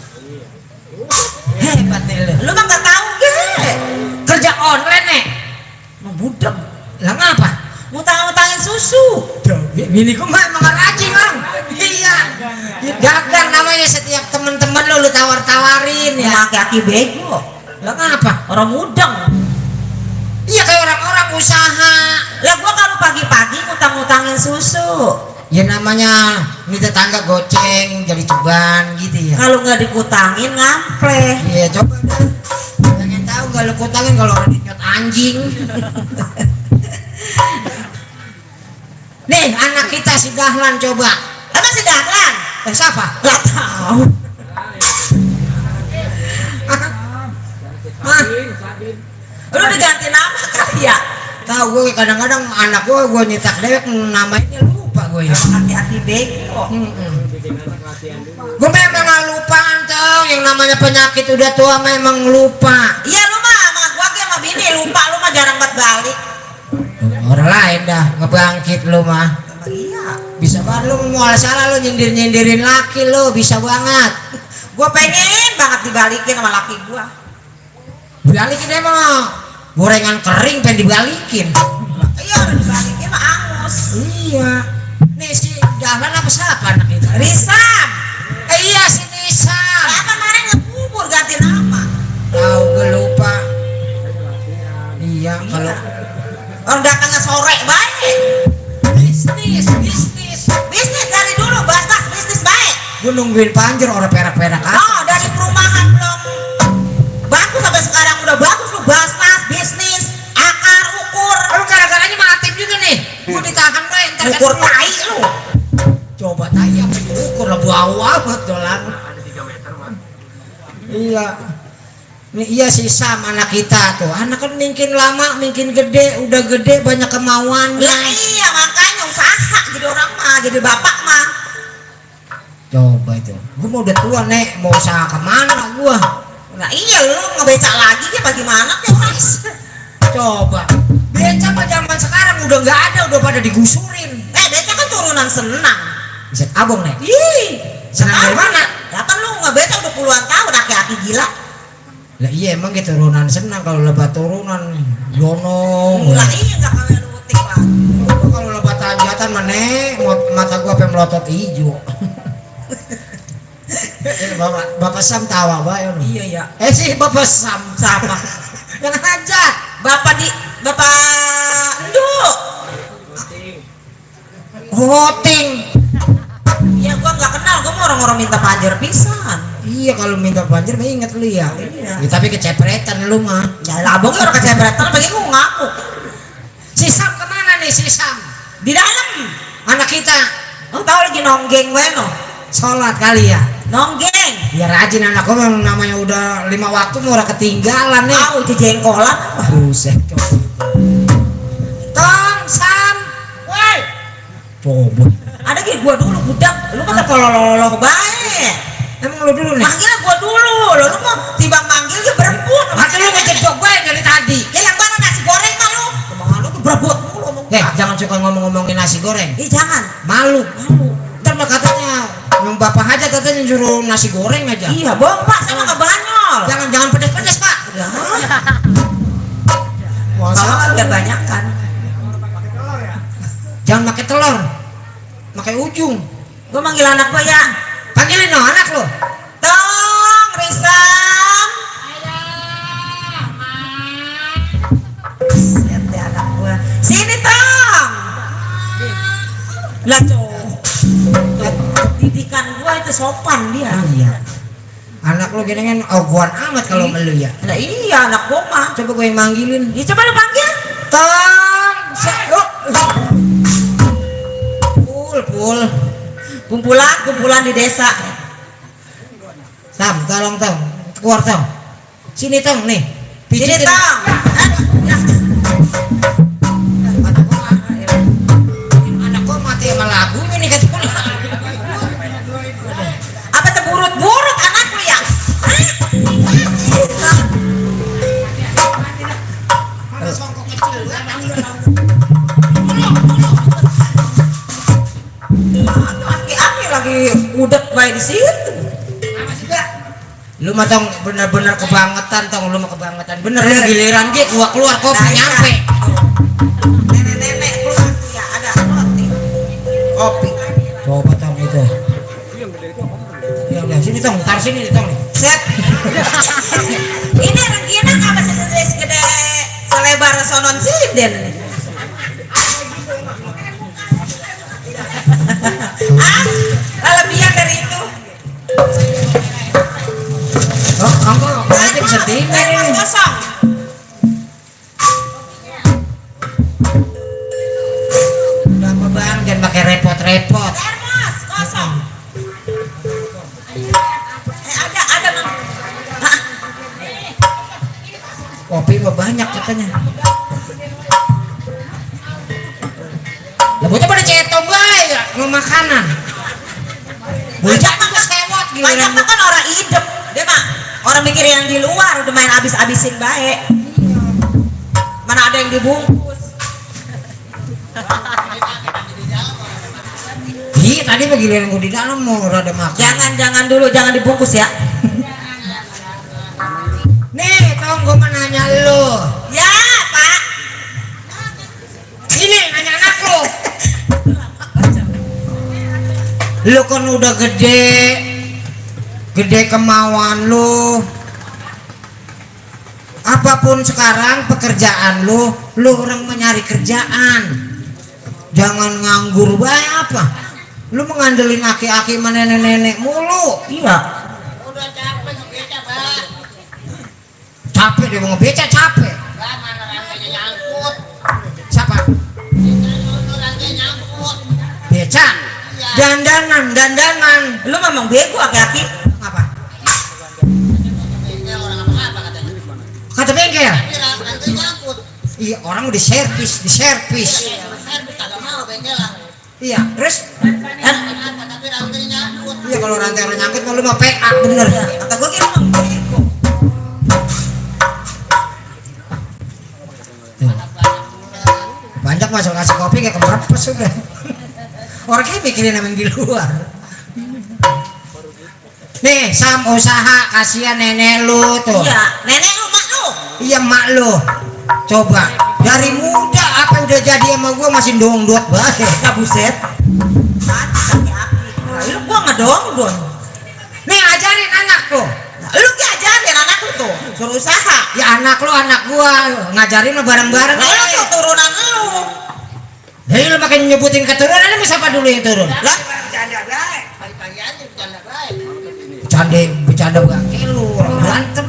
Hebat nih lu. Lu mah nggak tahu ge. Kerja online nek. Mau budak. Lah ngapa? Ngutang-ngutangin susu. Bini gua mah emang rajin orang. Iya. Dagang namanya setiap teman-teman lu tawar-tawarin ya. Ya aki-aki bego. Lah ngapa? Orang mudeng. Iya kayak orang-orang usaha. Lah gua kalau pagi-pagi ngutang-ngutangin susu. Ya namanya ini tetangga goceng jadi ceban gitu ya. Kalau nggak dikutangin ngampleh. Iya coba dah. Pengen tahu nggak lu kutangin kalau orang dinyot anjing. Nih anak kita si Dahlan coba. Emang si Dahlan? Siapa? Gak tahu. Hah? Lu udah ganti nama kali ya? Tahu gue kadang-kadang anak gue nyetak dewek namanya lupa gue ya. Hati-hati bego. Gue memang nggak lupaan tau yang namanya penyakit udah tua memang lupa. Iya lu mah sama gua ke sama bini lupa lu mah jarang banget balik. Orang lain dah ngebangkit lu mah. Iya. Bisa banget lu mau salah lu nyindir-nyindirin laki lu bisa banget. Gua pengen banget dibalikin sama laki gua. Balikin emang gorengan kering pengen dibalikin. Iya udah dibalikin mah angus. Iya. Nih si Dahlan apa siapa anak itu? Risam. Iya si Nisam. Ya kemarin ngekubur ganti nama. Tahu gue lupa. Iya kalau Orang datangnya sore baik. Bisnis dari dulu basnas bisnis baik. gue nungguin panjer orang perak-perak apa? Oh dari perumahan belum bagus sampai sekarang udah bagus lu basnas bisnis akar ukur. Lu gara-garanya mah aktif juga nih. Gue ditahan gue ntar Ukur tai lu. Coba tanya apa diukur lah bau amat dolan. Iya. Nih iya si Sam anak kita tuh. Anak kan mungkin lama, mungkin gede, udah gede banyak kemauannya. Ya iya makanya usaha jadi orang mah jadi bapak mah. Coba itu. Gua mau udah tua nek, mau usaha kemana gua? Nah iya lu ngebecak lagi ya bagaimana ya mas? Coba. Beca mah zaman sekarang udah nggak ada, udah pada digusurin. Becak kan turunan senang. Bisa abang nek. Ih, Senang dari mana? Ya kan lu ngebecak udah puluhan tahun aki-aki gila. Lah iya emang gitu turunan senang, kalau lebat turunan lonong. Lah iya nggak kawin rutik lah. Kalau lebat tanjatan mana mata gua pengen melotot hijau. Bapak Sam tawa ya. Iya ya. Si Bapak Sam Siapa? jangan aja. Bapak Endu. Hoting. Ya gua nggak kenal, gua mau orang-orang minta panjer pisan. Iya kalau minta banjir mah inget lu ya. Iya. Ya, tapi kecepretan lu mah. Ya labong orang kecepretan bagi gua ngaku. Si Sam kemana nih si Sam? Di dalam. Anak kita Lu tahu lagi nonggeng bueno. sholat kali ya. Nonggeng. Ya rajin anak gua memang namanya udah 5 waktu mau udah ketinggalan nih. Tahu itu jengkolan. Buset. Tong Sam. Woi. Coba. Ada kayak gua dulu budak. Lu kata polololo baik. Emang lu dulu nih? Manggil gua dulu. Lu mau timbang manggil dia berebut. Masa lu ngejek gue dari tadi? Ya yang mana nasi goreng mah lu? Emang lu tuh berebut mulu ngomong. Jangan suka ngomong-ngomongin nasi goreng. Jangan. Malu. Ntar mah katanya yang bapak aja katanya suruh nasi goreng aja. Iya, bohong Pak, saya nggak banyol. Jangan pedas-pedas Pak. Kalau kan biar banyak kan. Jangan pakai telur, pakai ujung. Gua manggil anak gua ya. Panggilin no anak lo. Tong, Risam. Lihat deh anak gua. Sini Tong. Lah Cok. Didikan gua itu sopan dia. Iya. Anak lo gini kan ogohan amat kalau melu ya. Lah iya anak gua mah. Coba gue yang manggilin. Ya coba lu panggil. Tong, pul. Kumpulan di desa. Sam, tolong Tong, keluar Tong. Sini Tong nih. Sini Tong. Anak gua mati sama lagunya nih kata. Apa terburut-burut anak lu ya? Aki-aki lagi udah baik di situ. Lu mah Tong bener-bener kebangetan Tong, lu mah kebangetan. Bener lu giliran dia gua keluar kok Nah, nyampe. Nenek-nenek keluar ya ada roti. Kopi. Coba Tong itu. Ya sini Tong, taruh sini Tong. Set. Ini rengginang apa sih segede selebar sonon sinden. Lebihan dari itu. Oh, kamu aja bisa tinggal ini. Kosong. Udah apa bang, jangan pakai repot-repot. Termos kosong. Ada Bang. Kopi mah banyak katanya. Lah bocah pada cetong bae mau makanan. Bocah mah kesewot Banyak giliran. mah kan orang hidup. Dia mah orang mikir yang di luar udah main abis-abisin baik. Mana ada yang dibungkus. Ih, tadi mah giliran gua di dalam mau rada makan. Jangan dulu, jangan dibungkus ya. Nih, Tong gua mau nanya lu. Ya, Pak. Ini nanya anak lu. Lu kan udah gede kemauan lu. Apapun sekarang pekerjaan lu orang mencari kerjaan. Jangan nganggur bae apa. Lu mengandelin aki-aki sama nenek-nenek mulu. Iya. Udah capek ngebeca, Pak. Capek dia mau ngebeca capek. Lah mana rantainya nyangkut. Siapa? Itu rantai nyangkut. Beca. Dandanan. Lu memang bego aki-aki. Apa? Bengkel orang apa katanya. Kata bengkel. Tapi rantai nyangkut. Iya, orang udah servis. Servis kagak mau bengkel lah. Iya, terus Kenapa? Tapi rantai nyangkut. Iya kalau rantai orang nyangkut mau lu mah PA bener. Kata gue kira emang bego. Banyak masuk kasih kopi kayak kemerepes sudah. Orang kayak mikirin yang di luar. Nih Sam usaha kasihan nenek lu tuh. Iya, nenek lu, mak lu. Iya mak lu. Coba dari muda apa udah jadi sama gua masih dongdot banget. Ya buset. Mati kaki-kaki. Nah, lu gua ngedong-dong. Nih ajarin anakku. Nah, lu diajarin anak lu tuh, suruh usaha. Ya anak lu anak gua ngajarin lo bareng-bareng. Nah, lu tuh turunan lu. Hei lu makin nyebutin keturunan lu siapa dulu yang turun? Lah, Bercanda baik. Pagi-pagi aja bercanda baik. Bercanda bangke lu orang berantem.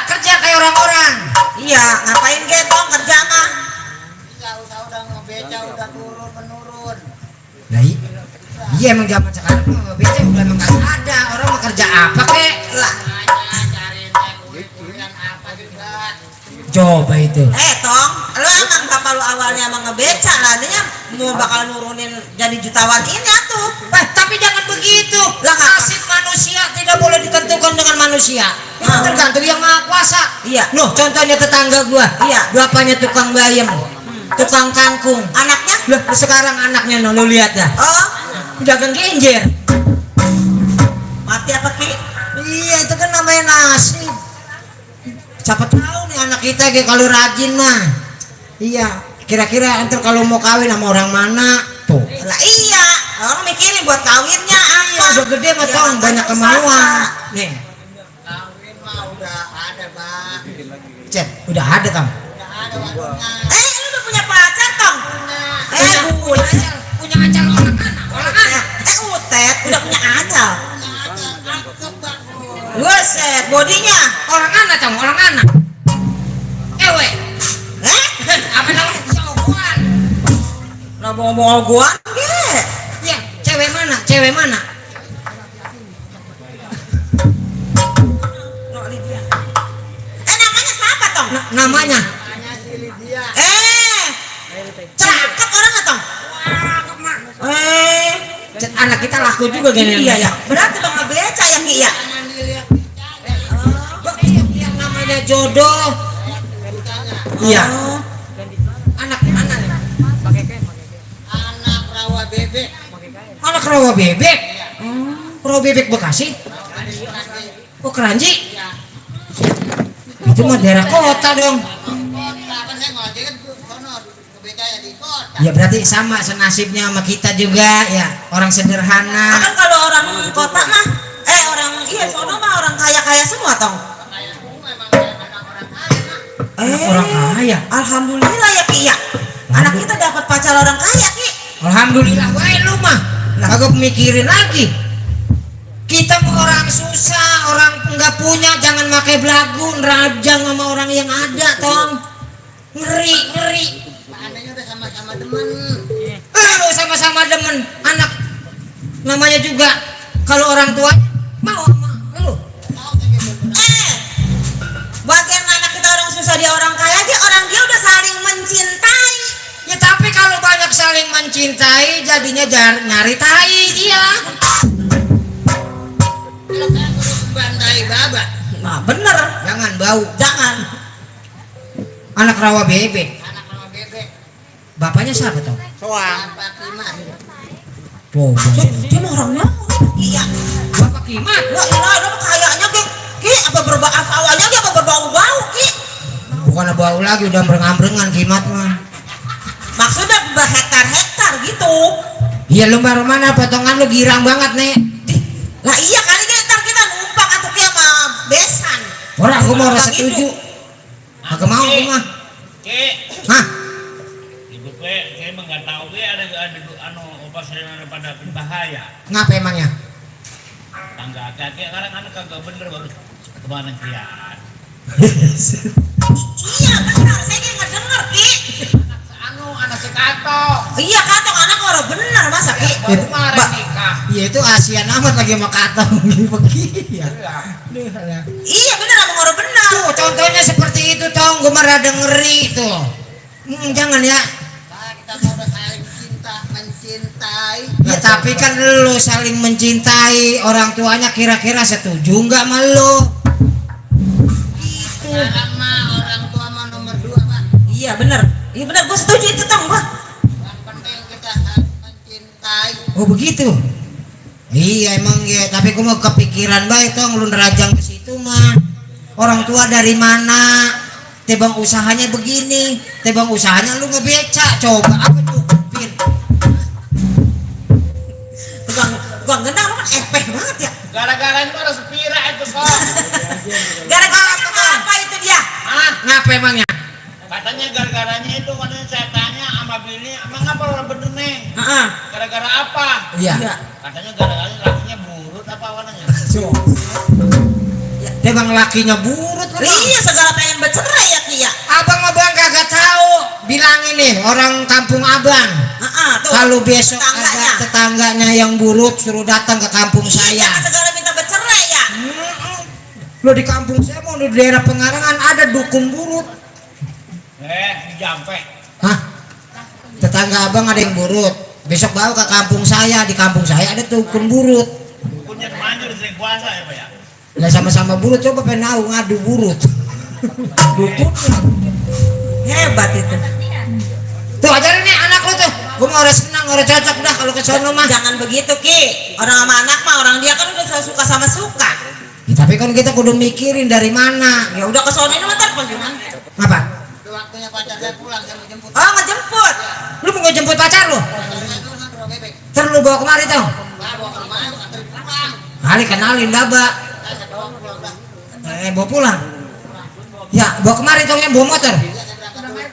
Kerja kayak orang-orang. iya, ngapain getong kerja mah? Enggak usah udah ngebeca udah turun menurun. Nah, iya emang zaman sekarang mah beda udah emang gak ada orang mau kerja apa kek lah. Aja cariin kuliah apa juga. Coba itu. Tong, lu emang bapak lu awalnya emang ngebeca lah, adanya mau bakal nurunin jadi jutawan ini atuh. Tapi jangan begitu. Lah, Nasib manusia tidak boleh ditentukan dengan manusia. Itu tergantung yang maha kuasa. Iya. Nuh, contohnya tetangga gua. Iya. Bapaknya tukang bayam, tukang kangkung. Anaknya? Loh, sekarang anaknya no, lu lihat dah. Oh, Dagang genjer. mati apa Ki? Iya, itu kan namanya nasib. Siapa tahu nih anak kita kayak kalau rajin mah. Iya, kira-kira entar kalau mau kawin sama orang mana? Tuh. Lah iya, orang mikirin buat kawinnya apa? Iya, udah gede mah Ya, Tong, makanya banyak usaha. kemauan. Nih, Kawin mah udah ada, Bang. Cet, udah ada Tong. Udah ada waktunya. Lu udah punya pacar, Tong? Punya acal orang-anak. Utet udah punya acal. Cakep, Bang. Buset, bodinya. Orang-anak Tong, orang-anak. Ewe, apa namanya? Sogoan. Nah, bong-bong gua. Ya, cewek mana? Cewek mana? Namanya siapa, Tong? Namanya? Tanya si Lydia. Cakep orangnya, Tong. Cet, anak kita laku juga gini. Iya ya. Berarti Tong ngebeca yang iya. Jangan dilihat Yang namanya jodoh. Iya. Oh. Anak mana nih? anak rawa bebek. Anak rawa bebek. Rawa bebek Bekasi. Oh, Keranji. Itu mah daerah kota dong. Kota kan saya ngojek kan sono kebeca ya di kota. Ya berarti sama senasibnya sama kita juga ya. Orang sederhana. Kan kalau orang kota mah orang iya sono mah orang kaya-kaya semua, Tong. Kayak semua emang anak orang kaya, Nak. Anak orang kaya. Alhamdulillah ya Ki ya. Anak kita dapat pacar orang kaya Ki. Alhamdulillah, wae lu mah. Kagak mikirin lagi. Kita mau orang susah, orang nggak punya, jangan pakai belagu, nerajang sama orang yang ada, Tong. Ngeri. Seandainya udah sama-sama demen. Lu sama-sama demen anak. Namanya juga kalau orang tua mau sama lu. Bagian anak kita orang susah dia orang kaya dia udah saling mencintai. Ya tapi kalau banyak saling mencintai, jadinya nyari tai dia. Kalau kayak guru bantai babat. Nah bener. Jangan bau. Jangan. Anak rawa bebek. Anak rawa bebek. Bapaknya siapa Tong? Bapak Kimas. Tuh. Dia mah orangnya iya. Bapak Kimat. Wah ini kayaknya Ki apa berbahas awalnya dia apa berbau-bau Ki. Bukan bau lagi, udah berengam-berengan Kimat mah. Maksudnya berhektar-hektar gitu. Iya lu baru mana potongan lu girang banget nih. Lah iya kali ntar kita numpang atau dia sama besan. Orang aku mau rasa Gitu. setuju. Agak mau aku mah. Kek, Hah? ibu kek, saya emang nggak tahu kek ada anu opa saya pada berbahaya. Ngapa emangnya? Tangga kakek sekarang anak kagak bener baru kemana kian. Iya benar saya kayak ngedenger Ki. Anak si Kato. Iya katong anak orang bener masa Ki. Itu Kemarin nikah. Iya itu Asian amat lagi sama katong begini ya. Iya bener abang orang bener. Tuh contohnya seperti itu Tong, gue marah ngeri tuh. Jangan ya. Nah, kita mau udah saling cinta, mencintai. Ya tapi kan lu saling mencintai, orang tuanya kira-kira setuju nggak sama lu? Sekarang mah orang tua mah nomor 2 Pak. Iya bener, gue setuju itu Tong gua. Yang penting kita harus mencintai. Oh begitu? Iya emang ya, tapi gua mau kepikiran baik Tong, lu nerajang ke situ mah. Orang tua dari mana? Tebang usahanya begini, tebang usahanya lu ngebeca, coba apa cukupin? Gua genang lu kan epeh banget ya. Gara-gara itu ada sepira itu kok. Gara-gara apa itu dia? Hah? Ngapa emangnya? Katanya gara-garanya itu katanya saya tanya sama Billy, emang apa orang bener nih? Heeh. Gara-gara apa? Iya. Katanya gara-gara lakinya burut apa warnanya? Tebang lakinya burut lu. Bang. Iya segala pengen bercerai ya Ki ya. Abang kagak tahu. Bilang ini orang kampung abang. Heeh, tuh. Kalau besok Tetangganya. ada tetangganya yang burut suruh datang ke kampung saya. Jangan segala minta bercerai ya. Lo di kampung saya mau di daerah Pengarangan ada dukun burut. Di Jampe. Hah? Tetangga abang ada yang burut. Besok bawa ke kampung saya. Di kampung saya ada dukun burut. Dukunnya manjur sering puasa ya Pak ya? Lah sama-sama burut, coba pengen tahu ngadu burut. Dukun. Hebat itu. Tuh ajarin nih anak lu tuh. Gua mau orang senang, orang cocok dah kalau ke sono mah. Jangan begitu Ki. Orang sama anak mah orang dia kan udah suka sama suka. Ya, tapi kan kita kudu mikirin dari mana. Ya udah ke sono ini mah telepon gimana? Apa? Itu waktunya pacar saya pulang, saya mau jemput. Oh ngejemput. Lu mau ngejemput pacar lu? Saya dulu kan bawa bebek. Terus lu bawa kemari tuh. Nah, bawa ke rumah, antar pulang. Kali kenalin daba. Saya bawa pulang dah. Bawa pulang. Ya, bawa kemari tuh yang bawa motor.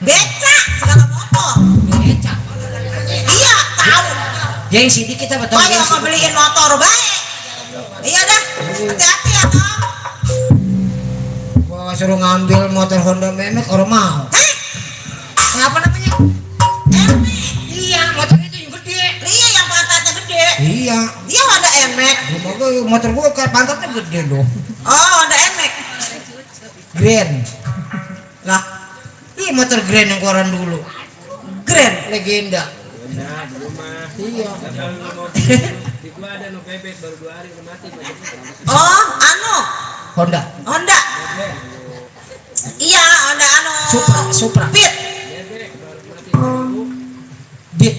Beca segala motor. Becak. Iya tahu. Gengsi dikit apa tuh? Oh ya mau beliin motor baik. Iya dah. Hati-hati ya Tom. Gua suruh ngambil motor Honda Memek orang mau. Apa namanya? Iya, motor itu yang gede. Iya yang pantatnya gede. Iya. Dia Honda Emek. Motor gua kan pantatnya gede dong. Oh Honda Emek. Grand. Lah Iya motor Grand yang keluaran dulu. Grand. Legenda. Iya. Oh anu Honda. Honda. Iya Honda anu. Supra. Beat.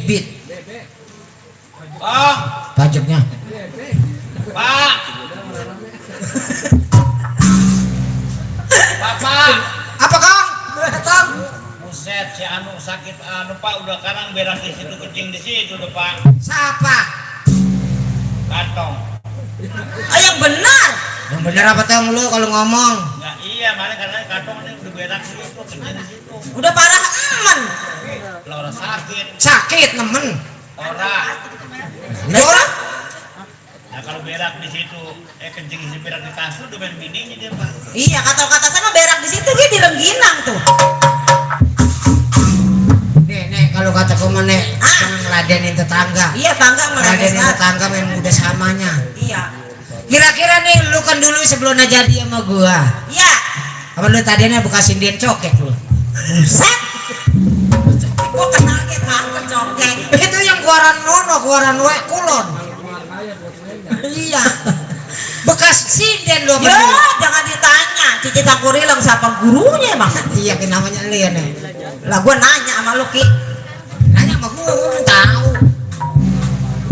Beat. Oh, Pajaknya. Pak. Bapak. Apa Kang? Datang. Buset, si Anu sakit Pak udah karang berak di situ kencing di situ udah Pak. Siapa? Kantong. Oh yang benar. Yang bener apa Tang lu kalau ngomong? Nggak iya, mana karena kantong ini udah berak di situ kencing di situ. Udah parah emen. Lah orang sakit, Sakit nemen. orang. Ini orang? Nah kalau berak di situ, kencing isi berak di kasur udah main bininya dia Pak. Iya kata sama berak di situ dia di rengginang tuh. Nih kalau kata nek jangan ngeladenin tetangga. Iya tangga Ngeladenin mereka. tetangga main muda samanya. Iya. Kira-kira nih lu kan dulu sebelum jadi sama gua. Iya. Apa lu tadinya bekasin dia cokek lu? Buset. Gua kenal gitu apa cokek. Itu yang keluaran nono, keluaran we kulon. Iya. Bekas sinden lu. Ya jangan ditanya. Cici Tangkurilang siapa gurunya emang? Iya kan namanya lu ya nih. Lah gua nanya sama lu Ki. Nanya sama gua mau tahu.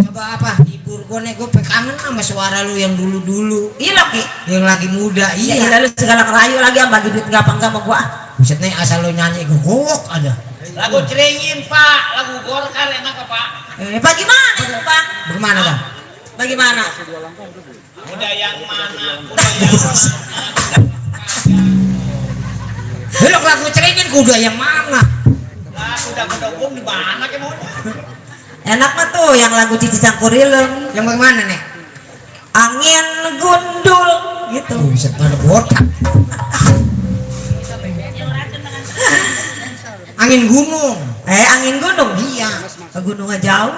Coba apa? Hibur gua nih, gua kangen sama suara lu yang dulu-dulu. Iya lo Ki. Yang lagi muda. Iya Iya. lalu segala kerayu lagi yang bagi duit gampang sama gua. Buset nih asal lu nyanyi gogok ada. Lagu ceringin Pak, lagu Gorkar enak apa Pak? Bagaimana itu Bang? Bagaimana Bang? Bagaimana? Kuda yang mana? Kuda yang mana? Belok lagu ceringin kuda yang mana? Lah kuda-kuda umum di mana ke maunya? Enak mah tuh yang lagu Cici Tangkurilang. Yang bagaimana nih? Angin gundul gitu. Buset pada botak. Angin gunung. Angin gunung. Iya. Ke gunungnya jauh.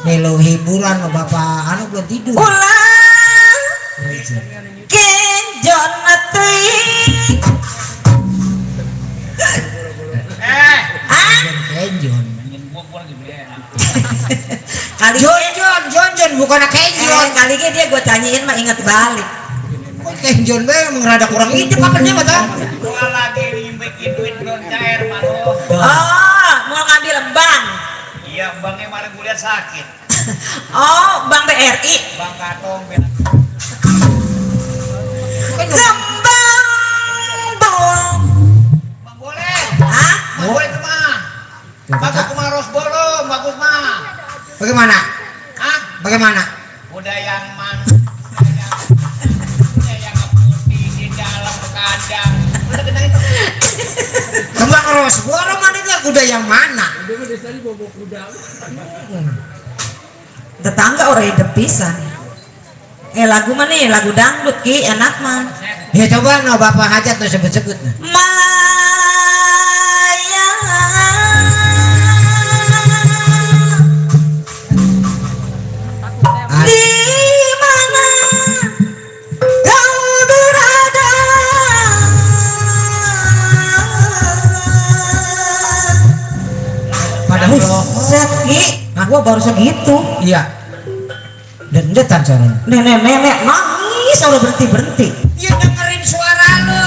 Nih lo hiburan lo bapak anu belum tidur. Ulang kenjon teuing. Eh, Ah, Kenjon. ingin gua lagi beli enak. Kali Jon bukan kenjon. kali dia gue tanyain mah inget balik. Kenjon be mengrada kurang hidup apa dia mah tang? Gua lagi bikin duit belum cair mano. Oh, mau ngambil bank. Iya, banknya kemarin gue lihat sakit. Oh, bank BRI. Bang Katong benar. Kembang bawang. Bang boleh. Hah? Bang boleh itu mah. Bagus kemaros bolong, bagus mah. Bagaimana? Hah? Bagaimana? Udah yang man. Udah yang putih di dalam kandang. Udah kena itu. Kembang ros, borong mana dia kuda yang mana? Tetangga orang hidup pisan. Lagu mana ya? Lagu dangdut ki enak mah. Ya coba no bapak hajat tuh sebut-sebut. Maya. Di mana kau berada? Padahal Seki, gua baru segitu. iya. Dendetan caranya. Nenek nangis udah berhenti. Ya dengerin suara lo.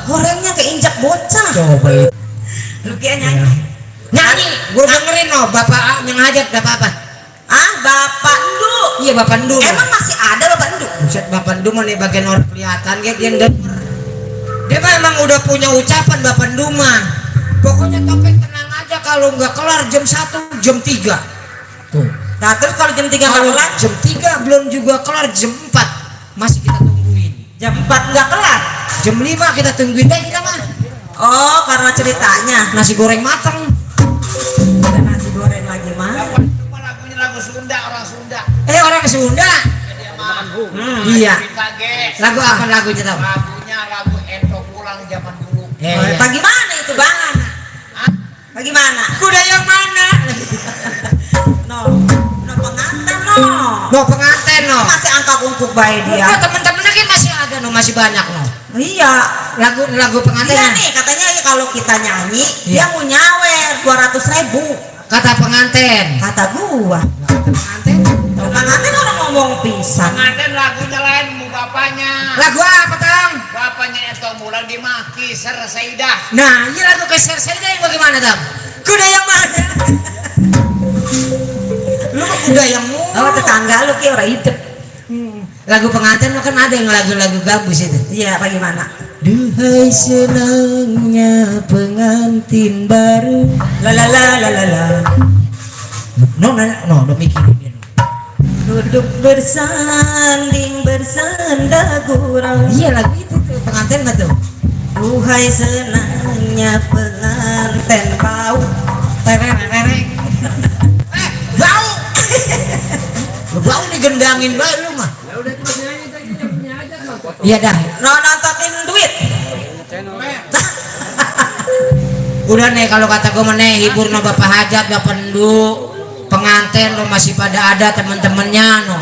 Orangnya keinjak bocah. Coba itu. Lu kira nyanyi? Nyanyi, gue dengerin no bapak yang hajat gak apa-apa. Ah, Bapak Ndu. Iya bapak Ndu. Emang masih ada Bapak Ndu? Buset bapak Ndu mah nih bagian orang kelihatan dia denger. Dia mah emang udah punya ucapan bapak Ndu mah. Pokoknya topeng tenang aja kalau nggak kelar jam 1 jam 3. Tuh. Nah, terus kalau jam 3 Kalau kelar, jam 3 belum juga kelar jam 4 masih kita tungguin. jam 4 nggak kelar. Jam 5 kita tungguin deh kita mah. Oh, karena ceritanya. Nasi goreng matang. Ada nasi goreng lagi mah. Cuma lagunya lagu Sunda, orang Sunda. Orang Sunda. Dia mah. Iya. Kita ge. Lagu apa lagunya tau? Lagunya lagu Ento pulang zaman dulu. Iya. Bagaimana itu Bang? Hah? Bagaimana? Kuda yang mana? No pengantin no. No pengantin no. Masih angka ungkuk baik dia. Oh, temen-temennya kan masih ada no, masih banyak no. Iya. Lagu pengantin. Iya nih katanya kalau kita nyanyi Iya. dia mau nyawer 200.000. Kata pengantin. Kata gua. Pengantin. Pengantin orang ngomong pisan. Pengantin lagunya lain mu bapaknya. Lagu apa tang? Bapaknya Ento pulang dimaki Ser Saidah. Nah, ini lagu keser saya yang bagaimana tang? Kuda yang mana? Lu mah kuda yang mu. Oh tetangga lu ki orang hidup. Lagu pengantin lo kan ada yang lagu-lagu gabus itu. Iya bagaimana? Duhai senangnya pengantin baru. La. No, udah mikirin dia. Duduk bersanding bersenda gurau. Iya lagu itu tuh pengantin mah tuh. Duhai senangnya pengantin bau. Tereng. Bau. Lu bau digendangin bae lu mah. Iya dah. No nontonin duit. Udah nih kalau kata gue meneh hibur no bapak hajat, bapak Ndu, pengantin lo masih pada ada temen-temennya no.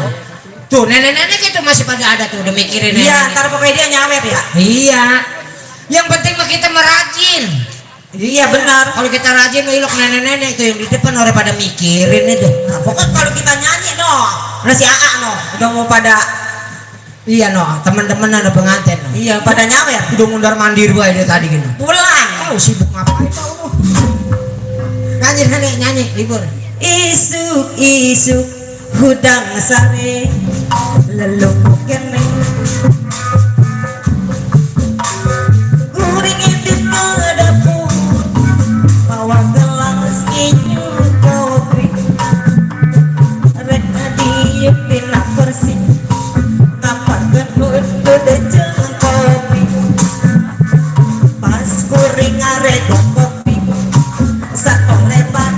Tuh nenek-nenek itu masih pada ada tuh udah mikirin Iya nenek. ntar pokoknya dia nyawer ya. Iya. Yang penting mah kita merajin. Iya benar. Kalau kita rajin ilok nenek-nenek itu yang di depan orang pada mikirin itu. Nah, pokoknya kalau kita nyanyi no, nasi AA no, udah mau pada Iya no, teman-teman ada pengantin no. iya pada nyawer. Udah mundar mandir bae dia tadi gitu. Pulang. Tahu sibuk ngapain tahu lu. Nyanyi nenek nyanyi hibur. Isuk hudang sare leluk kene guring itu ke dapur bawa gelas inyu kopi rek diupin bersih kapan gedut jeung kopi pas kuring arek kopi satu lebar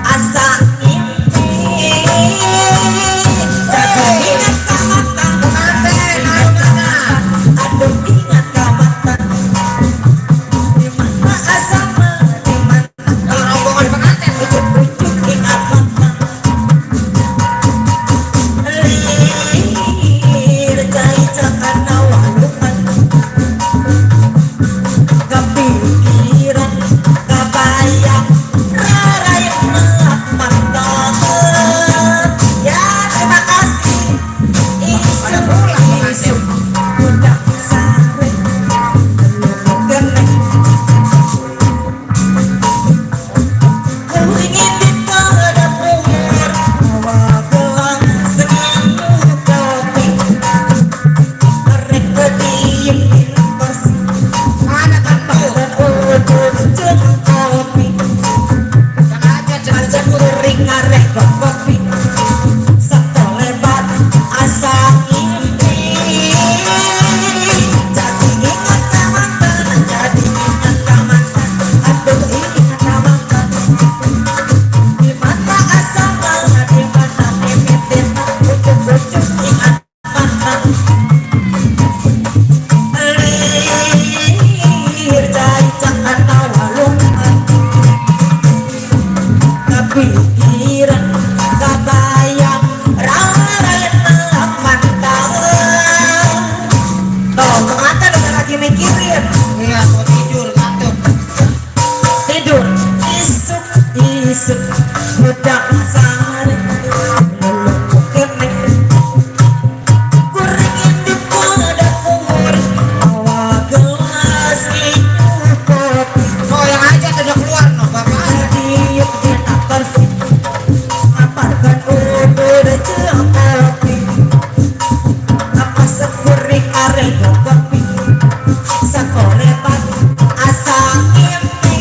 asa ngimpi jago ingat kamatan Lir cacak atau walungan kepikiran kebayang rarena mantap. Tuh pengantin udah lagi mikirin. Iya, mau tidur ngantuk. Tidur isuk isuk budak sare leluk kene kuring induk pada kumur awa gelas itu kopi Oh, yang aja sudah keluar no, Bapak. diuk di takar ngaparkan udur jeung kopi apa sekuring areng kopi sakolepan asa mimpi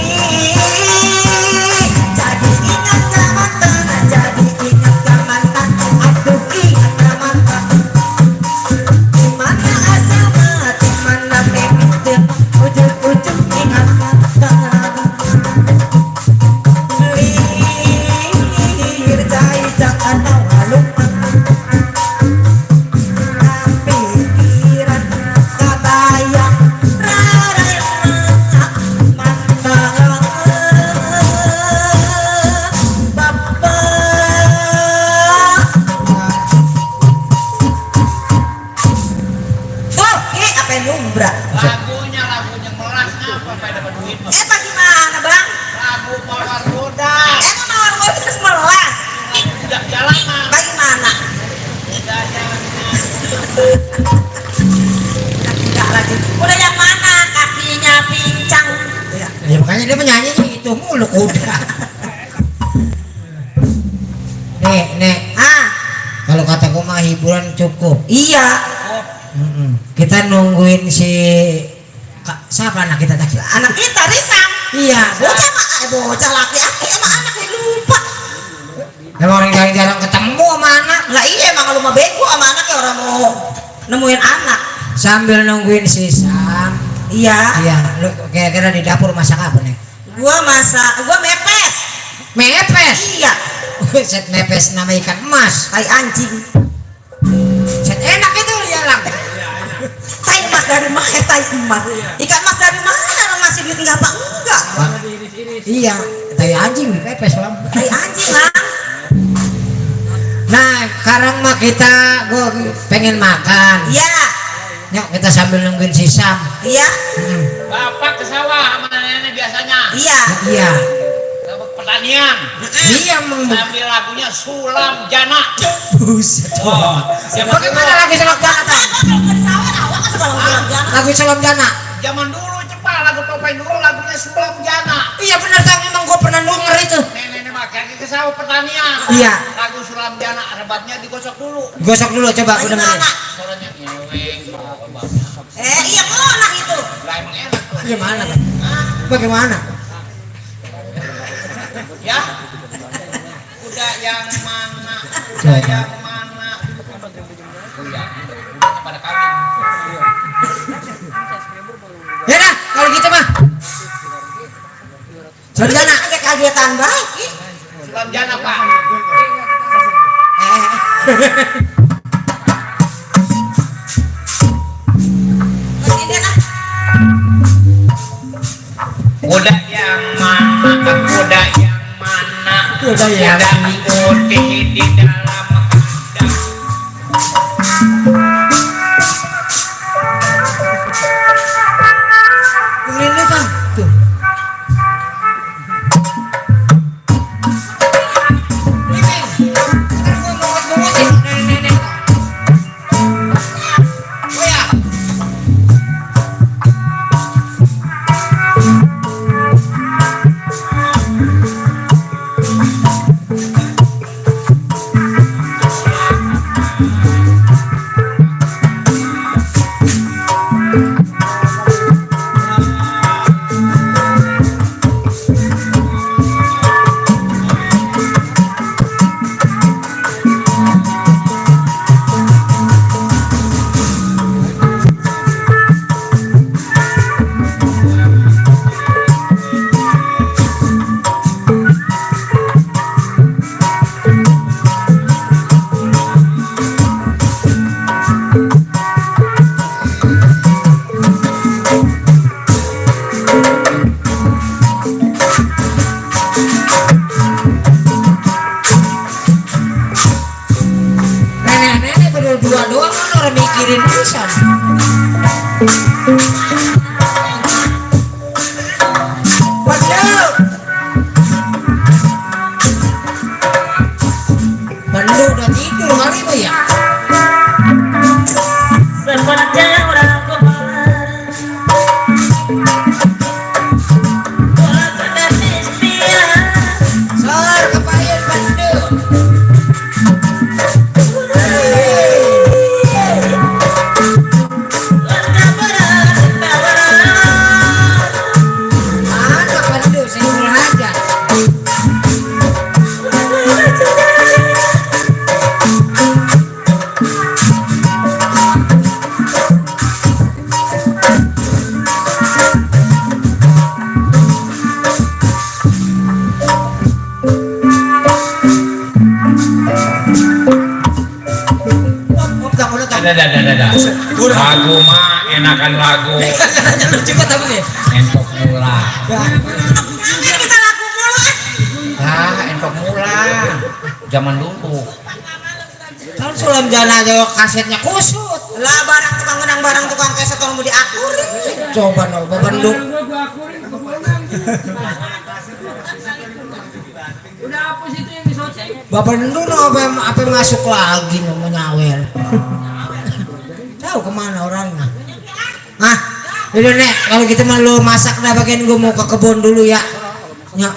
jadi ingat ke mantan jadi ingat ke mantan aduh ingat ke mantan dimana asal mati mana mimpi ujung-ujung ingat mantan lir cai-cak atau halumpan pikiran kabayang rarena mantap bapak. Oh, ini apa yang numbrak? Lagunya melas apa pada dapat duit mah. Bagaimana bang? Lagu mawar roda. Emang mawar terus melas? Udah jalanan. Bagaimana? Udah jalanan. Enggak lagi. Udah yang mana? Kakinya pincang. Ya. Ya makanya dia menyanyinya itu mulu udah. Nek, Ah, kalau kataku mah hiburan cukup. iya. Kita nungguin si siapa anak kita tadi? Anak kita Risam. Iya, Bocah mah, bocah laki-laki emang anaknya lupa. emang orang jarang-jarang ketemu sama anak. Lah iya emang lu mah bego sama anaknya orang mau nemuin anak. Sambil nungguin si Sam. Iya. Iya, lu kira-kira di dapur masak apa nih? Gua mepes. Mepes. Iya. Set mepes nama ikan emas. Tai anjing. Set enak itu ya lang. Tai emas dari mana? Tai emas. Ikan emas dari mana? Lu masih duit enggak apa enggak? Iya, tai anjing mepes lang. Tai anjing lah. Nah, sekarang mah gua pengen makan. Iya. Yuk kita sambil nungguin si Sam. Iya. Bapak ke sawah sama nenek biasanya. Iya. Iya. Ke pertanian. Dia Sambil lagunya Sulam Jana. Buset. Oh, Bagaimana lagi Selam Jana? Pak? Lagu Selam Jana. Zaman dulu cepat lagu topeng dulu lagunya Sulam Jana. Iya benar Tang, memang gua pernah denger itu. Nenek mah kaki ke sawah pertanian. Iya. Lagu Sulam Jana rebatnya digosok dulu. Gosok dulu coba aku dengerin. Bagaimana? Suaranya nyeweng. Iya mana itu? Lah emang enak tuh. Bagaimana? Pak? Bagaimana? Ya. Udah yang mana? Udah yang mana? Udah pada kawin. Ya dah, kalau gitu mah. Selam Jana. Kagetan baik. Sulam Jana, Pak. Kuda yang mana? Kuda yang mana? Kuda yang putih di dalam kandang. Ini Tang. Tuh. Ini. Sekarang gua mungut-mungutin. Nenek. pisan. Waduh. Pandu udah tidur kali itu ya. Sepanjang orang kemarin bola pada istilah Sor kepayan Pandu. Mana Pandu Saiful Hajat. Dah. Lagu mah enakan lagu. Juga tahu nih. Entok mula. kita laku mulu Entok mula. Zaman dulu. Kan sulam jana aja kasetnya kusut. Lah barang tukang menang barang tukang kaset tolong mau diakuri. Coba no Pandu. Udah hapus itu yang disoceng. Bapak Pandu no apa masuk lagi no menyawel. Tahu kemana orangnya? Ah, udah nek kalau gitu mah lu masak dah bagian gue mau ke kebun dulu ya. Ya.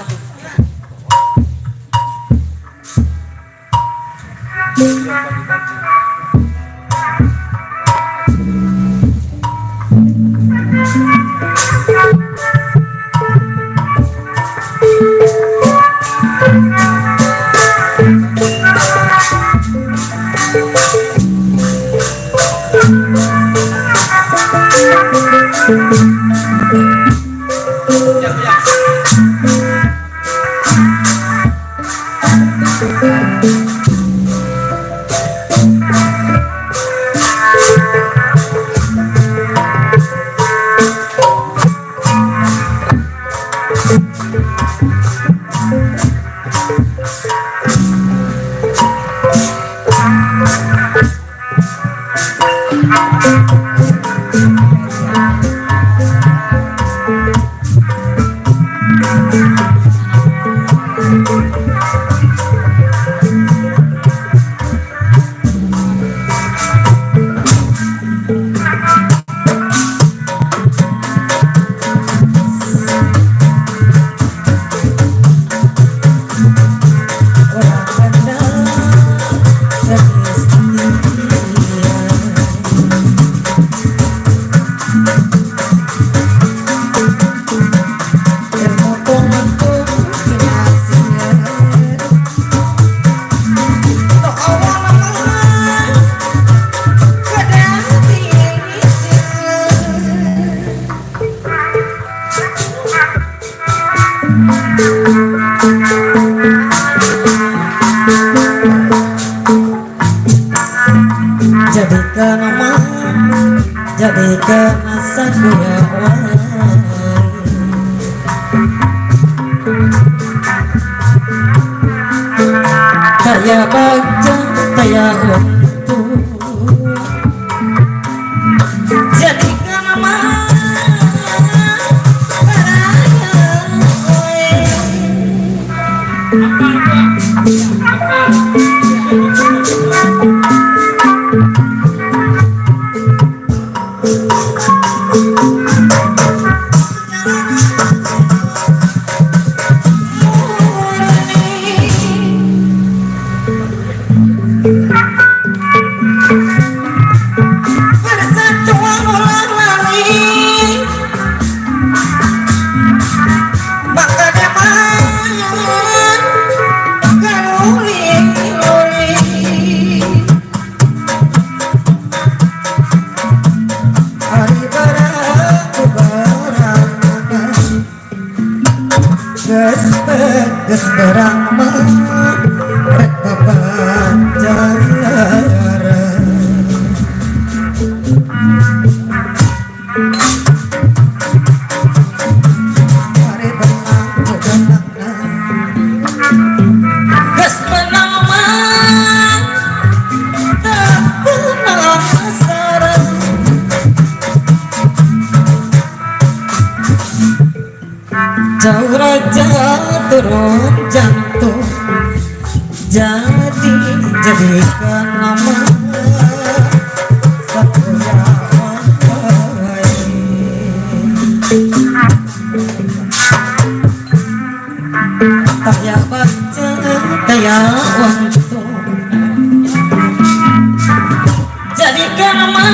Jadikan nama, jadikan asaku ya Allah. Kaya baca, kaya untuk jadikan nama geus berang rek papajar mari benang benangna geus menang mah teu pernah sareng jauh raja turun jantung, jadikan nama Satria Taya baca taya untung, jadikan nama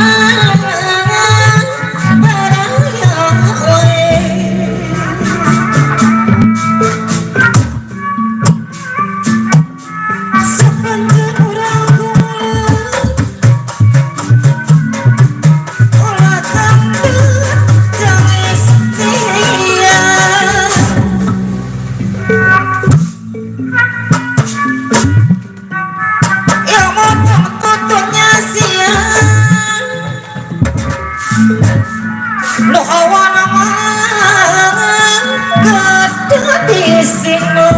lo awan aman gede di sini,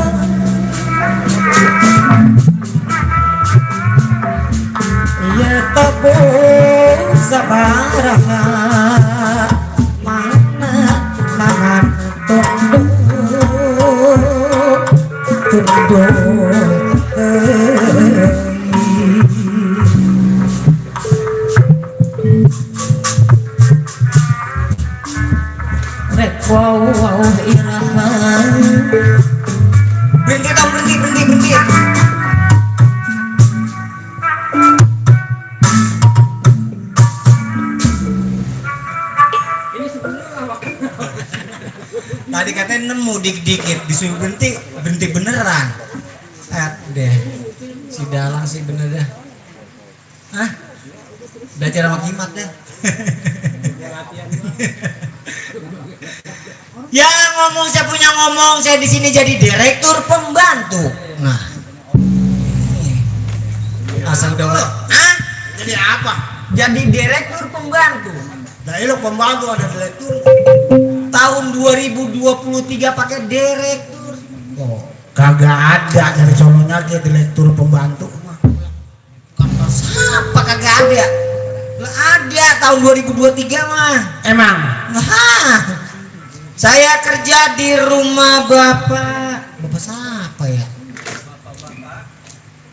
ya tabu sabarangan mana mangan tunduk wow iraha. Berhenti dong, berhenti. Tadi katanya nemu dikit disuruh berhenti beneran. Deh, si dalang sih bener dah. Hah? Belajar sama Kimat deh. Ya ngomong saya punya ngomong, saya di sini jadi direktur pembantu. Nah, asal udah. Ah, Jadi apa? jadi direktur pembantu. Dari lo pembantu ada direktur. Tahun 2023 pakai direktur. Oh, kagak ada dari sononya dia direktur pembantu mah. Kata siapa kagak ada? Lah ada tahun 2023 mah. Emang Nah, saya kerja di rumah bapak. Bapak siapa ya?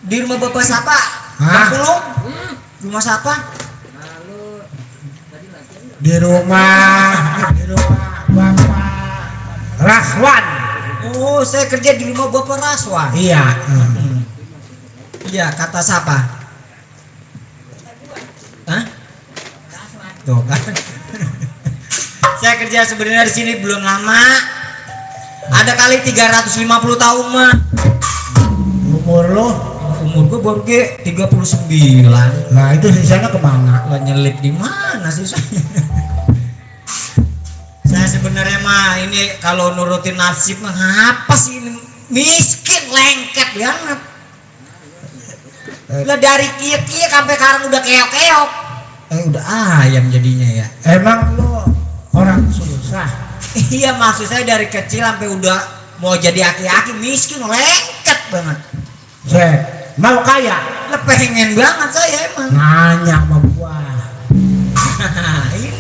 Di rumah bapak siapa? Hah? Pulung? Rumah siapa? di rumah Bapak Raswan. Oh, saya kerja di rumah bapak Raswan. Iya. Iya, kata siapa? Hah? Tuh kan. Saya kerja sebenarnya di sini belum lama. Ada kali 350 tahun mah. Umur lo? Umur gua baru ke 39. Nah itu sisanya kemana? Lah nyelip di mana sih saya? Saya sebenarnya mah ini kalau nurutin nasib mah apa sih ini? Miskin lengket banget. Lah dari kia-kia sampai sekarang udah keok-keok. Udah ayam jadinya ya. Emang lo orang susah? Iya, maksud saya dari kecil sampai udah mau jadi aki-aki miskin lengket banget. Saya mau kaya? Lah pengen banget saya emang. Nanya sama gua.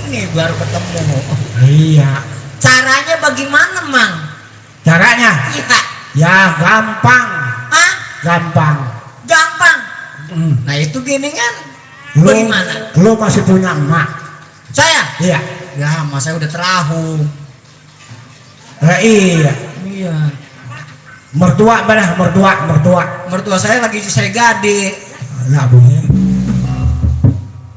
Ini baru ketemu. Iya. Caranya bagaimana, Mang? Caranya? Iya. Ya gampang. Hah? Gampang. Gampang. Hmm. Nah itu gini kan. Lo, Bagaimana? lo masih punya emak? Saya? Iya. Ya, mas saya udah terahu. Iya. Iya. Mertua mana? Mertua. Mertua saya lagi saya gade. Ya bunyi.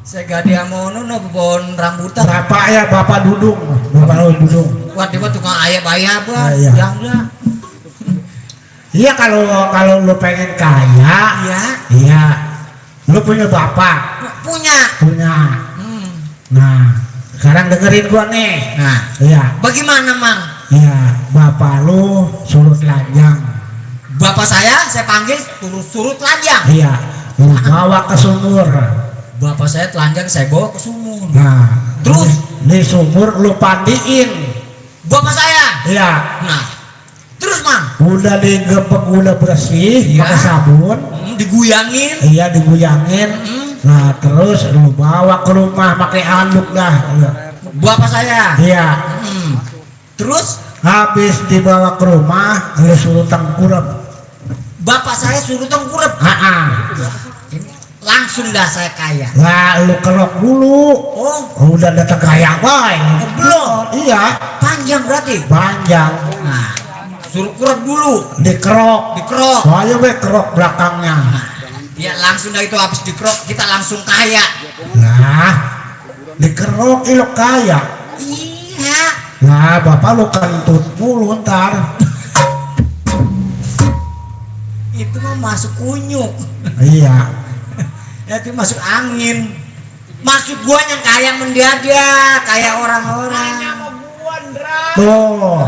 Saya gade sama ono pohon rambutan. Bapak ya bapak Dudung. Bapak lo Dudung. Wah, dia tukang ayam buat. Iya. Yang lah. Iya kalau lo pengen kaya. Iya. Iya. Lo punya bapak? Punya. Punya. Hmm. Nah, sekarang dengerin gua nih. Nah, Iya. bagaimana, Mang? Iya, bapak lu surut telanjang. Bapak saya panggil surut telanjang. Iya, lu bawa ke sumur. Bapak saya telanjang, saya bawa ke sumur. Nah, Terus? di sumur lu pandiin. Bapak saya. Iya, Nah, terus, Mang? udah digebek, udah bersih Iya. pakai sabun. Diguyangin. Iya, diguyangin. Nah, terus lu bawa ke rumah pakai anduk dah. Iya. Bapak saya. Iya. Terus habis dibawa ke rumah dia suruh tengkurap. Bapak saya suruh tengkurap. Langsung dah saya kaya. Lah lu kerok dulu. Oh, Udah datang kaya boy. belum. Iya, Panjang berarti. panjang. Nah, suruh kurap dulu. Dikerok. Dikerok. Soalnya we kerok belakangnya. Ya langsung dah itu habis dikerok kita langsung kaya. Nah, dikerok lo kaya. Iya. Nah, bapak lu kentut mulu ntar. Itu mah masuk kunyuk. Iya. Ya, itu masuk angin. Maksud gua yang kaya mendadak, kayak orang-orang. Tuh,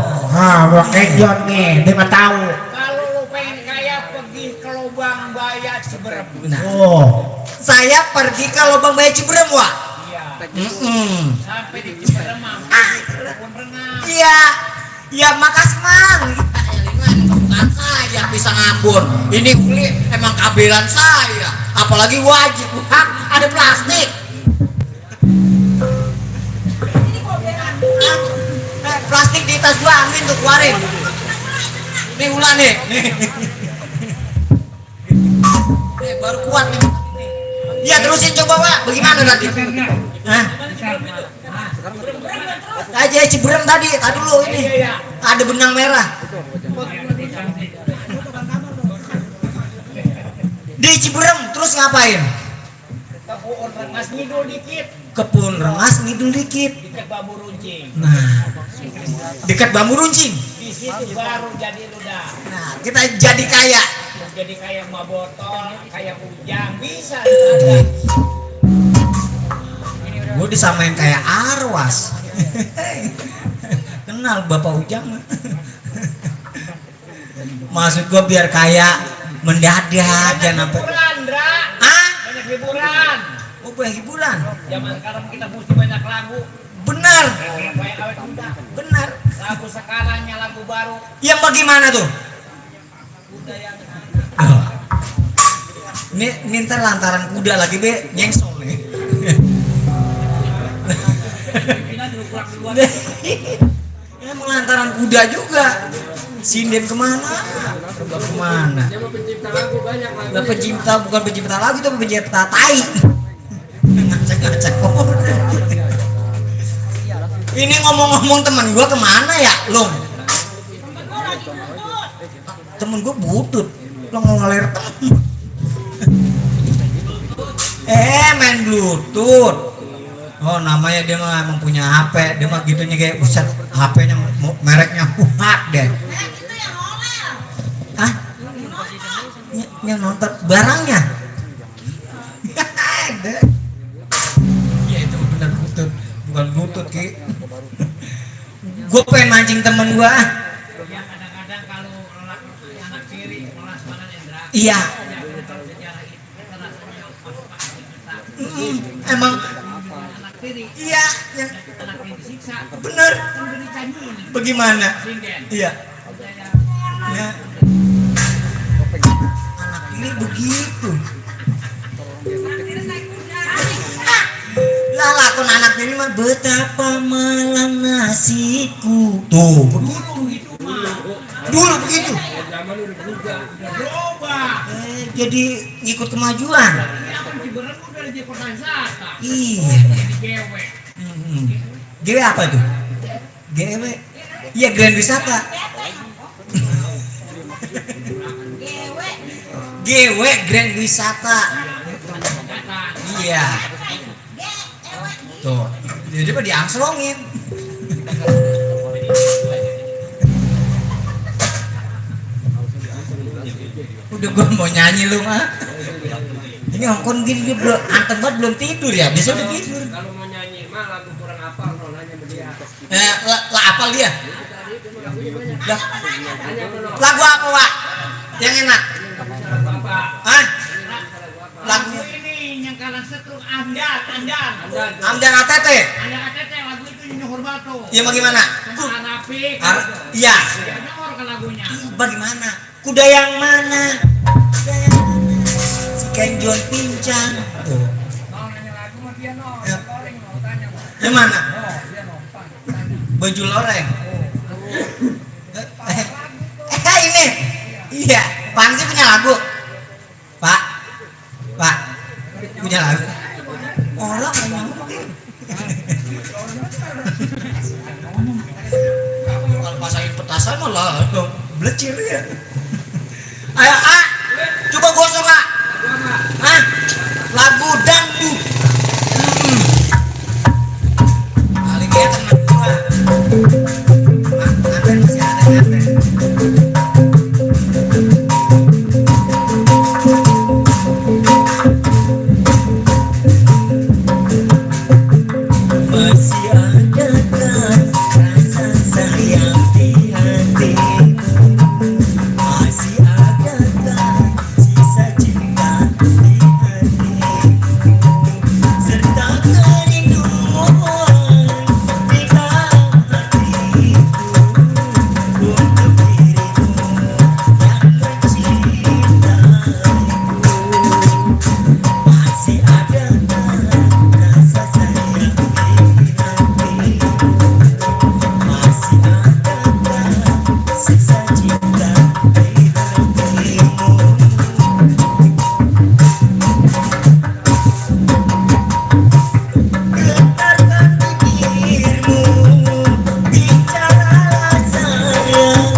pakai John nih, dia mah tahu. Kalau lu pengen kaya pergi ke lubang bayat Ciberem. Oh, Saya pergi ke lubang Bayi Ciberem, Wak. Iya. Sampai di Ciberem pun renang. Iya. Ya makasih, Mang. Bukan saya bisa ngambun. Ini uli emang kabelan saya. Apalagi wajib, hak ada plastik. Plastik di tas gua ambil tuh keluarin. Nih ulah nih. Nih baru kuat nih. Iya terusin coba Pak. Bagaimana tadi? Hah? Aja Ciberem tadi dulu ini. Ada benang merah. Di Ciberem terus ngapain? Kebun rengas ngidul dikit. Kebun rengas ngidul dikit. Dekat bambu runcing. Nah, dekat bambu runcing. Di situ baru jadi ludah. Nah, kita jadi kaya. Jadi kayak emak botol, kayak Ujang bisa. Gue disamain kayak Arwas. Kenal Bapak Ujang. Maksud gue biar kaya mendadak jangan sampai. Hiburan, Dra. Ah, Banyak hiburan. oh banyak hiburan. Zaman sekarang kita mesti banyak lagu. Benar, Banyak awet muda. benar. Lagu sekarangnya lagu baru. Yang bagaimana tuh? Kuda yang Ah. Ini ntar lantaran kuda lagi be nyengsol nih. Emang lantaran kuda juga. Sinden kemana? Terbang kemana? Udah pencipta bukan pencipta lagu itu pencipta tai. Ngacak-ngacak orang. Ini ngomong-ngomong temen gua kemana ya, Long? Temen gua butut. Lo mau ngeler temen. Main Bluetooth. Oh namanya dia mah emang punya HP. Dia mah gitunya kayak buset HP-nya mereknya Huat deh. Ah? Yang nonton barangnya. Ada. Ya itu bener Bluetooth, bukan Bluetooth Ki. Gue pengen mancing temen gue. ya kadang-kadang kalau anak tiri melas mana Indra. Iya. Kalau sejarah itu kita rasanya masuk akal kita. Emang Anak tiri, iya yang anak tiri disiksa. bener. Kan dari canggih. Bagaimana? Sinden. Iya. Ya. Anak ini begitu. Lah lakon anak ini mah betapa malam nasibku. Tuh begitu. Dulu begitu. Berubah. Jadi ngikut kemajuan. Ya kan Ciberem udah jadi kota wisata. Iya. Jadi gewe. GW apa tuh? GW. Iya Grand Wisata. GW Grand Wisata. Iya. Tuh. Jadi mah diangslongin. Udah gua mau nyanyi lu mah. Ini Hongkong gini dia belum anteng banget belum tidur ya. Bisa udah tidur. Kalau mau nyanyi mah lagu kurang hafal kalau nanya sama dia. Lah apal dia? Lah, lagu apa, Wak? Yang enak? Bapak. Hah? Lagu Lagu ini yang kalah setruk Andan. Amdan ATT. Andan ATT lagu itu Nyohor Batu. Ya bagaimana? Arapik. Iya. Ya Nyohor ke lagunya. Bagaimana? Kuda yang mana? Kuda yang mana? Si Kenjon pincang. Tuh. Kalau nanya lagu mah dia no. Ya. Loreng mau tanya. Yang mana? Oh, dia no. Baju loreng. Apaan sih punya lagu? Pak, punya lagu. Orang ngomong. Kalau pasangin petasan malah belecir ya. Ayo coba gosok lagu dangdut. Paling ya tenang gua. Nganten masih ada nganten. Masih adakah rasa sayang di hatimu? Masih adakah sisa cinta di hatimu? Serta kerinduan di dalam hatiku untuk dirimu yang mencintaiku. Masih adakah rasa sayang di hatimu? Masih adakah sisa cinta di hatimu? Getarkan bibirmu, bicaralah sayang.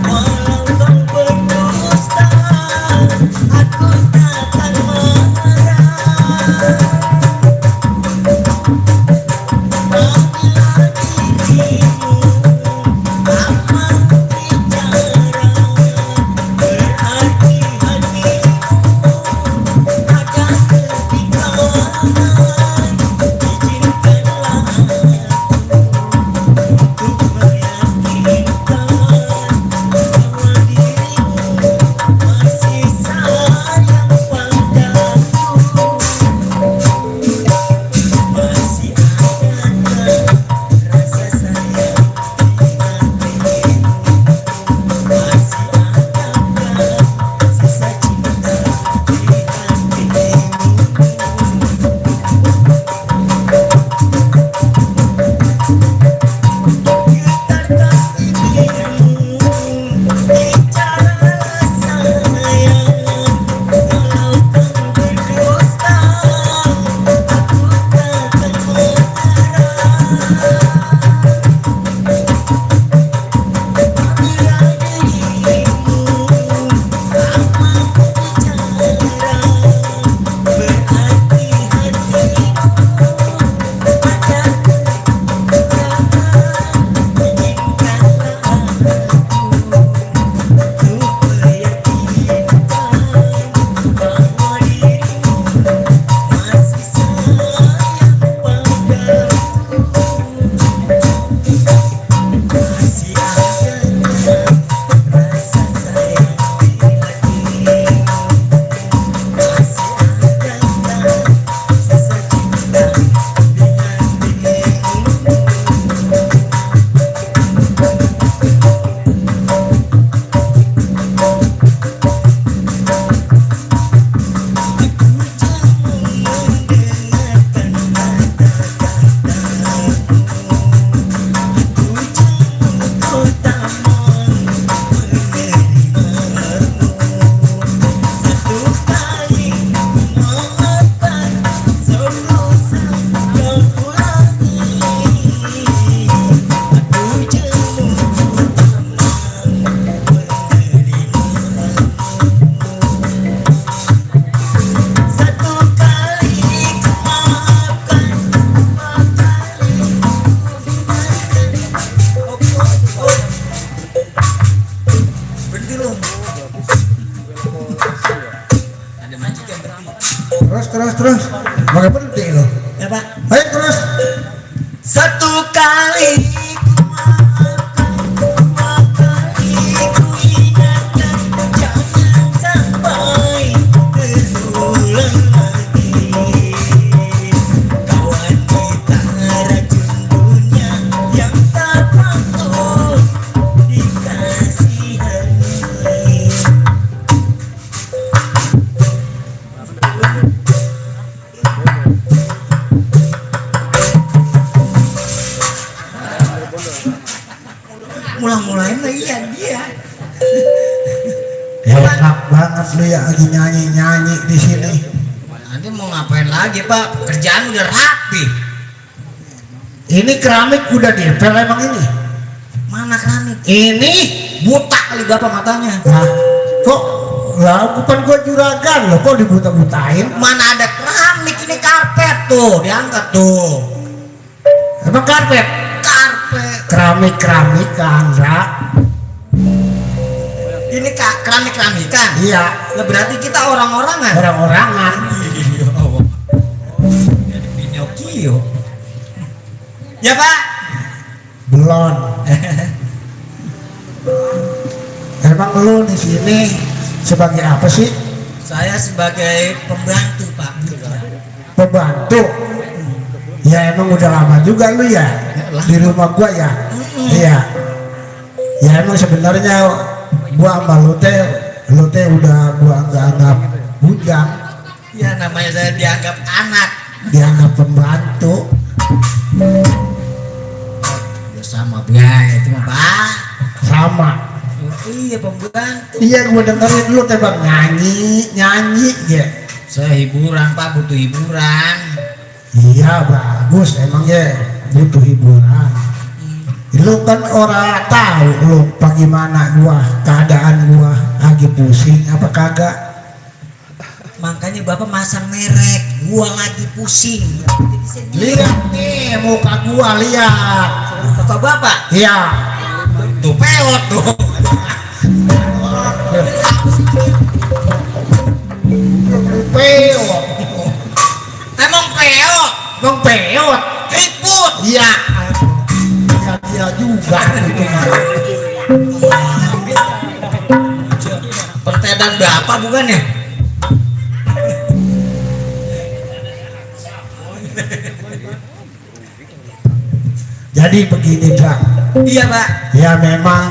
Walau kau berdusta, aku takkan marah. Apabila dirimu aman bicara, berarti hatimu ada kebingungan. Izinkanlah untuk meyakinkan bahwa dirimu masih sayang padaku. Masih adakah rasa sayang di hatimu? Masih adakah sisa cinta di hatimu? Getarkan bibirmu, bicaralah sayang. Walau kau berdusta, aku takkan marah. Apabila dirimu aman bicara, berarti hatimu ada Terus pakai penting lo. Ya Pak. Ayo terus. Satu kali ku maafkan, dua kali ku ingatkan, jangan sampai terulang lagi. Kawan kita racun dunia yang tak patut dikasihani. banget lu ya lagi nyanyi di sini. Nanti mau ngapain lagi Pak? Kerjaan udah rapi. Ini keramik udah dempel emang ini? Mana keramik? Ini Buta kali Bapak matanya. lah kok lah bukan gua juragan loh, kok dibuta-butain? Mana ada keramik, ini karpet tuh, diangkat tuh. Emang karpet? Karpet. Keramik Andra. Ini keramik-keramikan. Iya, Lah berarti kita orang-orangan. orang-orangan. Iya, Allah. Jadi Pinocchio. Ya Pak. Belon. Emang lu di sini sebagai apa sih? Saya sebagai pembantu Pak. Pembantu. Ya emang udah lama juga lu ya di rumah gua ya. Iya. Ya emang sebenarnya gua sama lu teh udah gua anggap bujang, Ya namanya saya dianggap anak. dianggap pembantu. Ya sama ya itu mah Pak. Sama. Oh, iya pembantu. Iya gua dengerin lu teh bang nyanyi ya. Saya hiburan Pak, butuh hiburan. Iya bagus emang ya butuh hiburan. Lu kan orang tahu lu bagaimana gua keadaan gua lagi pusing apa kagak. Makanya Bapak masang merek, gua lagi pusing. Lihat nih muka gua, lihat. Bapak Bapak, Iya. tuh peot tuh. Peot. Emang peot, Bang peot. keriput. Iya. Ya dia juga itu mah. Pertedan Bapak bukan ya? Jadi begini Drak. Iya Pak. Ya memang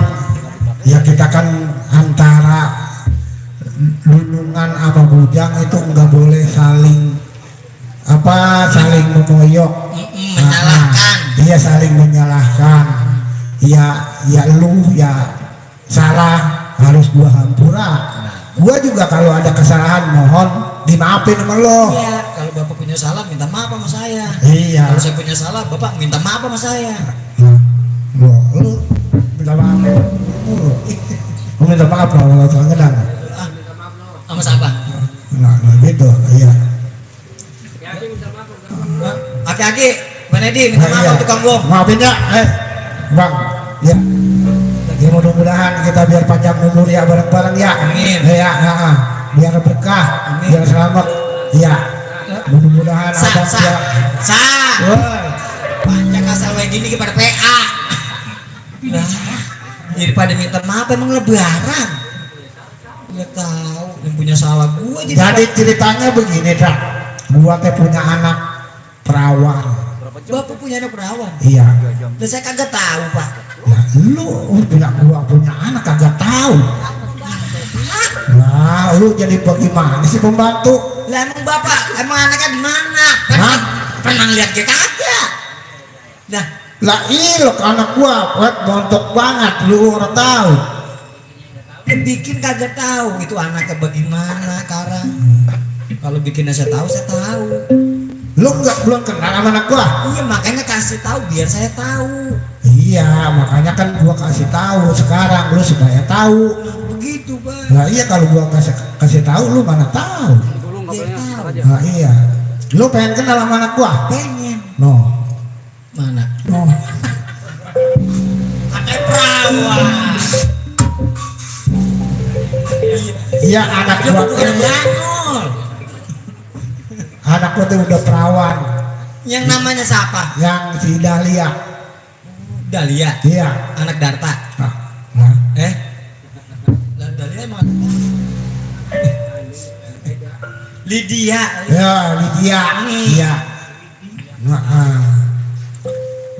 ya kita kan antara lulungan apa bujang itu nggak boleh saling memoyok. Menyalahkan. Iya saling menyalahkan. Ya lu ya salah harus gua hampura. Gua juga kalau ada kesalahan mohon dimaafin sama lo. Iya, kalau Bapak punya salah minta maaf sama saya. Iya. Kalau saya punya salah, Bapak minta maaf sama saya. Lu minta maaf. Lu minta maaf kalau ngedang. Ah, sama siapa? Nah gitu, iya. Aki-aki, Bang Edi, minta maaf Iya. untuk Kang Gong. Maafin ya, Bang. Ya. Ya mudah-mudahan kita biar panjang umur ya bareng-bareng ya. Amin. Ya, biar berkah, Amin. biar selamat. Ya. Mudah-mudahan abang ya. Woi. Panjang asal kayak gini kepada PA. Nah, jadi pada minta maaf emang lebaran. Dia tahu yang punya salah gua Jadi ceritanya begini, Dak. Gua teh punya anak perawan. Bapak punya anak perawan. Iya. Dan saya kagak tahu Pak. Nah, lu gua punya anak kagak tahu. Nah, lu jadi bagaimana sih pembantu? Lah emang Bapak, emang anaknya di mana? Hah? Pernah lihat dia kagak? Nah, Lah lo anak gua buat montok banget, lu orang tahu. yang bikin kagak tahu itu anaknya bagaimana sekarang. Kalau bikinnya saya tahu, saya tahu. Lu belum kenal sama anak gua? Iya makanya kasih tahu biar saya tahu. Iya, makanya kan gua kasih tahu sekarang lu supaya tahu. Begitu Pak. Nah iya kalau gua kasih tahu lu mana tahu. Dia tahu. Nah iya. Lu pengen kenal sama anak gua? Pengen. No. Mana? No. Pakai perawan. Iya anak Dia gua bukan tuh, Bangol. anak gua tuh udah perawan. Yang namanya siapa? Yang si Dahlia. Dahlia. Iya. Anak Darta. Nah. Dahlia emang Lydia. Ya Lydia. Iya. Nah,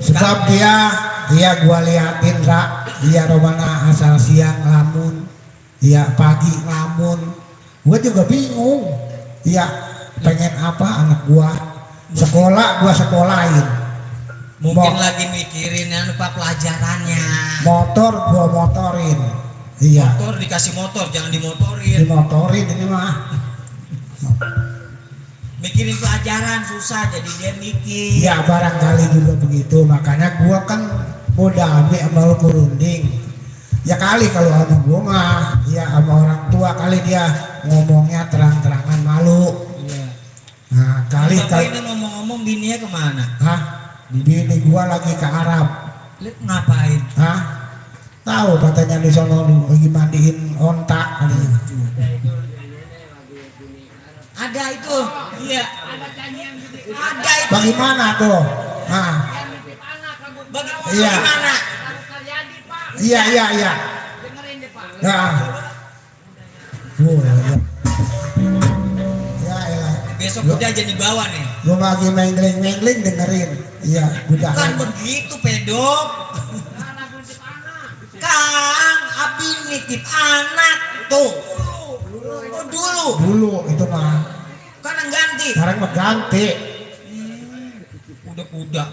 sebab dia gua liatin dia romana asal siang lamun, dia pagi lamun, gua juga bingung, dia pengen apa anak gua gua sekolahin, Mungkin lagi mikirin yang lupa pelajarannya. motor gua motorin, Iya. Motor dikasih motor, jangan dimotorin. Dimotorin ini mah. Mikirin pelajaran susah, jadi dia mikir. Ya barangkali juga begitu, makanya gua kan muda ambil sama kurunding. Ya kali kalau sama gua mah, ya sama orang tua kali dia ngomongnya terang-terangan malu. Iya. Nah kali Bapak ini ngomong-ngomong bininya kemana? Hah? Bini gua lagi ke Arab. Lihat ngapain? Hah? Tahu katanya di sono lagi mandiin ontak katanya. Ada itu. Iya. Ada itu. Bagaimana tuh? Nah, iya. Bagaimana? Iya. Nah. Oh, ya. Ya, ya. Besok udah jadi bawa nih. Gua lagi mengling dengerin. Iya, udah. Bukan begitu, pedok. Kang, Abi nitip anak tuh. Oh, dulu. Dulu itu mah. Kan yang ganti. Sekarang mah ganti. Udah kuda.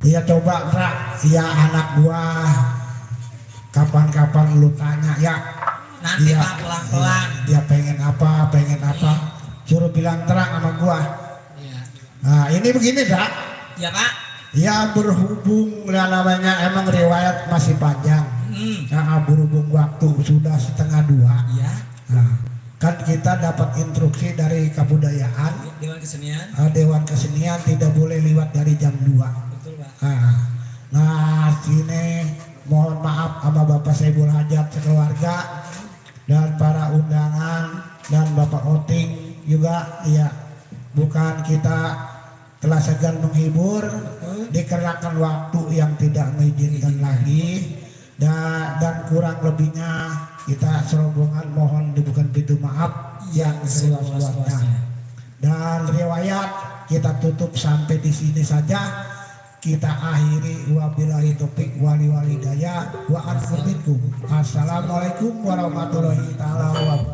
Iya coba Ra, iya anak gua kapan-kapan lu tanya ya. Nanti Iya, Pak pelan-pelan. Dia pengen apa, suruh bilang terang sama gua. Iya. Nah ini begini Ra, Ya Pak. ya berhubung ya namanya emang riwayat masih panjang. Nah berhubung waktu sudah 1:30. Iya. Nah, kan kita dapat instruksi dari kebudayaan, Dewan Kesenian. Dewan Kesenian tidak boleh lewat dari jam 2. Betul Pak. Nah sini mohon maaf sama Bapak Saiful Hajat sekeluarga dan para undangan dan Bapak Oting juga, ya bukan kita telah segan menghibur dikarenakan waktu yang tidak mengizinkan lagi, dan kurang lebihnya kita serombongan mohon dibuka pintu maaf yang seluas-luasnya. Dan riwayat kita tutup sampai di sini saja. Kita akhiri wabillahi taufik wal hidayah wa a'udzu bikum. Assalamualaikum warahmatullahi taala wabarakatuh.